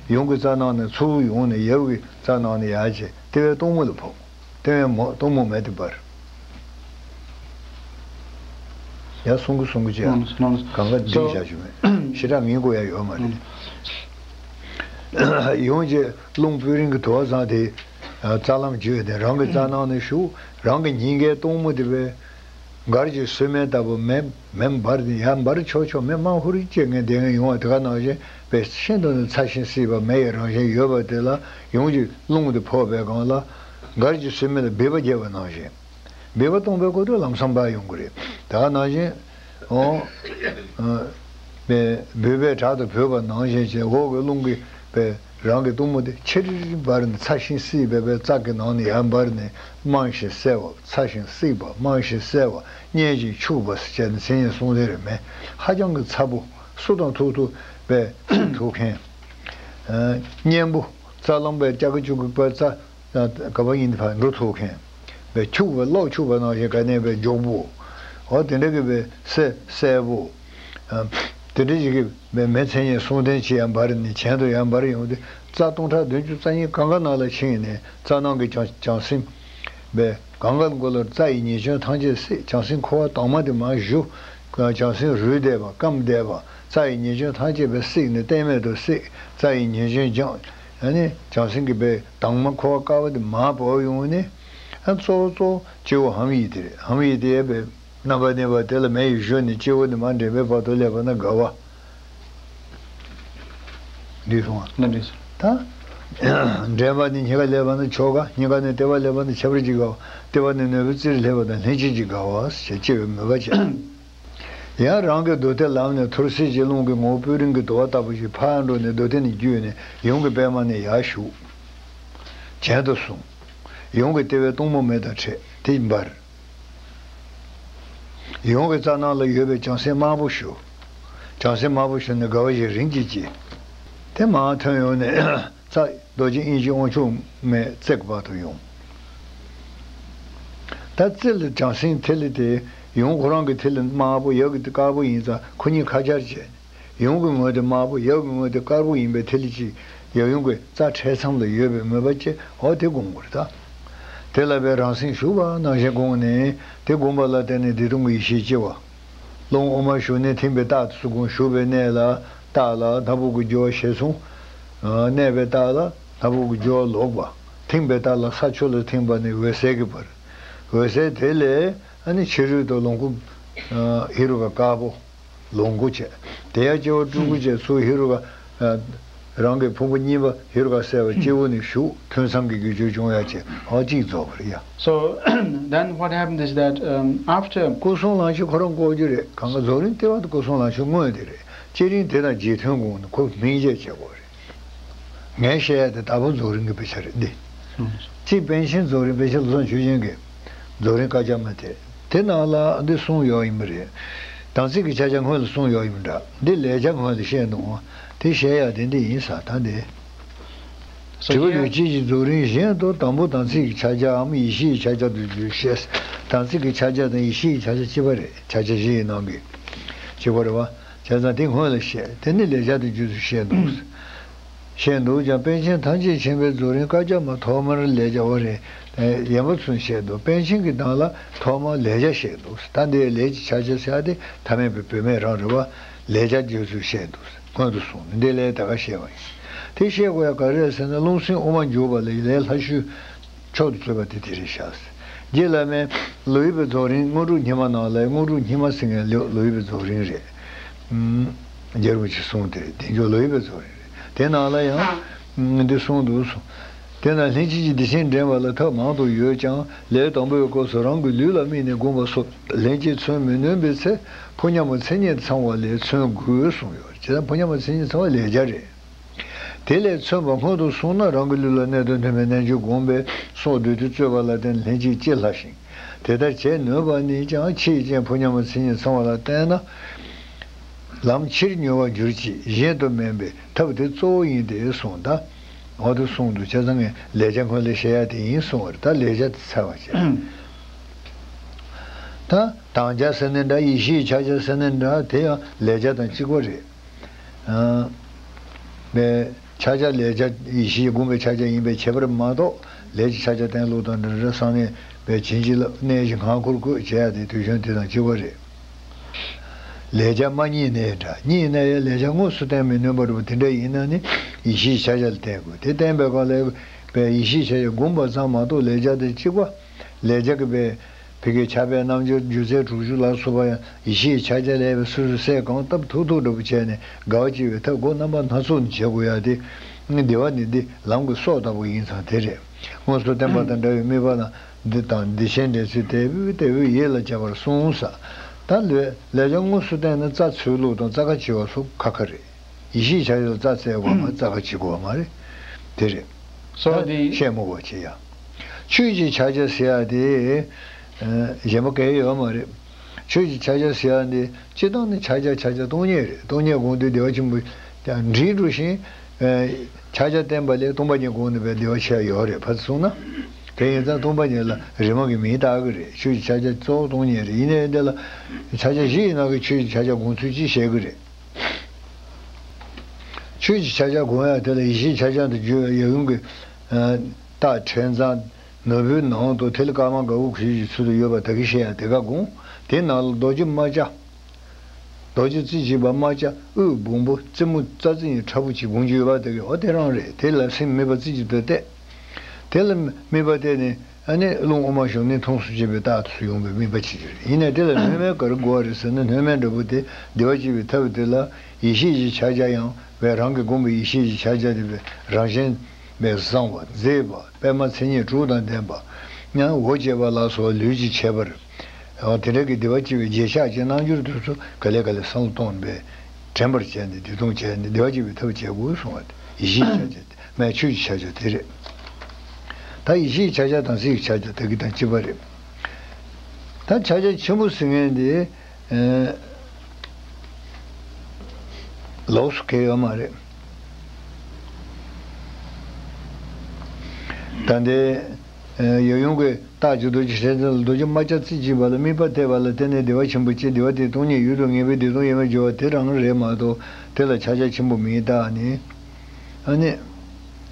ཡུམ་གྱི་རྩ་ནང་ནས་ཚུར་ཡོང་ནས་ཡབ་ཀྱི་རྩ་ནང་ནས་ཡར་བྱས་ལྟེ་བའི་སྟོང་མོ་ལ་ཕོག་ལྟེ་བའི་མོ་སྟོང་མོ་མེ་དེ་འབར། ཡར་སོང་གི་སོང་གི་ཅིག་ཨ། གང་ག་འདི་བཞག་ཞུ་མེད། ཞེ་དྲག་ངེས་དགོས་ཡ་ཡོད་མ་རེད། ཡོང་རྗེས་རླུང་སྤོས་རིང་གི་དུ་བ་བཟང་དེ། རྩ་ལམ་བརྒྱུད་དེ་རང་གི་རྩ་ནང་ནས་ཞུགས། རང་གི་སྙིང་གའི་སྟོང་མོ་དེ་བས། མགར་གྱི་སོལ་མེ་ལྟ་བུ་མེ་མེ་འབར་ནས་ཡར་འབར་ཆོག་ཆོག་མེ་རྨང་ཧུར་ཅེས་ངས་བསྡད་ངས་ཡོང་བ་དེ་ག་ནང་བཞིན་པའི་ཤིན་ཏུ་ནས་ཚ་ཞིང་བསིལ་བ་མེ་ཡི་རང་བཞིན་ཡོད་པ་དེ་ལ་ཡོངས་ཀྱི་རླུང་དེ་ཕོག་པའི་སྒང་ལ་མགར་གྱི་སོལ་མེ་ལ་སྦལ་པ་རྒྱས་པ་ནང་བཞིན། སྦལ་པ་སྟོང་པའི་སྐོར་དུ་ལམ་སང་འབར་ཡོང་གི་རེད། དེ་ག་ནང་བཞིན། འོ། པའི་སྦལ་པའི་བྲག་ཏུ་བུད་པ་ནང་བཞིན་བྱས་འོག་གི་རླུང་གིས་པའི་རང་གི་གཏུམ་མོ་དེ་ཆེར་འབར་ནས་ཚ་ཞིང་བསིལ་བའི་པའི་རྩ་གི་ནང་ནས་ཡར་འབར་ནས་རྨང་ཞིང་གསལ་བ། ཚ་ཞིང་བསིལ་བ། རྨང་ཞིང་གསལ་བ། མཉེན་ཅིང་འཁྱུག་པ་ཟེར་བྱས་ནས་མཚན་ཉིད་གསུམ་ལྡན་རེད་མེད། ཧ་ཅང་གི་ཚ་པོ་སུ་དང་ཐུག་ཐུག་པའི་ཐུག་མཁན། མཉེན་པོ་རྩ་རླུང་པའི་སྐྱ་ཀ་ཅུ་གི་པའི་རྩ། ག་པ་ཡིན་ཕར་འགྲོ་ཐུབ་མཁན། བས་འཁྱུག་པ་གློག་འཁྱུག་པ་ནང་བཞིན་ག་ནས་བས་མགྱོགས་པོ། འོ་དེ་འདྲ་གི་བས་སེ་གསལ་པོ། དེ་འདྲ་ཞིག་གི་བས་མེ་མཚན་ཉིད་གསུམ་ལྡན་ཅིག་ཡང་འབར་ནས་གྱེན་དུ་ཡང་འབར་ཡོང་དུས་རྩ་སྟོང་ཕྲག་བདུན་ཅུ་རྩ་གཉིས་གང་ག་ནང་ལ་ཕྱིན་ནས་རྩ་ནང་གི་བྱང་བྱང་སེམས། བས་གང་ག་མགོ་ལ་རྩ་ཡི་ཉེས་སྐྱོན་ཐམས་ཅད་བསྲེགས། བྱང་སེམས་འཁོར་བ་དྭངས་མ་དེ་མར་བཞུ། བྱང་སེམས་རུལ་བསྡད་པ་སྐམ་བསྡད་པ་རྩ་ཡི་ཉེས་སྐྱོན་ཐམས་ཅད་བས་བསྲེགས་ནས་གཏན་མེད་དུ་བསྲེགས། རྩ་ཡི་ཉེས་སྐྱོན་སྦྱངས། ཨ་ནི་བྱང་སེམས་ཀྱི་བས་དྭངས་མ་འཁོར་བ་དཀར་བ་དེ་མར་བབས་ཡོང་ནས། ཨ་གཙོ་བོ་གཙོ་བོ་སྤྱི་བོ་ཧཱུྃ་ཡིག་དེ་རེད། ཧཱུྃ་ཡིག་དེ་ཡས་པའི་རྣམ་པ་གནས་པ་དེ་ལ་མེ་ཡིས་གཞུ་ནས་སྤྱི་བོ་ནས་མར་འདྲེན་པའི་བར་དུ་སླེབས་པ་ན་དགའ་བ། འདི་སོང་བ། ལ་འདྲེན་སོང་། ད། འདྲེན་པ་ནི་སྙིང་ག་སླེབས་པ་ན་ཆོ་ག་སྙིང་ག་ནས་ལྟེ་བ་སླེབས་པ་ན་ཁྱད་པར་གྱི་དགའ་བ། ལྟེ་བ་ནས་ནོར་བུའི་རྩེར་སླེབས་པ་དང་ལྷན་ཅིག་གི་དགའ་བ་ཞེས་སྐྱེ་བའི་མོས་པ་བྱས། ཡང་རང་གི་མདོ་སྡེ་ལམ་ནས་ཐོར་སེལ་གྱི་རླུང་གི་ངོ་བོ་སྤུ་རིང་གི་དུ་བ་ལྟ་བུ་ཞིག་ཕར་འགྲོ་ནས་མདོ་སྡེ་ནས་བརྒྱུད་ནས་ཡུམ་གྱི་པད་མ་ནས་ཡར་ཞུགས། གྱེན་དུ་སོང་། ཡུམ་གྱི་ལྟེ་བའི་སྟོང་པོ་མེ་དང་འཕྲད་དེ་འབར། ཡུམ་གྱི་རྩ་ནང་ལ་ཡོད་པའི་བྱང་སེམས་དམར་པོ་ཞུ། བྱང་སེམས་དམར་པོ་ཞུ་ནས་དགའ་བ་བཞིན་རིམ་གྱིས་སྐྱེ། དེ་མར་ཐོན་ཡོང་ནས་རྩ་རྡོ་རྗེ་དབྱིངས་ཀྱི་དབང་ཕྱུག་མའི་རྩེ་བར་དུ་ཡོང་། ད་རྩེ་ལ་བྱང་སེམས་ཐིག་ལེ་དེ་ཡུམ་ཁོ་རང་གི་ཐིག་ལེ་དམར་པོ་ཡབ་ཀྱི་དཀར་པོ་ཡིན་ཙང་ཁོ་གཉིས་ཁ་སྦྱར་བྱས། ཡུམ་གྱི་ངོས་དེ་དམར་པོ་ཡབ་ཀྱི་ངོས་དེ་དཀར་པོ་ཡིན་པའི་ཐིག་ལེ་གཅིག་ཡབ་ཡུམ་གྱི་རྩ་འཕྲལ་མཚམས་ལ་ཡོད་པའི་མོས་པ་བསྐྱེད། འོ་དེ་བསྒོམ་དགོས་རེད་ད། དེ་ལ་བའི་རང་སེམས་ཞུགས་པ་ནང་བཞིན་བསྒོམས་ནས་དེ་བསྒོམས་པ་ལ་བརྟེན་ནས་བདེ་སྟོང་གི་ཡེ་ཤེས་སྐྱེ་བ། རླུང་དབུ་མ་ཞུགས་ནས་ཐིམ་པའི་རྟགས་སུ་བསྒོམ། ཞུགས་པའི་གནས་ལ་རྟགས་ལ་སྣ་བུག་གི་རྒྱུ་བ་ཞེས་གསུངས། གནས་པའི་རྟགས་ལ་སྣ་བུག་གི་རྒྱུ་བ་ལོག་པ། ཐིམ་པའི་རྟགས་ལ་ས་ཕྱོགས་ལ་ཐིམ་པ་ནི་འོད་གསལ་གྱི་བར། འོད་གསལ་དེ་ལས་ཨ་ནི་ཕྱི་རོལ་དུ་ལོངས་སྐུ་ཧེ་རུ་ཀ་དཀར་པོ། ལོངས་སྐུ་བྱས། དེ་ཡང་སྐྱེ་བ་སྤྲུལ་སྐུ་བྱས་ཚུར་ཧེ་རུ་ཀ་རང་གི་ཕུང་པོ་གཉིས་པ་ཧེ་རུ་ཀ་གསལ་བ་སྤྱི་བོ་ནས་ཞུགས། ཐུན་མཚམས་ཀྱི་དགེ་སྦྱོར་སྦྱོང་ཡ་བྱས། འོ་གཅིག་རྫོགས་པ་རེད་ཡ། So then what happened is that, um, after སྐུ་གསུམ་ལམ་ཤེས་ཁོ་རང་བཀོད་རྒྱུ་རེད། གང་ག་རྫོགས་རིམ་ལྟེ་བ་དུ་སྐུ་གསུམ་ལམ་ཤེས་དངོས་དེ་རེད། བསྐྱེད་རིམ་དེ་དང་རྗེས་མཐུན་དགོངས་ནས་ཁོ་སྨིན་བྱེད་བྱེད་དགོས་རེད། ངས་བཤད་ཡ་དེ་ད་བུ་རྫོགས་རིམ་གྱི་དཔེ་ཆ་རེད་འདི། གཅིག་པཎ་ཆེན་རྫོགས་རིམ་དཔེ་ཆ་ལ་སོང་ཆོས་ཅན་གྱི་རྫོགས་རིམ་བཀའ་རྒྱ་མ་དེ། དེ་ནང་ལ་འདི་གསུངས་ཡོད་ཡིན་པ་རེད། དམ་ཚིག་གི་ཕྱག་རྒྱ་སྔོན་ལ་གསུངས་ཡོད་ཡིན་པ་འདྲ། འདི་ལས་བྱ་སྔོན་ལ་བཤད་འདུག་དེ་བཤད་ཡ་དེ་འདི་ཡིན་ས་ད་འདི། དྲི་བ་ཡོད་ཅེས་ཀྱི་རྫོགས་རིམ་བཞིན་དུ་དང་པོ་དམ་ཚིག་གི་ཕྱག་རྒྱའམ་ཡེ་ཤེས་ཀྱི་ཕྱག་རྒྱ་དུ་བརྗོད་བཤད། དམ་ཚིག་གི་ཕྱག་རྒྱ་དང་ཡེ་ཤེས་ཀྱི་ཕྱག་རྒྱ་གཅིག་པ་རེད། ཕྱག་རྒྱ་བཞི་ཡི་ནང་གི་གཅིག་པ་རེད་བ། བྱས་ཙང་དེ་སྔོན་ལ་བཤད། དེ་ནི་ལས་བྱ་དང་རྗེས་སུ་བཤད་འདུག་བཤད་འདུག་ཀྱང་པཎ་ཆེན་ཐམས་ཅད་མཁྱེན་པའི་རྫོགས་རིམ་བཀའ་རྒྱ་མ་ཐོག་མར་ལས་བྱ་བ་རེད། ཡན་པ་ཚུན་བཤད་འདུག་པཎ་ཆེན་གྱི་ནང་ལ་ཐོག་མར་ལས་བྱ་བཤད་འདུག་ད་འདིའི་ལས་ཀྱི་ཕྱག་རྒྱ་ཟེར་ཡ་དེ་ཐ་མལ་པའི་བུད་མེད་རང་རེད་བ། ལས་བྱ་རྗེས་སུ་བཤད་འདུག་སྔོན་དུ་སོང་ནས་འདི་ལས་ད་ག་བཤད་པ་ཡིན། དེ་བཤད་དགོས་ཡ་ག་རེ་རེད་ཟེར་ན་རླུང་སེམས་དབུ་མ་འཇུག་པ་ལས་ལས་སླ་ཤོས། མཆོག་ཏུ་གཙོས་པ་དེ་དེ་རེད་ཤག་རྗེ་བླ་མའི་ལོ་ཡི་པའི་རྫོགས་རིམ་དངོས་གྲུབ་སྙེ་མ་ནང་ལ་དངོས་གྲུབ་སྙེ་མ་ཟེར་མཁན་ལོ་ལོ་ཡི་པའི་རྫོགས་རིམ་རེད། ཨུམ། རྒྱལ་བ་རིན་པོ་ཆེས་གསུངས་དེ་རེད། དལ་འབྱོར་ལོ་ཡི་པའི་རྫོགས་རིམ་རེད། དེ་ནང་ལ་ཡང་ཨུམ། འདི་གསུངས་འདུག་གསུངས། དེས་ན་ལྷན་སྐྱེས་ཀྱི་བདེ་ཆེན་འདྲེན་པ་ལ་ཐབས་མང་དུ་ཡོད་ཀྱང་ལས་དང་པོའི་སྐབས་སུ་རང་གི་ལུས་ལ་དམིགས་ནས་བསྒོམ་པ་སོགས་ལྷན་སྐྱེས་མཚོན་མི་ནུས་པའི་ཚེ་ཕོ་ཉ་མོ་མཚན་ཉིད་ཚང་བ་ལས་མཚོན་དགོས་གསུངས་ཡོད། བྱས་ཙང་ཕོ་ཉ་མོ་མཚན་ཉིད་ཚང་བ་ལས་བྱ་རེད། དེ་ལས་མཚོན་པ་སྔོན་དུ་སོང་ན་རང་གི་ལུས་ལ་གནད་དུ་སྣུན་པའི་རྣལ་འབྱོར་བསྒོམས་པས་སྲོག་བདུད་རྩི་གཙོས་པ་ལ་བརྟེན་ལྷན་སྐྱེས་སྐྱེ་སླ་ཞིང་། དེ་ལྟར་བྱེད་ནུས་པ་ནི་ཀྱང་ཆེས་ཅན་ཕོ་ཉ་མོ་མཚན་ཉིད་ཚང་བ་ལ་བརྟེན་ན། ལམ་ཕྱིར་མྱུར་བར་འགྱུར་གྱི་གཞན་དུ་མིན་པའི་ཐབས་དེ་གཙོ་བོ་ཡིན་ཏེ་གསུངས་ད། འོ་དེ་གསུངས་འདུག་བྱས་ཙང་ངས་ལས་བྱ་སྔོན་ལ་བཤད་ཡ་དེ་ཡིན་གསུངས་པ་རེད། ད་ལས་བྱ་དེ་ཚར་བ་བྱས། ད་དམ་བཅའ་ཟེར་ནི་འདྲ་ཡེ་ཤེས་ཕྱག་རྒྱ་ཟེར་ནི་འདྲ་དེ་ཡང་ལས་བྱ་དང་གཅིག་པ་རེད། ཨ། པའི་ཕྱག་རྒྱ་ལས་བྱ་ཡེ་ཤེས་བསྒོམ་པའི་ཕྱག་རྒྱ་ཡིན་པའི་ཁྱད་པར་མ་གཏོགས་ལས་ཀྱི་ཕྱག་རྒྱ་བསྟན་ལུགས་དང་འདྲ་འདྲ་གསང་གནས་པའི་བྱིན་གྱིས་བརླབས་གནས་བཞི་ངང་འཁོར་བཀོད་བྱེད་ཡ་དེ་དུས་གཞུང་དེ་དང་གཅིག་པ་རེད། ལས་བྱ་མ་རྙེད་ནའི་འདྲ་རྙེད་ན་ཡང་ལས་བྱ་དངོས་སུ་བསྟན་མི་ནུས་པ་རེད་པ། དེ་འདྲ་ཡིན་ན་ནི་ཡེ་ཤེས་ཕྱག་རྒྱ་ལ་བརྟེན་དགོས། དེ་བརྟེན་པའི་སྐབས་ལ་པའི་ཡེ་ཤེས་ཕྱག་རྒྱ་བསྒོམ་པ་ཙམ་མ་གཏོགས་ལས་བྱ་དང་གཅིག་པ། ལས་བྱ་གི་པའི་ཕ་གིའི་ཕྱག་དཔེ་རྣམ་འགྱུར་སྒྱུ་རྩལ་དྲུག་ཅུ་ལ་སོགས་པ་ཡང་ཡེ་ཤེས་ཕྱག་རྒྱ་ལས་པའི་སོ་སོའི་སའི་གང་བཏབ་ཐུབ་ཐུབ་འདྲ་པོ་བྱས་ནས་དགའ་བ་སྐྱེ་བའི་ཐབས་སྒོ་རྣམ་པ་སྣ་ཚོགས་ནས་བྱེད་དགོས་ཡ་དེ། བདེ་བ་ནི་འདི་ལམ་གྱི་སྲོག་ལྟ་བུ་ཡིན་ཙང་དེ་རེད། དངོས་སུ་བསྟན་པ་དང་འདྲ་བའི་དམིགས་པ་དང་འདི་དང་འདི་ཆེན་འདྲེན་ཚུལ་དལ་བུས་དལ་བུས་ཡིད་ལ་བྱེད་པར་གསུངས་ས། ད་ལས་ལས་བྱ་དངོས་སུ་བསྟན་ན་རྩ་འཚོལ་ལུགས་དང་རྩ་ཁ་བྱེད་པ་སོགས་ཁ་ཁ་རེད། ཡེ་ཤེས་ཕྱག་རྒྱ་ལ་རྩ་བཙལ་དགོས་མ་རྩ་ཁ་བྱེད་དགོས་མ་རེད། དེ་རེད། So ད་the བཤད་མོ་བ་བྱེད་ཡ། ཆོས་ཀྱི་ཕྱག་རྒྱ་ཟེར་ཡ་དེ། ཨ། གཞན་པ་གལ་ཡོད་མ་རེད། ཆོས་ཀྱི་ཕྱག་རྒྱ་ཟེར་ཡ་འདི་སྤྱིར་བཏང་ནི་ཕྱག་རྒྱ་ཕྱག་རྒྱ་སྟོང་ཉིད་རེད། སྟོང་ཉིད་སྒོམ་དུས་བདེ་བ་ཆེན་པོ་ཀྱང་འགྲིག་འགྲོ་ཞིང་། ཨ། ཕྱག་རྒྱ་བསྟན་པ་ལས་སྟོང་པ་ཉིད་སྒོམ་ནུས་པའི་བདེ་བ་ཆེ་བ་ཡོད་རེད། ཕར་ཚུར་སོང་ན། དེ་ཡིན་ཙང་སྟོང་པ་ཉིད་ལ་རིག་མ་གི་མིང་བཏགས་ཀྱི་རེད། ཆོས་ཀྱི་ཕྱག་རྒྱ་གཙོ་བོ་སྟོང་ཉིད་རེད། ཡིན་ནའི་འདི་ལ་ཕྱག་རྒྱ་བཞི་ཡི་ནང་གི་ཆོས་ཀྱི་ཕྱག་རྒྱ་སྒོམ་ཚུལ་གཅིག་བཤད་ཀྱི་རེད། ཆོས་ཀྱི་ཕྱག་རྒྱ་སྒོམ་ཡ་དེ་ལ་ཡེ་ཤེས་ཕྱག་རྒྱ་དུ་བརྗོད་པའི་ཡབ་ཡུམ་གྱི། ཨ། རྟགས་ཕྲེང་མཛངས་ནོར་བུའི་ནང་དུ་ཐིག་ལེ་དཀར་དམར་དགའ་བོ་གུས་ཀྱི་ཚུལ་དུ་ཡོད་པ་ད་གིན་བཤད་ཡ་དེ་ག་སྒོམ། དེ་ནང་ལ་རྡོ་རྗེ་རྨ་བྱ། རྡོ་རྗེ་རྩེ་གཅིག་པ་རྨ་བྱ་དབུས་སྦོམ་པོ་རྩེ་མོ་རྩ་རྩེ་ཡི་ཕྲ་བོ་གཅིག་སྒོམ་རྒྱུ་ཡོད་པ་དེ་གི་འོ་དེ་རང་རེད། དེ་ལ་སེམས་དམིགས་པ་རྩེ་གཅིག་ཏུ་གཏད། དེ་ལ་དམིགས་པ་གཏད་ནས། ཨ་ནི་རླུང་དབུ་མ་ཞུགས་ནས་ཐོངས་སུ་བྱེད་པའི་རྟགས་སུ་ཡོང་བའི་དམིགས་པ་བྱེད་རྒྱུ་རེད། ཡིན་ནའི་དེ་ལ་སྣོན་མེད་ག་རེ་དགོས་པ་རེད་ཟེར་ན་སྣོན་མེད་འདྲ་པོ་དེ་བདེ་བ་སྐྱེ་བའི་ཐབས་དེ་ལ་ཡེ་ཤེས་ཀྱི་ཕྱག་རྒྱ་ཡང་བས་རང་གིས་བསྒོམས་པའི་ཡེ་ཤེས་ཀྱི་ཕྱག་རྒྱ་དེ་བས་རང་བཞིན་པས་བཟང་བ་མཛེས་པ་པད་མ་མཚན་ཉིད་དྲུག་དང་ལྡན་པ། ཡང་འོ་བྱེད་པ་ལ་སོགས་ལུས་ཀྱི་ཁྱད་པར། ཨོ་དེ་འདྲ་གི་བདེ་བ་སྐྱིད་པའི་རྗེས་ཆགས་ཀྱི་རྣལ་འབྱོར་དེ་ཚོ་ག་ལེ་ག་ལེ་བསམ་བློ་གཏོང་བས་དྲན་པར་བྱས་ནས་བདེ་སྟོང་བྱས་ནས་བདེ་བ་སྐྱིད་པའི་ཐབས་བྱེད་དགོས་གསུང་བ་དེ་ཡེ་ཤེས་ཕྱག་རྒྱ་དེ་མ་ཆོས་ཀྱི་ཕྱག་རྒྱ་དེ་རེད། ད་ཡེ་ཤེས་ཕྱག་རྒྱ་དང་སའི་ཕྱག་རྒྱ་དེ་གི་དང་གཅིག་པ་རེད། ད་ཕྱག་རྒྱ་ཆེན་པོ་ཟེར་མཁན་དེ། ཨེ། ལོགས་སུ་གལ་ཡོད་མ་རེད། ད་ལྟའི་ཡབ་ཡུམ་གྱི་རྟགས་ཀྱི་རྡོ་རྗེ་སྲས་ལ་རྡོ་རྗེ་རྨ་བྱ་རྩེ་གཅིག་པ་ལ་དམིགས་པ་གཏད་པ་ལ་བརྟེན་ནས་བདེ་བ་ཆེན་པོ་སྐྱེ། བདེ་བ་དེ་སྟོང་ཉིད་ཡུལ་དུ་ངེས་པའི་བདེ་སྟོང་ཡོད་མེད་སྦྱོར་བ་དེ་རང་རེད་མ་གཏོགས་དེ་ལ་ཕྱག་རྒྱ་ཆེན་པོ་མིན་བཏགས་ནས། ཨ་ནི།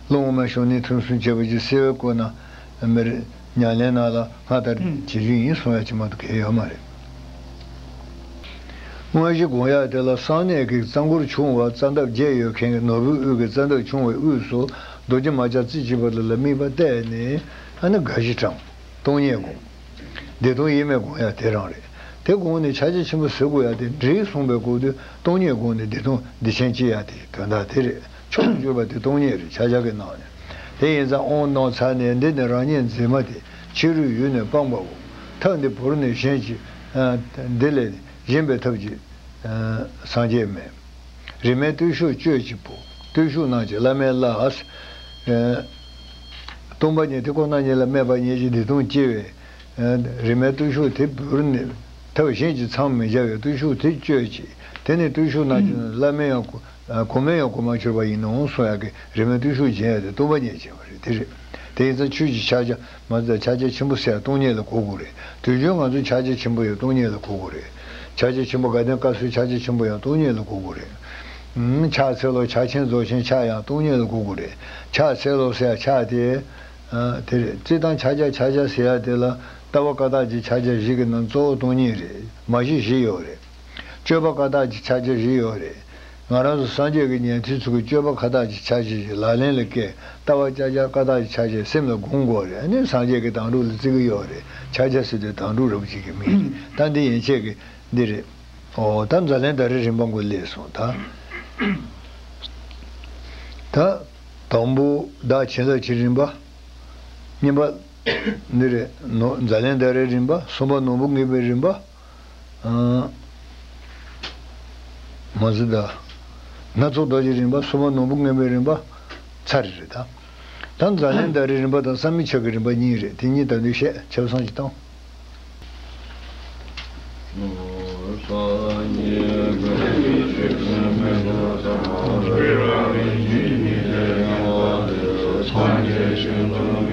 བློ་ངོ་མ་ཤོང་ནས་ཐུན་གསུམ་བྱས་པ་ཅིག་གསལ་བའི་སྐོར་ན་མེར་ཉམས་ལེན་ནང་ལ་སྔ་དར་བྱེད་རྒྱུ་ཡིན་གསུང་ཡ་ཅིག་མ་གཏོགས་གལ་ཡོད་མ་རེད། དངོས་གཞི་སྒོམ་ཡ་དེ་ལ་གསང་གནས་ཀྱི་རྩ་འཁོར་ཆུང་བ་རྩ་འདབ་བརྒྱད་ཡོད་མཁན་གྱི་ནོར་བུའི་དབུས་ཀྱི་རྩ་འདབ་ཆུང་བའི་དབུས་སུ་རྡོ་རྗེ་རྨ་བྱ་རྩེ་གཅིག་པ་ལ་དམིགས་པ་གཏད་ནས་ཨ་ནི་དགའ་བཞི་བགྲང་སྟོང་ཉིད་སྒོམ། བདེ་སྟོང་དབྱེར་མེད་སྒོམ་ཡ་དེ་རང་རེད། དེ་སྒོམ་ནས་ཕྱག་རྒྱ་ཆེན་པོ་ཟེར་དགོས་ཡ་དེ་འགྲིག་སོང་པའི་སྐབས་དུ་སྟོང་ཉིད་སྒོམ་ནས་བདེ་སྟོང་བདེ་ཆེན་སྐྱེ་ཡ་དེ་དོན་དག་དེ་རེད། མཆོག་ཏུ་གྱུར་པ་དེ་སྟོང་ཉིད་རེད་ཕྱག་རྒྱ་གི་ནང་ནས། དེ་ཡིན་ཙང་དབང་གནང་ཚར་ནས་འདི་ནི་རང་ཉིད་མཛེས་མ་སྟེ་ཕྱི་རོལ་ཡུལ་ནི་སྤངས་པའོ། ཐབས་འདི་བོར་ནས་གཞན་གྱི། འདི་ལས་གཞན་པའི་ཐབས་ཀྱི་སངས་རྒྱས་མེད། རིས་མེད་བརྟུལ་ཞུགས་སྤྱོད་ཅིག་པོ། བརྟུལ་ཞུགས་རྣམས་ཀྱི་བླ་མེད་ལ། སྟོང་པ་ཉིད་དེ་ཁོ་ན་ཉིད་ལ་སྨད་པ་ཉིད་ཀྱི་བདེ་སྟོང་སྐྱེ་བས། རིས་མེད་བརྟུལ་ཞུགས་དེ་བོར་ནས་ཐབས་གཞན་གྱིས་མཚམས་མི་སྦྱར་བའི་བརྟུལ་ཞུགས་དེ་སྤྱོད་ཅིག་དེ་ནི་བརྟུལ་ཞུགས་རྣམས་ཀྱི་བླ་མེད་ཡང་གོ་མེད་ཡང་གོ་མ་གྱུར་པ་ཡིན་ནོ་གསུང་ཡག་གི་རིས་མེད་བརྟུལ་ཞུགས་སྦྱིན་ཡག་དེ་སྟོང་པ་ཉིད་སྦྱིན་པ་རེད། དེ་རེད། དེ་ཡིན་ཙང་ཆོས་ཀྱི་ཕྱག་རྒྱ་མ་ཟད་ཕྱག་རྒྱ་ཆེན་པོ་ཟེར་ཡག་སྟོང་ཉིད་ལ་གོ་དགོས་རེད། དུས་རྒྱུན་ང་ཚོ་ཕྱག་རྒྱ་ཆེན་པོ་ཡང་སྟོང་ཉིད་ལ་གོ་དགོས་རེད། ཕྱག་རྒྱ་ཆེན་པོ་དགའ་ལྡན་བཀའ་སྲོལ་ཕྱག་རྒྱ་ཆེན་པོ་ཡང་སྟོང་ཉིད་ལ་གོ་དགོས་རེད། ཕྱག་འཚལ་ལོ་ཕྱག་ཆེན་རྫོགས་ཆེན་ཕྱག་ཡང་སྟོང་ཉིད་ལ་གོ་དགོས་རེད། ཕྱག་འཚལ་ལོ་ཟེར་ཡག་ཕྱག་དེ། དེ་རེད། རྩིས་དང་ཕྱག་རྒྱ་ཕྱག་རྒྱ་ཟེར་ཡག་དེ་ལ་ལྟ་བ་བཀའ་རྟགས་ཀྱི་ཕྱག་རྒྱ་བཞི་གི་ནང་གཙོ་བོ་སྟོང་ཉིད་རེད། མ་གཞི་བཞི་ཡོད་རེད། སྤྱོད་པ་བཀའ་རྟགས་ཀྱི་ཕྱག་རྒྱ་བཞི་ཡོད་རེད། ང་རང་ཚོ་སངས་རྒྱས་ཀྱི་ཉན་ཐོས་ཚོ་གི་སྤྱོད་པ་བཀའ་རྟགས་ཀྱི་ཕྱག་རྒྱ་བཞི་ལག་ལེན་ལ་བཀལ། ལྟ་བ་བཅའ་རྒྱ་བཀའ་རྟགས་ཀྱི་ཕྱག་རྒྱ་སེམས་ལ་སྒོམ་དགོས་རེད། ཨ་ནི་སངས་རྒྱས་ཀྱི་དྭང་སྒྲུབ་ལ་བརྩི་གི་ཡོད་རེད། ཕྱག་རྒྱ་ཟེར་དུས་དྭང་སྒྲུབ་རབ་བྱེད་ཀྱི་མིང་རེད། ད་འདི་ཡན་ཆད་ཀྱི་འདི་རེད། ཨོ་ད་འཛམ་གླིང་ཟླ་རེའི་རིམ་པ་འགོ་ལས་སོང་ད། ད། དང་པོ་བདག་བྱིན་རླབས་ཀྱི་རིམ་པ། གཉིས་པ། འདི་རེད། ནོ་འཛམ་གླིང་ཟླ་རེའི་རིམ་པ། གསུམ་པ་ནོར་བུ་ངེས་པའི་རིམ་པ། ཨ། མ་ཟད་ད། སྣ་ཚོགས་རྡོ་རྗེའི་རིམ་པ། གསུམ་པ་ནོར་བུ་ངེས་པའི་རིམ་པ། ཚར་རེད་ད། ད་འཛམ་གླིང་ཟླ་རེའི་རིམ་པ་དང་བསམ་ཡས་མཆོག་གི་རིམ་པ་གཉིས་རེད། དེ་གཉིས་ད་དུང་བཤད་ཆབ་གསང་ཞིག་བཏང་། སངས་རྒྱས་ཞིང་དུ་